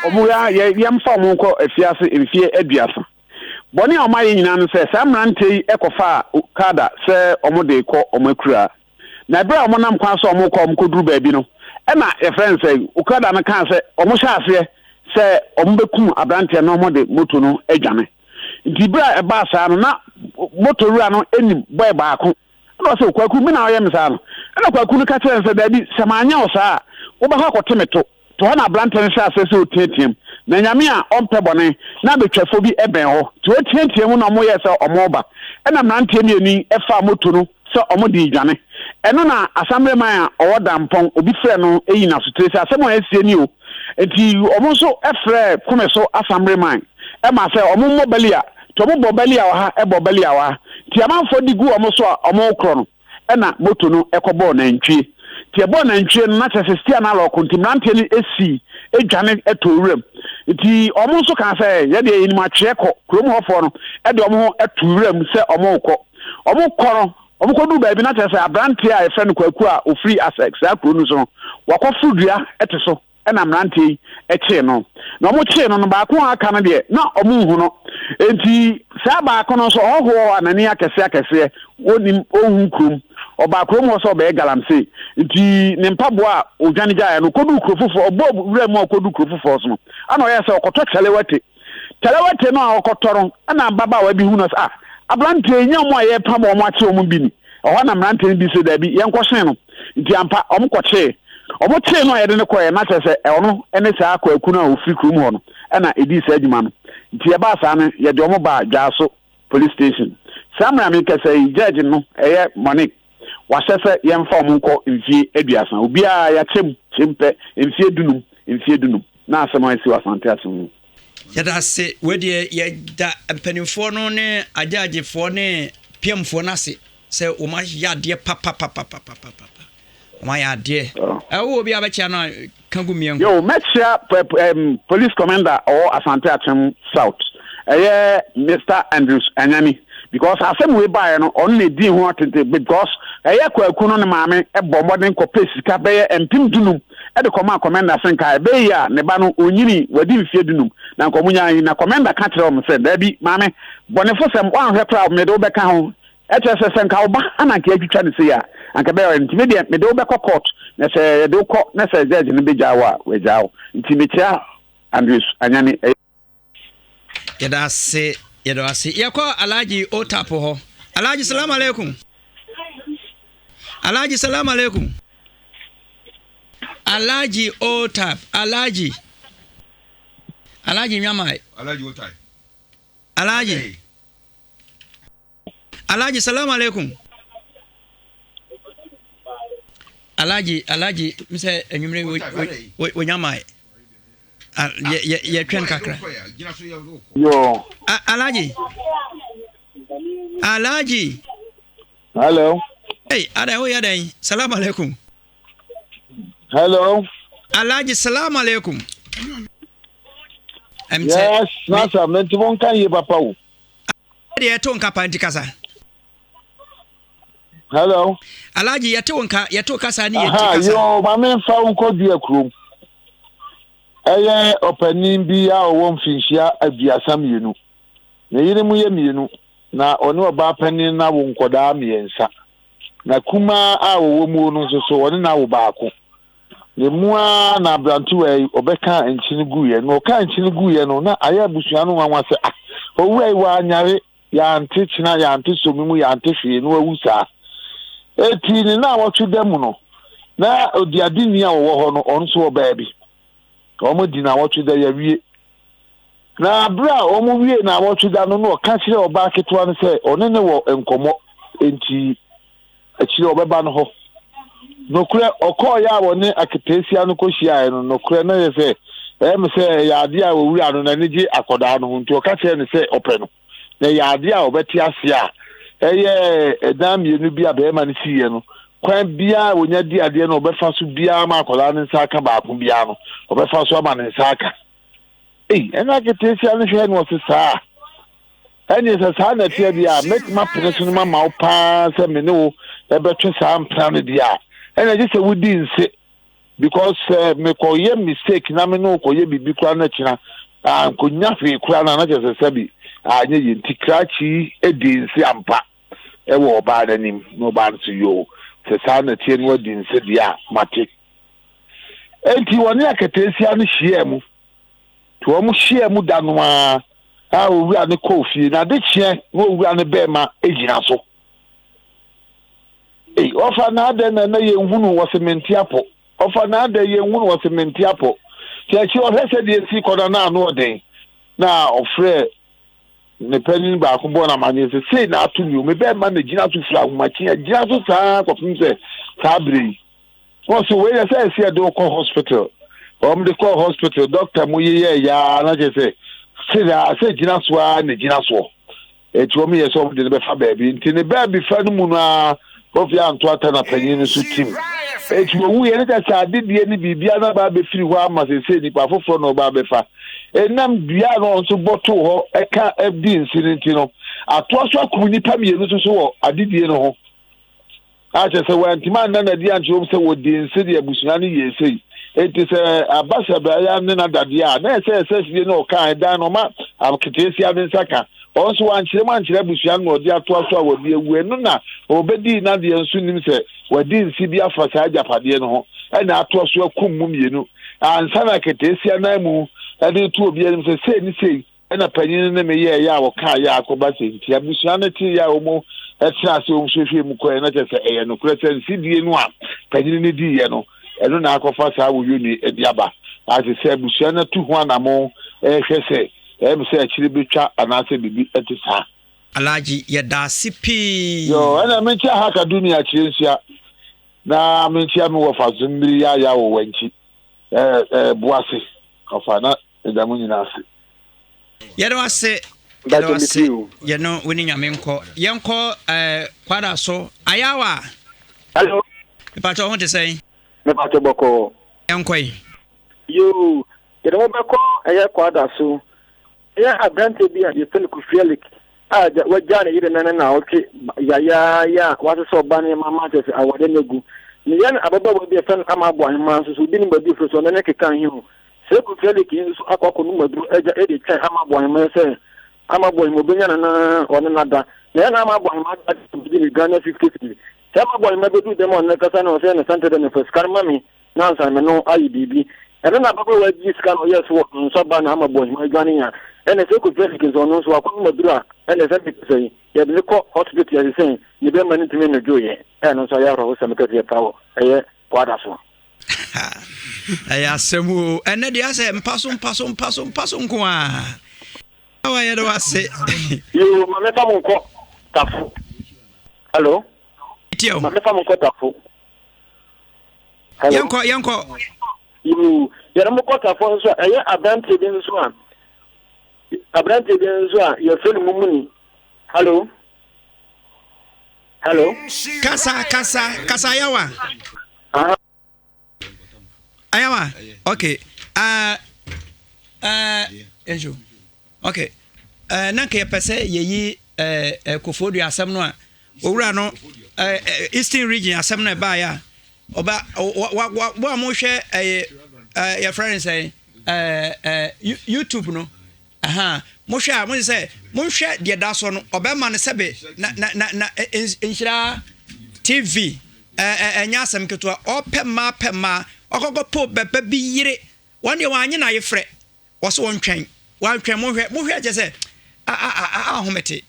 wɔn yɛmfa wɔn nkɔ afiase mfeɛ aduasa. Bɔne a wɔayɛ nyinaa no sɛ saa mmeranteɛ yi kɔfaa okada sɛ wɔde rekɔ wɔn akuraa. Na ɛberɛ a wɔnam kwan so a wɔrekɔ a wɔkɔduru baabi no, ɛna yɛfrɛ no sɛ okada no kaa sɛ wɔhyɛ aseɛ sɛ wɔbɛkum aberanteɛ no na wɔde moto no adwane. Nti berɛ a ɛbaa saa no, na moto wura no nim bɔɛ baako. Ɛna ɔse, Kwaku, me na woyɛ me saa no? Ɛna Kwaku no ka kyerɛɛ no sɛ, Daabi, sɛ manyɛ wo saa a, wobɛkɔ akɔte me to. To hɔ na aberanteɛ no hyɛɛ aseɛ sɛ ɔreteateam. Na Nyame a ɔmpɛ bɔne, na abɛtwafoɔ bi bɛn hɔ. Nti wɔteateaam na wɔyɛɛ sɛ wɔreba. Ɛna mmeranteɛ mmienu yi faa moto no sɛ wɔde redwane. Ɛno na Asamreman a ɔwɔ Dampɔn, obi frɛɛ no yii no asotire sɛ asɛm a asie ni o. Nti wɔn nso frɛɛ Kome so Asamreman ma sɛ wɔmmɔ Balia. Nti wɔn bɔ Balia wɔ ha, bɔ Balia wɔ ha. Nti amanfoɔ de gu wɔn so a wɔrekorɔ no, ɛna moto no kɔbɔɔ nantwie. Nti ɛbɔɔ nantwie no, na kyerɛ sɛ stia no alɔɔko, nti mmeranteɛ no sii dwane tɔɔ wuram. Nti wɔn nso kaa sɛ, Yɛ deɛ yɛnim atweɛ kɔ. Kurom hɔfoɔ no de wɔn ho too wuram sɛ wɔrekɔ. Wɔrekɔ no, wɔkɔduu baabi na kyerɛ sɛ aberanteɛ a yɛfrɛ no Kwaku a ɔfiri Asɛ saa kuro no so no, wakɔforo dua te so. Ɛna mmeranteɛ yi kyee no. Na wɔkyee no no, baako a aka no deɛ, na wɔnhu no. Enti saa baako no nso, ɔhɔhoɔ a n'ani akɛseɛ akɛseɛ, ɔnnim, ɔnhu kurom. Ɔbaa kurom hɔ sɛ ɔbɛyɛ galamsey. Enti ne mpaboa a ɔdwane gyaeɛ no, ɔkɔduu kuro foforɔ, ɔbɔɔ wura mu a ɔkɔduu kuro foforɔ so no, ɛna ɔyɛɛ sɛ ɔkɔtɔ kyalewate. Kyalewate no a ɔkɔtɔ no, ɛna ababaawa bi hu no sɛ, ah, aberanteɛ yi, nyɛ wɔn a yɛrepam wɔn akye wɔn bi ni. Ɛhɔ na mmeranteɛ no bi se, Dabi, yɛnkɔhyee no. Nti ampa, wɔkɔkyee. Wɔkyee no a yɛde no kɔeɛ, na kyerɛ sɛ ɔno ne saa Kwaku no a ɔfiri kurom hɔ no na ɛdii saa adwuma no. Nti ɛbaa saa no, yɛde wɔn baa Dwaaso Police Station. Saa mmerɛ a merekasa yi, judge no, ɛyɛ Monique, wahyɛ sɛ yɛmfa wɔn nkɔ mfie aduasa. Obiara, yɛakyɛ mu, kyem pɛ, mfie dunum, mfie dunum. Na asɛm a asi wɔ Asante Akyem no. Yɛda ase. Wei deɛ yɛda mpanimfoɔ no ne agyaagyefoɔ ne piamfoɔ no ase sɛ wɔn ayɛ adeɛ papapapapapapa. Wɔn ayɛ adeɛ. Ɛwɔ obi a bɛkyia no a ka gu mmiɛnko. Yo, mɛkyia police commander ɔwɔ Asante Akyem South. Ɛyɛ Mister Andrews Anyani. Because asɛm wei baeɛ no, ɔno na ɛdii ho atente because ɛyɛ Kwaku no ne maame bɔ mmɔden kɔpɛ sika bɛyɛ 15,000 de kɔmaa kɔmɛnda sɛ nka ɛbɛyɛ yie a ne ba no ɔnyinii, wadi mfeɛ dunum, na nka wɔnyaa yi. Na kɔmɛnda ka kyerɛɛ wɔn sɛ, Daabi, maame, bɔnefosɛm, woanhwɛ koraa a, mede wo bɛka ho. Ɛkyerɛ sɛ, sɛ nka wo ba na anka yɛatwitwa no sei a, anka ɛbɛyɛ ɔyɛ. Nti me deɛ, mede wo bɛkɔ kɔɔt, na sɛ yɛde wo kɔ na sɛ gyɛɛgye no bɛgyaa wo a, wagyaa wo. Nti mekyea Andrews Anyane. Ɛyɛ. Yɛda ase, yɛda ase. Yɛkɔ Alhaji Otap hɔ. Alhaji salam alaikum. Alhaji salam alaikum. Alhaji Otap, Alhaji. Alhaji Nyamai. Alhaji Otap. Alhaji. Alhaji salam alaikum. Alhaji Alhaji sɛ anwummere wo nyamae. Yɛtwɛn kakra. Yo. Alhaji. Alhaji. Hello. Hey, adan wo yɛ dɛn? Salam alaikum. Hello. Alhaji salam alaikum. Yes, nasa menti mo nka yie papa o. Deɛ yɛte wo nka paa nti kasa. Hello. Alhaji yɛte wo nka yɛte wo kasa ne yɛti kasa. Yoo maame nfa wo nkɔ dua kurom. Ɛyɛ ɔpanin bi a ɔwɔ mfinhyia 32. Ne yere mu yɛ mmienu na ɔne ɔbaa panin no awo nkɔdaa mmiɛnsa. Na kumaa a ɔwɔ mu no nso so ɔne no awo baako. Na emu ara na aberantewa yi ɔbɛkaa nkyene guiɛ. Na ɔkaa nkyene guiɛ no, na ayɛ abusua no nwanwa sɛ, ah, owura yi wanyare, yɛante kyena, yɛante somi mu, yɛante hwee, na wawu saa. Eti ne naawɔtwe da mu no, na odiadeni a ɔwɔ hɔ no, ɔno nso wɔ baabi. Wɔn di naawɔtwe da, yɛawie. Na bere a wɔn wie naawɔtwe da no, na ɔka kyerɛ ɔbaa ketewa no sɛ ɔne ne wɔ nkɔmmɔ, enti akyire ɔbɛba no hɔ. Nokorɛ, ɔkɔeɛ a ɔne aketeesia no kɔhyiaeɛ no, nokorɛ na ɛyɛ sɛ, ɛyɛ me sɛ ɛyɛ adeɛ a owura no n'ani gye akɔdaa no ho, nti ɔka kyerɛɛ no sɛ ɔpɛ no, na ɛyɛ adeɛ a ɔbɛte aseɛ a ɛyɛ ɛdan mmienu bi a barima no siiɛ no, kwan biara a ɔnya di adeɛ no ɔbɛfa so biara ma akɔdaa no nsa aka baako biara no, ɔbɛfa so ama ne nsa aka. Ei, ɛna aketeesia no hwɛɛ no ɔse saa. Ɛneɛ sɛ saa na ɛteɛ deɛ a, mɛtumi apene so no mama wo paa sɛ me ne wo ɛbɛtwe saa mpena no deɛ a, ɛna gye sɛ wodi nse. Because sɛ mekɔyɛ mistake na me ne wo kɔyɛ biribi koraa no akyina, ankɔnya hwee koraa no a, na kyerɛ sɛ sɛbi anyɛ yie. Nti krakye yi dii nse ampa ɛwɔ ɔbaa no anim. Na ɔbaa no so yoo, sɛ saa na ɛteɛ na wadi nse deɛ a, mate. Enti wɔne aketeesia no hyiaa mu. Nti wɔn hyiaa mu da no ara a owura no kɔɔ fie. Na ade kyeɛ na owura no bɛrima gyina so. Ei, ɔfa na adɛn na ɛnɛ yɛnhunu wɔse mente apɔ. Ɔfa na adɛn yɛnhunu wɔse mente apɔ. Nti akyire ɔhwɛ sɛdeɛ esi kɔ no na ano ɔden. Na ɔfrɛ ne panin baako bɔɔ no amanneɛ sɛ sei na ato me o, me bɛrima na gyina so firi ahomakye agyina so saa kɔpem sɛ saa berɛ yi. Wɔn so wei yɛ sɛ ɛsɛ yɛde wo kɔ hospital. Wɔn de kɔɔ hospital, doctor mu yeyɛɛ yaa na kyerɛ sɛ sɛ sɛ gyina so ara na gyina soɔ. Eti wɔn yɛ sɛ wɔn de no bɛfa baabi. Nti ne baabi fa no mu no ara Kofi anto ata na panyin no so tim. Eti owu yɛ ne kyɛ sɛ adedie ne biribiara na ba abɛfiri hɔ ama sese nipa foforɔ na ɔba abɛfa. Enam dua a na wɔn nso bɔ too hɔ ɛka di nsi no nti no, atoa so akum nnipa mmienu nso so wɔ adedie no ho. A kyerɛ sɛ wɔantumi anna no adi ankyerɛ wɔn sɛ wɔdii nse de abusua no yɛɛ sei. Enti sɛ aba sɛ Braya ne no ada deɛ a, na ɛsɛ sɛ fie no ɔka ɛdan no ɔma aketeesia no nsa ka. Ɔno nso wankyerɛ mu ankyerɛ abusua no na ɔde atoa so a wɔde awu. Ɛno na ɔbɛdii n'adeɛ nso nim sɛ wadi nse bi afa saa agyapadeɛ no ho ɛna atoa so akum mu mmienu ansa na aketeesia no amu de reto obi anim sɛ sei ne sei Ɛna panyin no ne me yɛɛyɛ a wɔkaa yɛ a akɔba sɛ nti abusua no tee yɛ a wɔn tena ase wɔn hwehwɛ mu kɔɛ na kyerɛ sɛ ɛyɛ nokorɛ sɛ nsidie no a panyin no diiɛ no ɛno na akɔfa saa wɔyɔni de aba ase sɛ abusua no atu ho anamo ɛrehwɛ sɛ ɛyɛ sɛ akyire bɛtwa anaasɛ biribi ɛte saa. Alhaji yɛdaase pii. Yoo ɛna menkyia Haka Dunia akyire nhyia na menkyia me wɔfa Zombiri Yaya wɔ Wankyi ɛɛ ɛɛ Boase ɔfa na Meda mo nyinaa ase. Yɛda wo ase, yɛda wo ase, yɛno wo ne Nyame nkɔ. Yɛnkɔ eh, kwada so. Ayawa! Hello. Mepakyɛ wo ho te sɛn? Mepakyɛ bɔkɔɔ. Yɛnkɔ yi. Yoo, yɛde mo bɛkɔ ɛyɛ kwada so. Ɛyɛ aberanteɛ bi a yɛfrɛ no Kofi Alik a wagyaa ne yere na ne naawɔtwe yayaaya a wasesa ɔba ne ma ma kyerɛ sɛ awadeɛ no agu. Ne yɛ no ababaawa bi a yɛfrɛ no Ama Aboahemaa nso so obi nim baabi ofiri so ɔne ne keka he o. Sekou Felix yi nso akɔ akɔnom aduro agya de retwɛn Ama Boahemaa sɛ Ama Boahemaa ɔbɛnya no na ɔne no ada. Na ɛyɛ na Ama Boahemaa ada de ne Ghana 50 cedis. Sɛ Ama Boahemaa bɛduru dɛm a ɔne no kasa no ɔsɛ ne sante dɛ mefa sika no ma me na ansa me no ayɛ biribi. Ɛno na ababaawa gyee sika no ɔyɛɛ so wɔ nsa ba na Ama Boahemaa dwane a. Ɛna sɛ Kofi Adike nso ɔno nso wakɔnom aduru a ɛna sɛ meka sɛ yi yɛde no kɔ hospital yɛse sɛn ne bɛrima no ntumi nnodwo yɛ ɛno nso ayɛ awerɛhosɛm kɛseɛ paa wɔ ɛyɛ kwada so. Ɛyɛ asɛm o ɛnɛ deɛ asɛ mpa so mpa so mpa so mpa so nko a awa yɛde wase. Yoo ma mefa mo nkɔ tafo. Hello. Ma mefa mo nkɔ tafo. Hello. Yɛnkɔ yɛnkɔ. Yoo, yɛne mo kɔ tafo nso a, ɛyɛ aberanteɛ bi nso a, aberanteɛ bi nso a yɛfrɛ no Mumuni. Hello. Hello. Kasa kasa kasa ayawa. Aha. Ayawa. Okay. Uh, uh, Enjo. Okay. Uh, na nka yɛpɛ sɛ yɛyi uh, uh, Koforidua asɛm no a owura no uh, Eastern region asɛm no ɛbaeɛ a ɔba wa wa wa a mohwɛ ɛyɛ ɛɛ yɛfrɛ no sɛn ɛɛ ɛɛ YouTube no ɛhan mohwɛ a mo sɛ monhwɛ deɛ da so no ɔbɛma no sɛbe na na na na nhyira TV ɛɛ ɛnyɛ asɛm ketewa ɔpɛ mmaa pɛ mmaa ɔkɔkɔ po bɛbɛ bi yere wɔn deɛ wɔn anye na ayefrɛ wɔso wɔn twɛn wɔn twɛn mohwɛ mohwɛ kyɛ sɛ a a a ahomete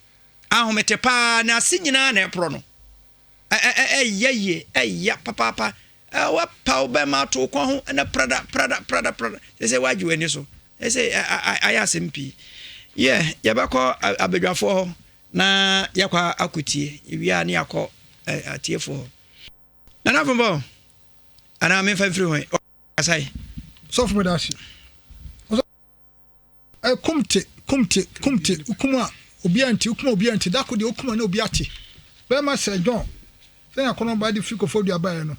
ahomete paa na ase nyinaa na ɛporɔ no. Ɛyɛ yie, ɛya papaapa. Woapa wo bɛrima ato wo kɔn ho na prada, prada, prada, prada. Sɛ sɛ woagye w'ani so. Sɛ sɛ ayɛ asɛm pii. Yɛ, yɛbɛkɔ abadwafoɔ hɔ na yɛakɔ akɔtie. Yɛwie a ne yɛakɔ atiefoɔ hɔ. Nana Afombo, anaa memfa mfiri hɔ? Kasae. Sɔfo meda ase. Ɛ kum te, kum te, kum te, wokum a obiara nte, wokum a obiara nte, da ko deɛ wokum a na obi ate. Bɛrima sɛ John, sɛnea akɔnnɔba de firi Koforidua baeɛ no,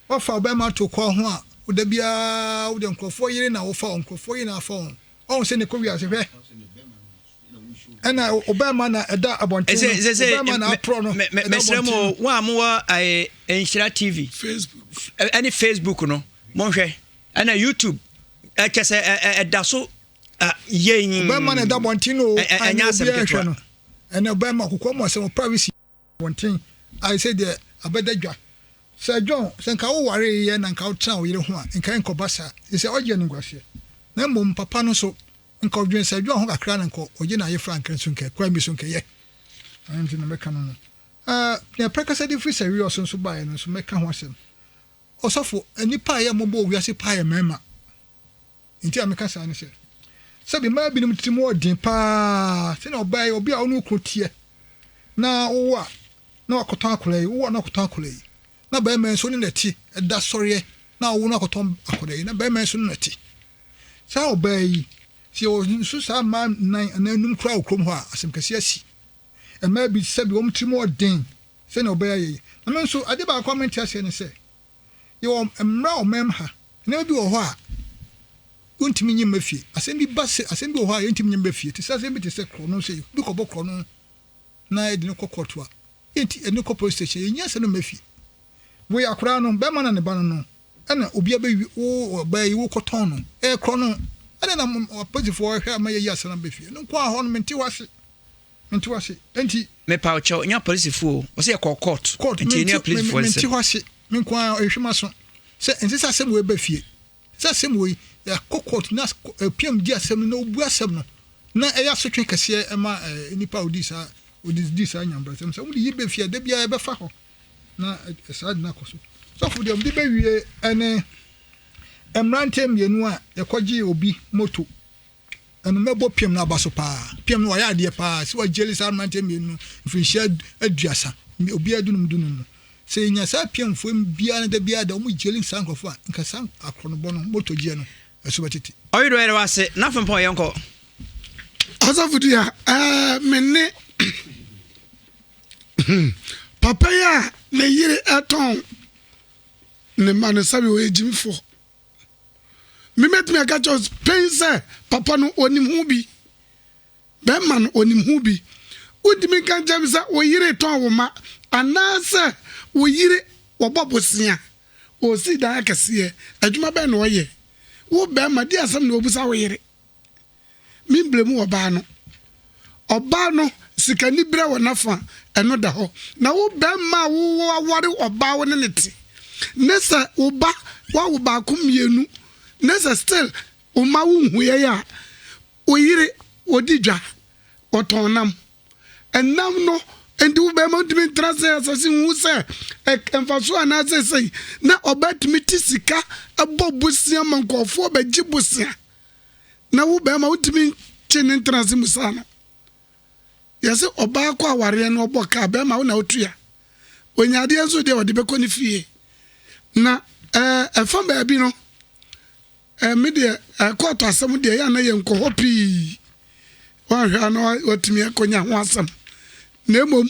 woafa ɔbarima ato kɔn ho a, wo da biara wo deɛ nkurɔfoɔ yere na wofa wɔn, nkurɔfoɔ yere na afa wɔn. Ɔhu sɛ ne kɔ wiase hwɛ. Ɛna ɔbarima na ɛda abɔnten no, ɔbarima na aporɔ no, ɛda abɔnten no. Wɔn a mowɔ Nhyira TV, Facebook, ɛne Facebook no, monhwɛ. Ɛna YouTube ɛkyɛ sɛ ɛda so yɛn. Ɔbɛrima na ɛda bɔnten no o. Ɛnyɛ asɛm ketewa. No. Ɛna ɔbɛrima koko mu asɛm privacy bɔnten ayɛ sɛ deɛ abɛda dwa. Sɛ John sɛ nka wo ware yɛ na nka wotena wo yere ho a nka ɛnkɔba saa. Sɛ ɔgye animguaseɛ. Na mmom papa no nso nka ɔdwen sɛ John ho kakra na nka ɔgye n'ayefra nka nso nka kwan bi so nka ɛyɛ. Ɛno nti na mɛka no no. Ɛɛ nea pɛkɛsɛ de firi sɛ wiɔso nso baeɛ no nso mɛka ho asɛm. Ɔsɔfo, nnipa a ɛyɛ mmɔbɔ wɔ wiase paa yɛ mmarima. Nea enti a meka saa ne sɛ, sɛbe mmaa binom tirim wɔ den paa, sɛnea ɔbaa yi, obi a ɔne wo kunu teɛ, na wowo a, na wakɔtɔn akwadaa yi, wowo a na wakɔtɔn akwadaa yi, na barima yi nso ne na ɛte, ɛda sɔreɛ, na ɔwo na wakɔtɔn akwadaa yi, na barima yi nso ne na ɛte. Saa ɔbaa yi, sɛ yɛwɔ nso saa mmaa nnan anaa nnum koraa wɔ kurom hɔ a, asɛm kɛseɛ asi. Mmaa bi, sɛbe wɔn tirim wɔ den, sɛnea ɔbɛyɛ ayɛ yi. Na me nso, ade baako a mente aseɛ ne sɛ, yɛwɔ mmara wɔ ɔman mu ha, nneɛma bi wɔ hɔ a wontumi nyi mma fie. Asɛm bi ba sɛ, asɛm bi wɔ hɔ a yɛntumi nyi mma fie, te sɛ asɛm bi te sɛ korɔno sei, obi kɔbɔ korɔno na yɛde no kɔ kɔɔto a, yɛnti, yɛde no kɔ police station, yɛnyi asɛm no mma fie. Wei akwadaa no, bɛrima na ne ba no no, ɛna obi abɛwi, wo ɔbaa yi wokɔtɔn no, ɛyɛ korɔno. Ɛdɛn na apolisifoɔ hwɛ ama yɛyi asɛm no aba fie? Ɛno nko ara hɔ no, mente hɔ ase. Mente wo ase. Enti. Mepa wo kyɛw, nyɛ apolisifo o. Wɔsɛ yɛkɔɔ court. Court, Nti ɛni apolisifoɔ nsɛm. Mente hɔ ase. Me nko ara, ɛhwɛ m'aso. Sɛ ɛnsɛ sɛ asɛm wei ba fie. Sɛ asɛm wei, yɛakɔ court na piam di asɛm no na obu asɛm no na ɛyɛ asotwe kɛseɛ ɛma nipa a odi saa odi di saa nyambrasɛm. Sɛ wɔde yi ba fie a, da biara yɛbɛfa hɔ na saa de no akɔ so. Sɔfo deɛ wɔde bɛwie ɛne mmeranteɛ mmienu a yɛkɔgyee obi moto Ɛno mɛbɔ PM no aba so paa. PM no wayɛ adeɛ paa sɛ wagyeli saa mmeranteɛ mmienu no mfirinhyia aduasa, obiara dunum dunum no. Sɛ yɛnya saa PM foɔ yi biara na da biara da wɔn gyeli saa nkurɔfoɔ a, nka saa akorɔnobɔ no, moto gyeɛ no, ɛso bɛtete. Ɔyedo yɛda wo ase na frempɔn yɛnkɔ. Asafo di a ɛɛ me ne papa yi a ne yere ɛtɔn ne mma no sɛbi ɔyɛ gyimifoɔ. Me mɛtumi aka kyerɛ wo pɛn sɛ papa no ɔnim ho bi. Bɛrima no ɔnim ho bi. Wontumi nka nkyerɛ me sɛ wo yere tɔn wo ma anaasɛ wo yere wɔbɔ bosea ɔresi dan akɛseɛ. Adwuma bɛn na ɔyɛ? Wo bɛrima di asɛm na ɔbusa wo yere. Me mblemu ɔbaa no. Ɔbaa no sikaniberɛ wɔ n'afa ɛno da hɔ. Na wo bɛɛma a wo aware ɔbaa wo ne no te ne sɛ wo ba wawo baako mmienu ne sɛ still wo mma wo nhuiɛ a wo yere. Ɔdi dwa, ɔtɔn nam. Ɛnam no nti wo bɛrima ntumi ntra sɛ asase hu sɛ mfasoɔ anaasɛ sei na ɔbaa tumi te sika bɔ bosea ma nkurɔfoɔ bɛgye bosea na wo bɛrima wontumi nkye ne ntena ase mu saa no. Yɛse ɔbaa kɔ awareɛ no ɔbɔ kaa bɛrima wo na wotua. Ɔnya adeɛ nso deɛ ɔde bɛkɔ ne fie. Na ɛfa baabi no Eh, me deɛ, eh, kɔɔto asɛm deɛ, yɛ a na yɛnkɔ hɔ pii. Woanhwɛ a na watumi akɔnya ho asɛm. Na mmom,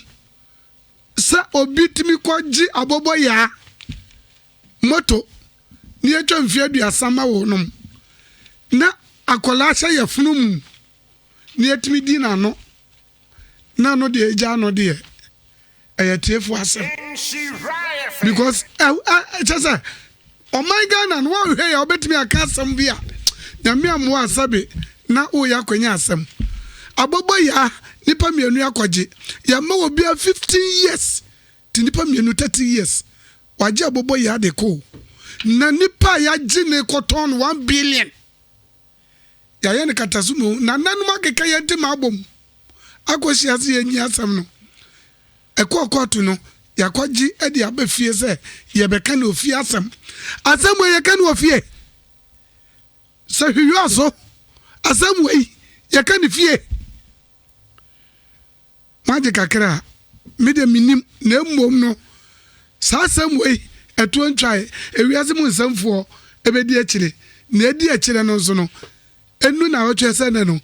sɛ obi tumi kɔgye abɔbɔyaa moto na yɛtwa mfeɛ aduasa ma wo nom, na akwadaa hyɛ yɛfono mu na yɛtumi di n'ano, na ano deɛ ɛgya ano deɛ, ɛyɛ tiefo asɛm because ɛkyɛ sɛ ɔman Ghana no wɔnhwɛ yɛ wobɛtumi aka asɛm bi a nyame amoa asɛbe na woyɛ akɔnya asɛm abɔbɔ yaa nipa mmienu akɔgye yɛma wɔ bia 15 years ti nipa mmienu 30 years wagye abɔbɔ yaa de kɔ na nipa a yɛagye ne kɔtɔn 1 billion Yɛayɛ no kataso mu. Nananom akeka yɛn ntam abom akɔhyia sɛ yɛnyi asɛm no. Ɛkɔɔ kɔɔto no, yɛakɔgye de aba fie sɛ yɛbɛka no ofie asɛm. Asɛm wei yɛka no wɔ fie. Sɛ hwehwɛ so, asɛm wei yɛka no fie. Moagye kakra a, me deɛ mennim, na mmom no, saa asɛm wei, ɛtoɔ ntwae, ewiase mu nsɛmfoɔ bɛdi akyire, na ɛdi akyire no nso no, ɛnnu nnawɔtwe sɛ nnɛ no,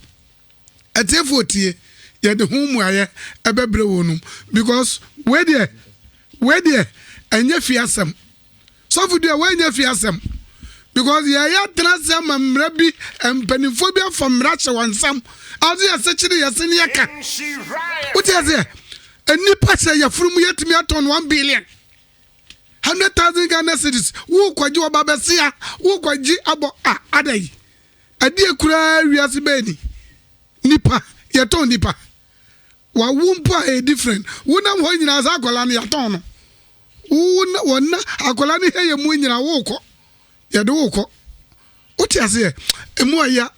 atiefoɔ tie, yɛde ho mmuaeɛ ɛbɛbrɛ wɔn nom, because wei deɛ, wei deɛ, ɛnyɛ fie asɛm. Sɔfo dua wei nyɛ fie asɛm because yɛyɛ atena ase ama mmara bi mpanimfoɔ bi afa mmara hyɛ wɔn nsam ase yɛse kyere yɛse ne yɛka wote aseɛ nnipa hyɛ yɛfunu mu yɛtumi atɔn 1 billion 100,000 Ghana cedis wokɔgye ɔba bɛsea wokɔgye abɔ a ada yi ɛdeɛ koraa wiase bɛɛ ni nipa yɛtɔn nipa Wawo mpo a ɛyɛ different. Wonam hɔ nyinaa saa akwadaa no yɛatɔn no. Wo wɔn akwadaa no hɛ yɛ mu nyinaa wokɔ. Yɛde wokɔ. Wote aseɛ? Emu ɔya.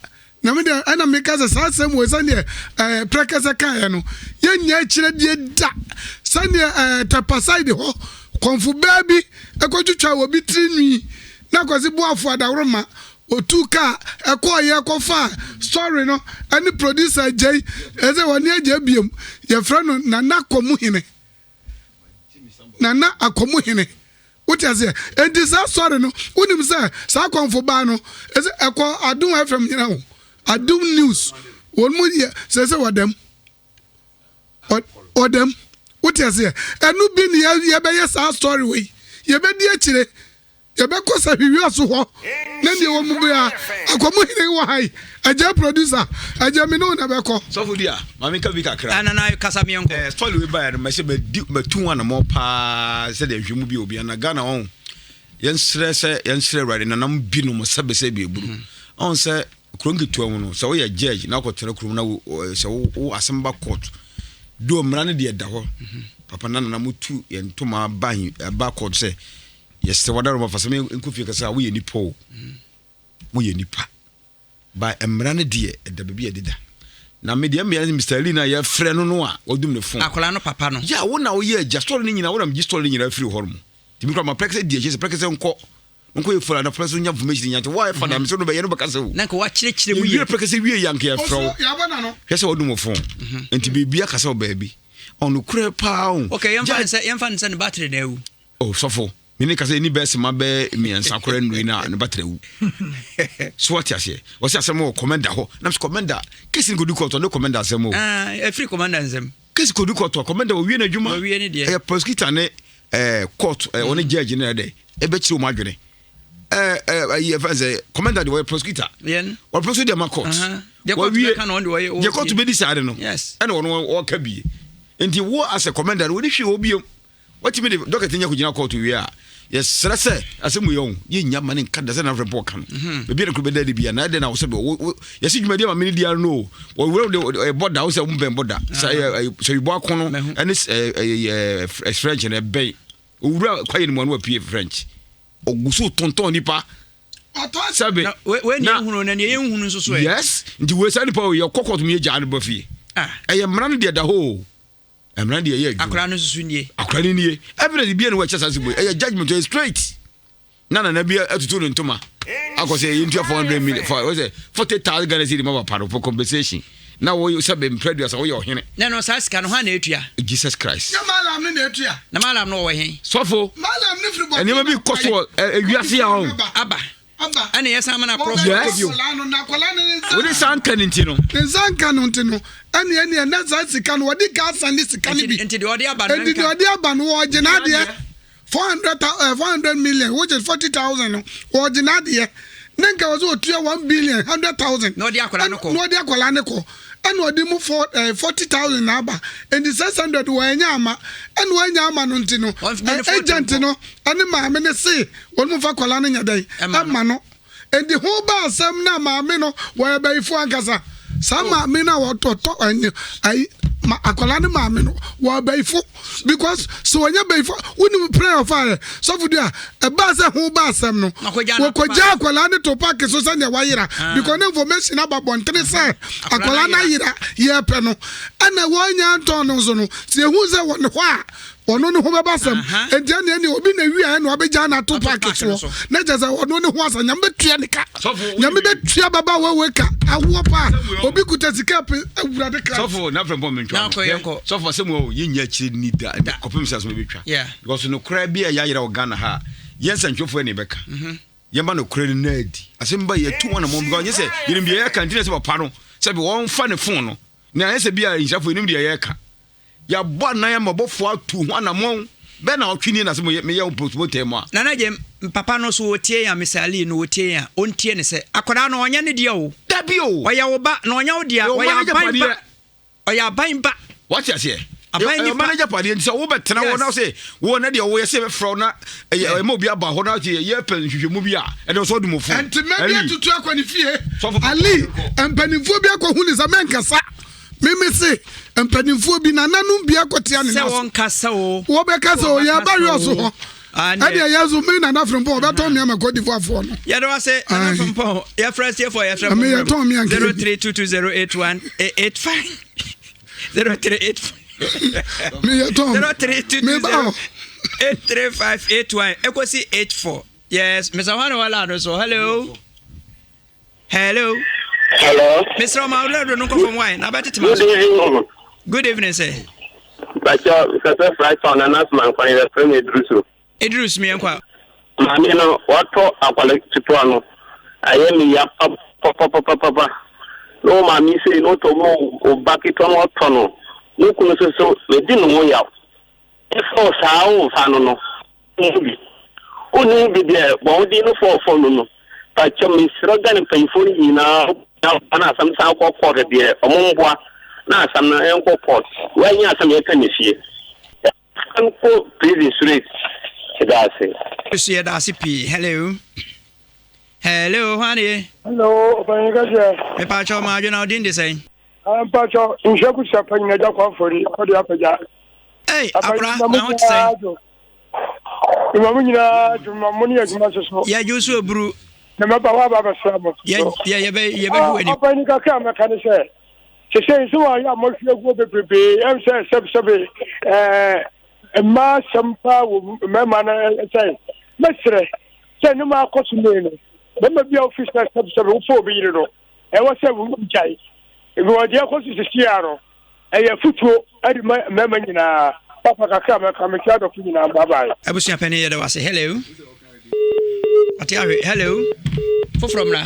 Na me deɛ ɛna meka sɛ saa asɛm wɔ sɛdeɛ ɛɛ prɛkɛsɛ kaeɛ no yɛnyɛ akyerɛ deɛ da sɛdeɛ ɛɛ tɛpa side hɔ kɔnfo bɛɛ bi ɛkɔtwitwa wɔ bi tiri nwi na kwasi boafo adaworoma Otuu kaa ɛkɔɔ yɛ kɔfaa story no ɛne producer Agyei ɛsɛ wɔne Agyei biom yɛfrɛ no Nana Kɔmuhene Nana Akɔmuhene wote aseɛ enti saa story no wonim sɛ saa kɔnfo baa no ɛsɛ ɛkɔ Adom FM nyina ho Adom News wɔn mu yɛ sɛ sɛ wɔdam ɔdam wote aseɛ ɛno bi ne yɛbɛyɛ saa story wei yɛbɛdi akyire Yɛbɛkɔ sahwiwia so hɔ na deɛ wɔ mu bia akɔmu hene wɔ ha yi agya producer agya me ne wo na bɛkɔ. Sɔfo dua maame nka bi kakra. Ah, nana kasa mi nkɔ. Eh, story wei baeɛ no mɛsɛ madi matu ho anamɔ paa sɛdeɛ nhwɛ mu bi obi na Ghana wɔn yɛnsrɛ sɛ yɛnsrɛ awurade nanam bi nom sɛbɛsɛ bi eburu ɔn sɛ kuro nketewa mu no sɛ woyɛ judge na akɔtena kurom na sɛ wo asɛm ba court do mmara no deɛ da hɔ papa na nana motu yɛn ntoma ba ba court sɛ Yɛsrɛ wo adaworoma fa sɛ menkɔ fie kasa a woyɛ nipa o. Woyɛ nipa. Ba mmara no deɛ ɛda baabi a ɛdeda. Na me deɛ mmea ne Mr. Lee na yɛfrɛ no no a wadum ne phone. Akwadaa no papa no. Yeah, wo na woyɛ agya story no nyinaa wo na megye story no nyinaa firi hɔ nom. Tumi kora ma prɛkɛsɛ di akyire sɛ prɛkɛsɛ nkɔ nkɔ yɛ fura na prɛkɛsɛ nya information nya nti wo ayɛ fada mm-hmm. mesɛ no bɛyɛ no bɛka sɛ o. Na nka wakyerɛkyerɛ mu yie. Yɛwie prɛkɛsɛ wie yɛ anka yɛfrɛ wo. Hwɛ sɛ wadum wo phone. Mm-hmm. Nti biribi akasa wɔ baabi. Ɔnokorɛ paa o. Okay, yɛmfa ne sɛ yɛmfa ne sɛ ne battery na awu. Oh sɔfo, me ne kasa ni bɛɛ sema bɛɛ mmiɛnsa koraa nnui na ne battery awu. So wate aseɛ? Wɔsɛ asɛm wɔ kɔmɛnda hɔ. Nam sɛ kɔmɛnda, kesi no kɔdu kɔɔto ne kɔmɛnda asɛm o. Ah, ɛfiri kɔmɛnda nsɛm. Kesi kɔdu kɔɔto a kɔmɛnda wɔwie n'adwuma. Wɔwie ne deɛ. Ɛyɛ prosecutor ne eh, court, eh, ɔne mm. judge ne ɛdɛ, ɛbɛkyerɛ wɔn adwene. Eh, eh, ayi ɛfɛn sɛ kɔmɛnda deɛ wɔyɛ prosecutor. Yɛn. Wɔyɛ prosecutor ma court. Deɛ court bɛka no ɔno deɛ wɔyɛ. Deɛ court bɛdi saa de no. Yes. Ɛna ɔno ɔka bie. Nti wo as a commander no wɔde hwee wɔ biom. Watumi de dɔkɛt nya kɔgyina kɔɔto wie a, yɛsrɛ sɛ asɛm wei ɔho yɛnnya ma ne nka da sɛ na afrɛ ɔka no mhm. baabi a ne koro bɛda adi bia na ɛdɛn na wo sɛ yɛse dwumadi ama mene dia no o wɔwura de ɛbɔ da wo sɛ wombɛn bɔ da sɛ sɛ yɛbɔ ako no ɛne French no ɛbɛn owura kwaeɛ no mu ano apue French ɔgu so tontɔn nipa. Sɛbe. Na wei na yɛhunu na nea yɛnhunu nso so ɛ. Yes, nti wei saa nipa wei yɛkɔ court mu yɛgyaa no ba fie. Ah. Ɛyɛ mmara no deɛ da hɔ o. Mmara no deɛ ɛyɛ adwuma. Akwadaa no nso so nie. Akwadaa no nie. Evidence bi a na wɔakyɛ saa sɛ ɛyɛ judgement ɛyɛ straight. Na nana bi atutu ne ntoma akɔ sɛ yɛntua 400 million for wɔsɛ 40,000 Ghana cedi ma papa no for compensation. Na wo sɛ bɛmpɛ aduasa woyɛ ɔhene. Na no saa sika no hwan na etua? Jesus Christ. Na malam no na etua. Na malam no ɔwɔ he? Sɔfo. Malam no firi bɔ. Nneɛma bi kɔ so wɔ ewiase a ɔn. Aba. Aba. Ɛna yɛ san mana korɔ so Yes. bio. Wode saa nka no nti no. Ne nsa nka no nti no ɛne ɛne ɛnɛ saa sika no wɔde ka asan ne sika no bi. Nti deɛ ɔde aba no Nti deɛ ɔde aba no wɔgye n'adeɛ. 400 400 million which is 40,000 no wɔgye n'adeɛ ne nka wɔ sɛ ɔtua 1 billion 100,000 na ɔde akwadaa no kɔ na ɔde akwadaa no kɔ ɛna ɔde mu four eh, 40,000 na aba nti 600 wɔanya ama ɛna wɔanya ama no nti no agent no ɛne maame no se wɔn mu fa akwadaa no nyɛ dɛn ɛma no Enti ho ba asɛm no a maame no wɔyɛ bayifo ankasa. Saa oh. maame no a wɔtɔtɔ ɛnyɛ ayi ma akwadaa no maame no wɔyɛ bayifo because sɛ wɔnyɛ bayifo wonim prayer ɔfa yɛ sɔfo di a ɛbaa sɛ ho ba asɛm no wɔkɔgya akwadaa no to paaki so sɛnea wayera ah. because ne information aba bɔntene sɛ akwadaa no ayera yɛpɛ no ɛna wɔnya ntɔn no nso no sɛ ehu sɛ wɔn hɔ a ɔno ne ho bɛba asɛm nti ɛne ɛne obi na wia ɛna wabɛgya no ato paaki soɔ na kyɛ sɛ ɔno ne ho asɛm nyame bɛtua ne ka nyame bɛtua baba wewe ka awoɔ paa obi kuta sika pe awurade kra sɔfo na frɛ mpɔ mentwa sɔfo asɛm wɔ yɛnya akyire ni da kɔpem sɛ asɛm bɛtwa because nokorɛ bi a yɛayerɛ wɔ Ghana ha yɛn nsɛntwerɛfoɔ ne bɛka mhm. yɛma nokorɛ no na adi asɛm ba yɛtu wɔn namɔ because nyɛ sɛ yɛnim deɛ yɛka nti na sɛ papa no sɛ bi wɔmfa ne fon no na ayɛ sɛ bi a nhyirafoɔ yɛnim deɛ yɛka Yɛabɔ anan ama ɔbɔfoɔ atu ho anammɔn bɛn na ɔtwe nie na sɛ meyɛ wo postmortem mu a. Nana Gyem, papa no so ɔtie yɛn a, Mister Ali no ɔtie yɛn a, ɔntie no sɛ, akwadaa no ɔnyɛ ne dea o. Dabi o. Ɔyɛ wo ba na ɔnyɛ wo dea, ɔyɛ aban ba. Ɔyɛ aban ba. Wate aseɛ? Aban nipa. Ɛyɛ ɔman agyapadeɛ nti sɛ wobɛtena hɔ na sɛ wo na deɛ woyɛ sɛ yɛbɛfrɛ wo na ɛyɛ ɛma obi aba hɔ na sɛ yɛpɛ nhwehwɛmu bi a ɛde ɔsɔ ɔde mo fo. Ntoma bi atutu akɔ ne fie. Ali, mpanimfoɔ bi akɔhu ne sɛ mɛnkasa. Meme se mpanimfoɔ bi nananom bi akɔtea ne sɛ wɔnkasa o wɔbɛka sɛ ɔyɛ aba yɛ ɔso hɔ ɛdeɛ yɛ so me nana frimpɔn ɔbɛtɔn me ama Cote d'Ivoire foɔ no. Yɛde wa se nana frimpɔn yɛfrɛ siefoɔ yɛfrɛ mo yɛtɔn me anka 03220818 85 0385 me yɛtɔn 0322 83581 ɛkɔsi 84 yes Mr. Hwane wala no so hello. Hello. Hello. Mr. Oma Olordo no nkɔ fam why? Na bɛtete ma so. Good evening. Good evening sir. Bakyɛ kasa Brighton na Nasma nkwan yɛ fɛ me Idrisu. Idris mi nkwa. Maame no watɔ akwale ketewa no ayɛ me ya papapapapa. Na wo maame sei na ɔtɔ mu wo ba ketewa no ɔtɔ no. Ne kunu nso so medi ne ho yaw. Ɛfɔ saa wo mfa no no. Wo bi. Wo ni bi deɛ bɔ wo din no fɔɔ fɔ no no. Pakyɛ mesrɛ Ghana mpanyinfoɔ no nyinaa na asɛm san kɔ court deɛ ɔmo mboa na asɛm no ɛnkɔ court. Wei nyɛ asɛm yɛka ne fie. Ɛnkɔ prison straight. Yɛda ase. So yɛda ase pii. Hello. Hello, hwan nie? Hello, ɔpanyin kɛseɛ. Mepakyɛ ɔmo adwene na ɔdin de sɛn? Mpakyɛ nhyɛ kusa panyin agya kɔ afɔri ɔde apagya. Ei, akora, na ho te sɛn? Mma mo nyinaa dwuma mo ne adwuma nso so. Yɛdwo so aburu. Na mɛba hɔ aba abɛsra mo so. Yɛbɛhwɛ w'anim. Ɔpanyin kakra a mɛka ne sɛ, sesei nso wɔayɛ a moahwie aguo bebrebee, ɛm sɛ sɛbesɛbe ɛɛ mmaa asɛm paa wɔ mmarima no sɛ mɛsrɛ sɛ ne ma akɔ so mmei no, bɛrima bi a wofi sɛ sɛbesɛbe wofa obi yere no, ɛwɔ sɛ wogyae. Wɔ deɛ ɛkɔ so sisi ara no, ɛyɛ afutuo de ma mmarima nyinaa. Papa kakra mɛka mekyia adɔfo nyinaa bye bye. Abusua panin yɛda wase hello ɔte ahwe hello foforɔ mmra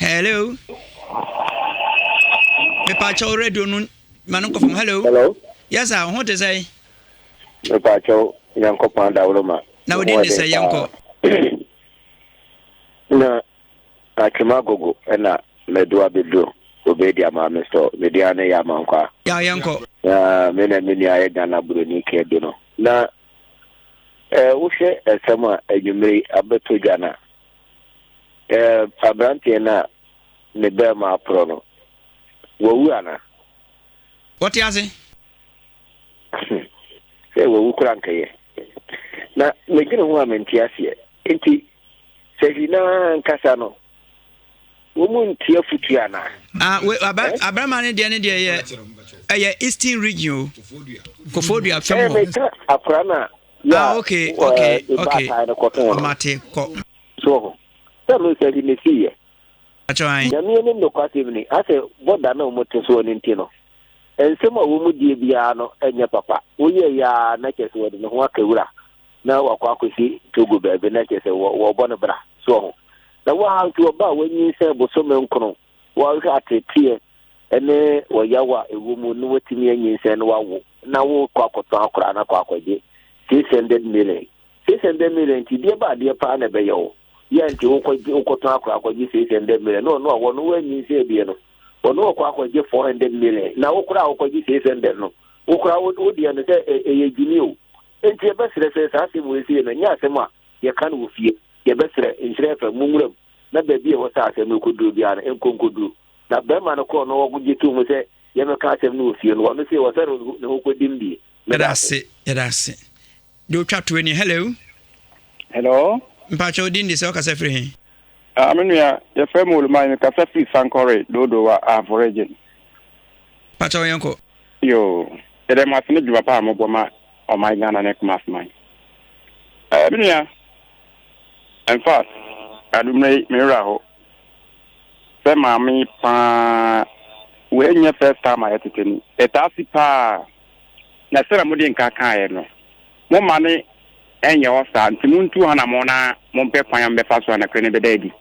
hello mepaakyɛw radio no ma no nkɔ fam hello hello yes sir ho te sɛn mepaakyɛw nyankopɔn adaworo ma na wodin de sɛ yɛnkɔ na Atwem agogo na madu abɛduru Obedia maame store. Me din ara ne Yaa Mankwaa. Yaa yɛnkɔ. Na me na me nua yɛ Ghana buroni Kadu no. Na eh, wohwɛ nsɛm a anwummere yi abɛtɔ dwa no a, eh, aberanteɛ no a ne bɛrima aporɔ no, wawu anaa? Wɔte ase. Sɛ wawu koraa nkɛyɛ. Na medwene ho a mente aseɛ. Enti. Sɛ no ara ankasa no, wɔn ntie afotuo anaa? Ah, we, aba, eh? abarima no deɛ ne deɛ yɛ ɛyɛ eastern region o. Kofodua fam hɔ. Ɛyɛ meka akora no a. Ah, okay, okay, okay. Mate kɔ. So hɔ. Sɛ me sɛ ne si yɛ. Akyɛ Nyame anim nokwasɛm ni, asɛ bɔda na wɔn te soɔ no nti no, nsɛm a wɔn die biara no nyɛ papa. Woyɛ yɛ a na kyerɛ sɛ wɔde ne ho aka wura na wakɔ akɔsi Togo baabi na kyerɛ sɛ wɔrebɔ no bra. So ɔho? Na wo ara nso ɔba a wanyinsɛn bosome nkono, wahwɛ ateeteɛ ne ɔyaw a ɛwɔ mu na watumi anyinsɛn na wawo na wokɔ akɔtɔn akwadaa no akɔ akɔgye 600 million. 600 million nti deɛ ba adeɛ paa na ɛbɛyɛ wo. Yɛ nti wokɔgye wokɔtɔn akwadaa akɔgye 600 million na ɔno a wɔno wanyinsɛn bie no ɔno ɔkɔ akɔgye 400 million na wo koraa a wokɔgye 600 no wo koraa wo deɛ no sɛ ɛyɛ gyimi o. Enti yɛbɛsrɛ sɛ saa asɛm wei sei no nyɛ asɛm a yɛka no wɔ fie. Yɛbɛsrɛ, nhyira FM, monwura mu na baabi a ɛwɔ sɛ asɛm no kɔduru biara no, ɛnkɔ nkɔduru. Na barima no kɔɔ no ɔgye too mu sɛ yɛmmɛka asɛm no wɔ fie no, ɔno sei ɔsɛ ne ho kɔdim die. Meda ase. Yɛda ase. Deɛ ɔtwa toɔ ni. Hello. Hello. Mpakyɛ wo din de sɛ ɔkasa firi he? Ah, me nua, yɛfrɛ me Olumai, mekasa firi Sankore, Dodowa, Ahafo region. Mpakyɛ wo yɛnkɔ. Yoo, yɛda mo ase ne dwuma pa a mobɔ ma ɔman Ghana ne Kumasi man. Eh, me nua, in fact, adummerɛ yi, me werɛ aho sɛ maame yi paa, wei nyɛ first time a yɛtete ni. Ɛtaa si paa, na sɛdeɛ mode nka kaeɛ no, momma no nyɛ hɔ saa, nti montu anamɔn na mompɛ kwan a mobɛfa so a nokorɛ no bɛda adi,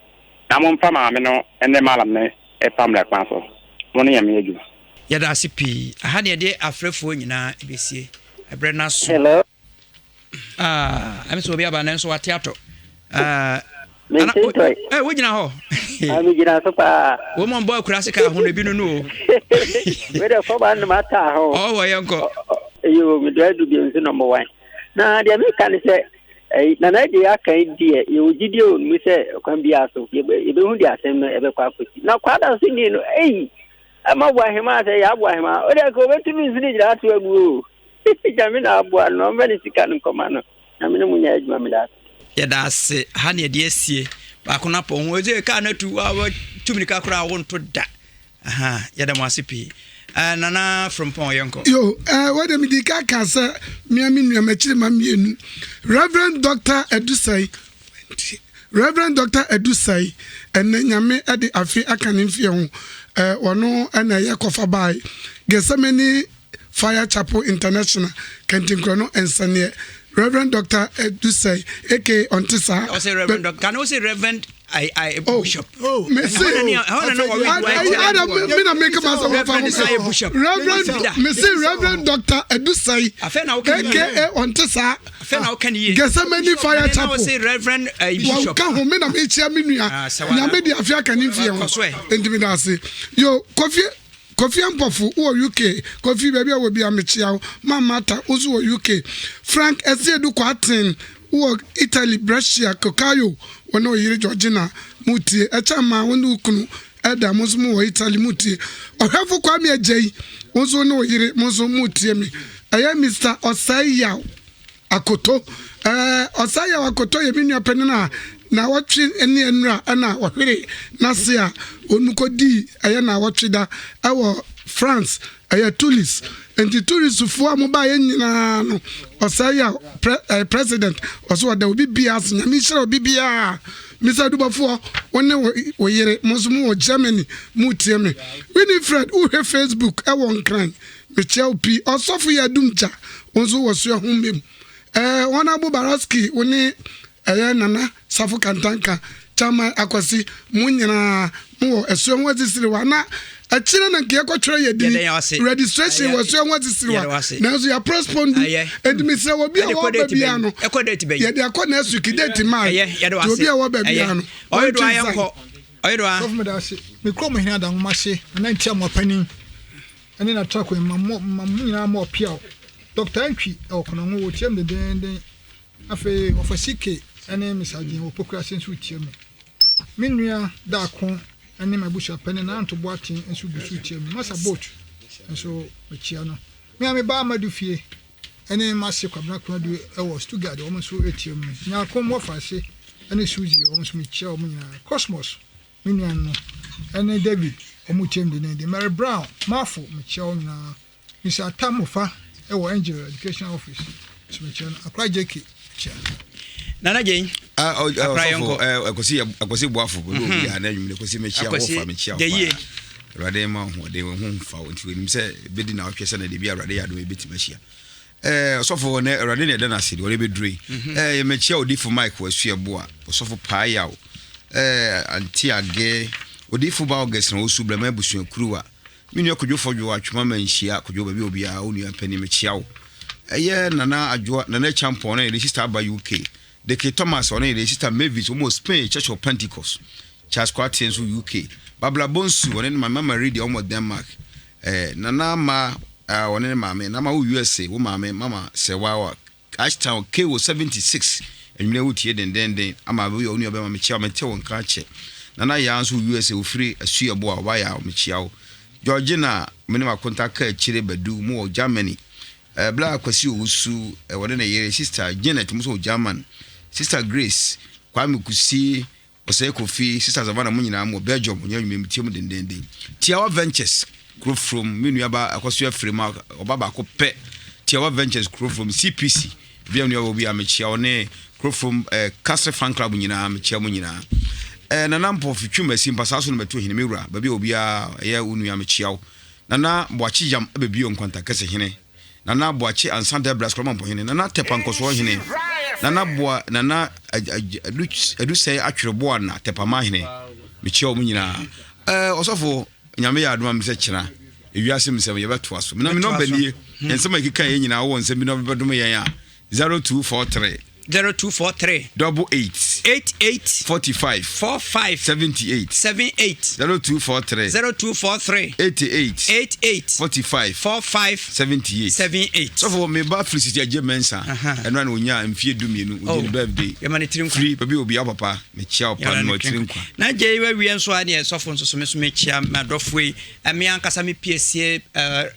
na momfa maame no ne malam no fa mmara kwan so. Mo ne Nyame adwuma. Yɛda ase pii. Aha na yɛde afrɛfoɔ nyinaa bɛsie. Ɛberɛ no aso. Hello. Ah, ɛm sɛ obi aba nanso wate atɔ. Ah, ana, eh, wogyina hɔ? Ah, megyina so paa. Wɔn mu bɔ akura se ka ho no ebi no no o. Wei dɛ fɔba no ma taa ho. Ɔwɔ yɛn kɔ. Eyo, mede adu bi nso number one. Na deɛ meka ne sɛ, ɛyi, Nana deɛ aka yi deɛ, yɛwɔ gyidie wɔ ne mu sɛ kwan biara so, yɛbɛhu deɛ asɛm no ɛbɛkɔ akɔsi. Na Kwada so ni no, eyi, Ɛma aboa hemaa sɛ yɛ aboa hemaa. O deɛ nka obetumi nsu de gyina ato agu o. Nyame na aboa no, ɔmfa ne sika no nkɔma no. Nyame ne mo nyɛ adwuma meda ase. Yɛda ase ha ne yɛde asie baako no apɔ ho ɛsɛ kaa no atu tu mirika koraa wonto da aha yɛda mo ase pii uh, nana frimpɔn yɛnkɔ yo uh, wode medi ka ka sɛ mea me nua makyiri ma mmienu Reverend Dr. Adusai Rev. Dɔkta Adu Sai, ɛnnɛ Nyame de afe aka ne mfeɛ ho, ɔno na ɛyɛ kɔfa bae Gethsemane Fire Chapel International, Kɛntinkorɔno Nsɛneɛ. Rev. Dɔkta Adu Sai aka Ɔnte Saa. Ɔsɛ Rev. Dɔkta, kan ɔsɛ Rev. I, I, oh, Bishop. Oh, me se, ada me na me kama sɛ wɔfa ho. Reverend, me se Reverend Doctor Adu Sai, aka Ɔnte Saa. Afei na woka ne yie. Gethsemane Fire Chapel. Ɛna Reverend eh, Bishop. Wɔka ho me na mekyia me nua. Ah, Nyame de afe aka ne mfie ho. Enti meda ase. Yo, Kofi Kofi Ampɔfo wɔ UK. Kofi baabi a wɔ bi a mekyia wo. Mama Martha wo nso wɔ UK. Frank Asiedu Kwarteng wɔ Italy Brescia Kokayo wo ne wo yere Georgina mutie. Ɛkyɛ ma wo ne wo kunu Ɛda mo nso mo wɔ Italy mo tie. Ɔhwɛfo Kwame Agyei wo nso ne wo yere mo nso mo tie me. Ɛyɛ Mister Ɔsɛe Yaw Akoto. Ɛɛ Ɔsɛe Yaw Akoto yɛ me nua panin a naawɔtwe ne nnura ɛna ɔhwere n'ase a ɔnu kɔdii ɛyɛ naawɔtwe da ɛwɔ France ɛyɛ Toulouse. Nti Toulousefoɔ a mo baeɛ nyinaa no Ɔsɛe Yaw pre, ɛyɛ president ɔso ɔda obi biara ase. Nyame nhyira obi biara. Mister Adubɔfoɔ, wo ne wo yere, mo nso mowɔ Germany, moretie me. Winifred, wohwɛ Facebook wɔ Nkran, mekyia wo pii. Ɔsɔfo yɛ Adum Gya, wo nso wɔ Suahun Mem. Eh, Honourable Baraski, wo ne ɛyɛ Nana Safo Kantanka, Chairman Akwasi, mo nyinaa mowɔ Asuahu Asisiriwa. Na akyire na nka yɛkɔtwerɛ yɛ din registration wɔ Asuahu Asisiriwa, nanso yɛ postpone du. Enti mesrɛ wɔ bi a wɔwɔ baabi a no, yɛde akɔ next week date maa nti obi a wɔwɔ baabi a no, wɔntwe nsan. Sɔfo meda ase. Me kurom hene Adanwoma se Nana Ntia Amoapanin ne n'atrakoe mma mo mma mo nyinaa mmɔ ɔpeaw. Dɔkta Antwi wɔ Konongo wɔtie me dendeenden. Afei Ɔfa CK ne Miss Agyen wɔ Pokuase nso retie me. Me nua Daako ne m'abusuapanin Nana Anto Boateng nso gu so retie me. Masa Boat nso mekyia no. Me a me ba Amadu fie ne m'ase Kwabena Konadu wɔ Stuttgart wɔn nso retie me. Nyarko Mmɔfrase. Ɛne Suzy, wɔn nso mekyia wɔn nyinaa. Cosmos, me nua no, ɛne David, wɔn tie me dendenden. Mary Brown, Marfo, mekyia wɔn nyinaa. Mister Atta Mofa wɔ Angel Educational Office, nso mekyia no. Akora JK, mekyia no. Nana Jane. Ah, oh, oh, Akora yɛnkɔ. Akwasi Akwasi Boafo, obi obi a na nwumire Akwasi mekyia wo fa mekyia wo paa. Awurade ma ahoɔden wo ho mfa wo nti onim sɛ bɛdi na ɔhwɛ sɛ na de bi Awurade yɛ adom ebɛtumi ahyia. Eh, ɔsɔfo ne Awurade na ɛda no ase deɛ ɔde bɛduro yi. Mhm. Eh, mekyia odifo Mike Wasuaboa, ɔsɔfo Paayaw, eh, Auntie Age, odifo ba August na ɔsu Brɛma abusuakuruwa. Me nua Kojo Fɔdwo Atwoma Manhyia Kojo baabi a obiara wo nua panin mekyia wo. Ɛyɛ Nana Adwoa Nana Acheampong ɔne ne sister aba UK. Deke Thomas ɔne ne sister Mavis wɔn wɔ Spain Church of Pentecost. Charles Kwate nso UK. Babla Bonsu ɔne ne maame Mama Ridi wɔn wɔ Denmark. Eh, Nana Ama ɔne ne maame Nana Ama wo USA wo maame Mama Sɛwa wɔ Ashtown KO 76 anwummerɛ wo tie dendenden ama wo yɛ wo nua bɛma mekyia wo mete wo nka akyɛ Nana Yaa nso wɔ USA ofiri Asuɛbo a ɔba yaa mekyia wo Georgina me ne makonta ka akyire Badu mo wɔ Germany eh, Bla Kwasi Owusu eh, wɔne ne yere Sister Janet mo nso wɔ German Sister Grace Kwame Kusi Osei Kofi, Sister Savannah mo nyinaa mo wɔ Belgium mo nyɛ adwuma mu tie mu dendenden. Tiawa Ventures kuro from me nua ba akɔso afiri mu ɔba baako pɛ Tiawa Ventures kuro from CPC bia nua wɔ bi a mekyia wo ne kuro from eh, Castle Fan Club nyinaa mekyia mo nyinaa. Eh, Nana Mpɔfi twum asi mpasaa so no mɛto hene me wura baabi a obiara ɛyɛ wo nua mekyia wo. Nana Boakye Yam abɛbio nkwanta kɛse hene. Nana Boakye Ansah Debras Korɔmampɔhene, Nana Tɛpa Nkɔsoɔ Hene, Nana Boa Nana Adusɛe Atwereboa na Tɛpamahene. Mekyia wɔn nyinaa. Ɛɛ ɔsɔfo Nyame yɛ adom a mesɛ kyena ewiase mu nsɛm yɛbɛtoa so. Mena me nɔmba nie. Hmm. Nsɛm a ɛkeka yɛn nyinaa wɔ nsɛm bi na wobɛdom yɛn a 0243 0243 88 88 45 45 78 78 0243 0243 88 88 45 45 78 78. Sɔfo me ba Felicity Agye Mensah ɛno na onya mfie du mmienu odi ne birthday. Yɛma ne tiri nkwa. Firi baabi obi papa mekyia wo pa no tiri nkwa. Na gye yi wawie nso a ne sɔfo nso so me so mekyia m'adɔfo yi me ankasa me piesie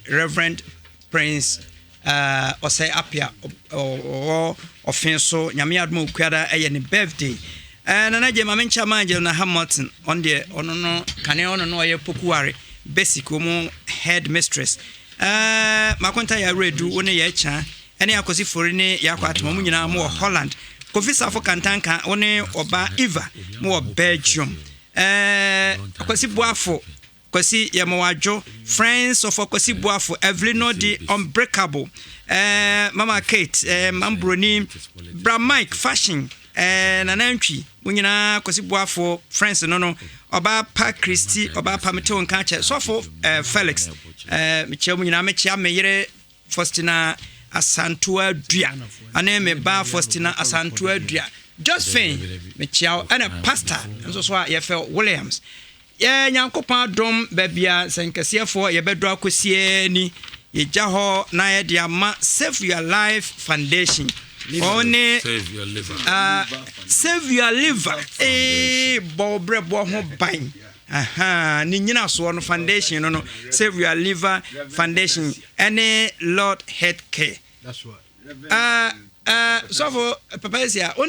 Reverend Prince Eh, Ɔsɛe Apia ɔwɔ ɔfe so Nyame adom Okuada ɛyɛ ne birthday. Eh, Nana Gye ma menkyɛ ma Angelina Hamilton ɔno deɛ ɔno no kane ɔno no ɔyɛ Pokuware basic wɔn head mistress. Eh, Makonta yɛ awerɛdu wo ne yɛ kya ɛne Akosi Fori ne yɛ akɔ atoma mu nyinaa mo wɔ Holland. Kofi Safo Kantanka wo ne ɔba Eva mo wɔ Belgium. Eh, Akwasi Boafo Kwasi Yɛmɔwadwo, Friends of Akwasi Boafo, Evelino di Unbreakable, eh, Mama Kate, eh, Mambroni, Bra Mike, Fashion, eh, Nana Ntwi, mo nyinaa Kwasi Boafo, Friends no no, Ɔbaa Pa Christy, Ɔbaa Pa Mete wo nka akyɛ, Sɔfo eh, Felix, eh, mekyia mo nyinaa, mekyia me yere Faustina Asantoa Dua, ane me ba Faustina Asantoa Dua, Josephine, mekyia wo, ɛna Pastor nso so a yɛfɛ Williams, Yɛ Nyankopɔn adom baabi a nsɛnkɛseɛfoɔ yɛbɛdɔ akɔsiaa ni. Yɛgya hɔ na yɛde ama Save Your Life Foundation. Wɔn ne Save Your Liver. Uh, Save Your Liver. Ee, bɔ wo brɛboɔ ho ban. Aha, ne nyinasoɔ no foundation no no Save Your Liver Foundation ɛne Lord Health Care. That's right. Uh, uh, sɔfo papa esia, wo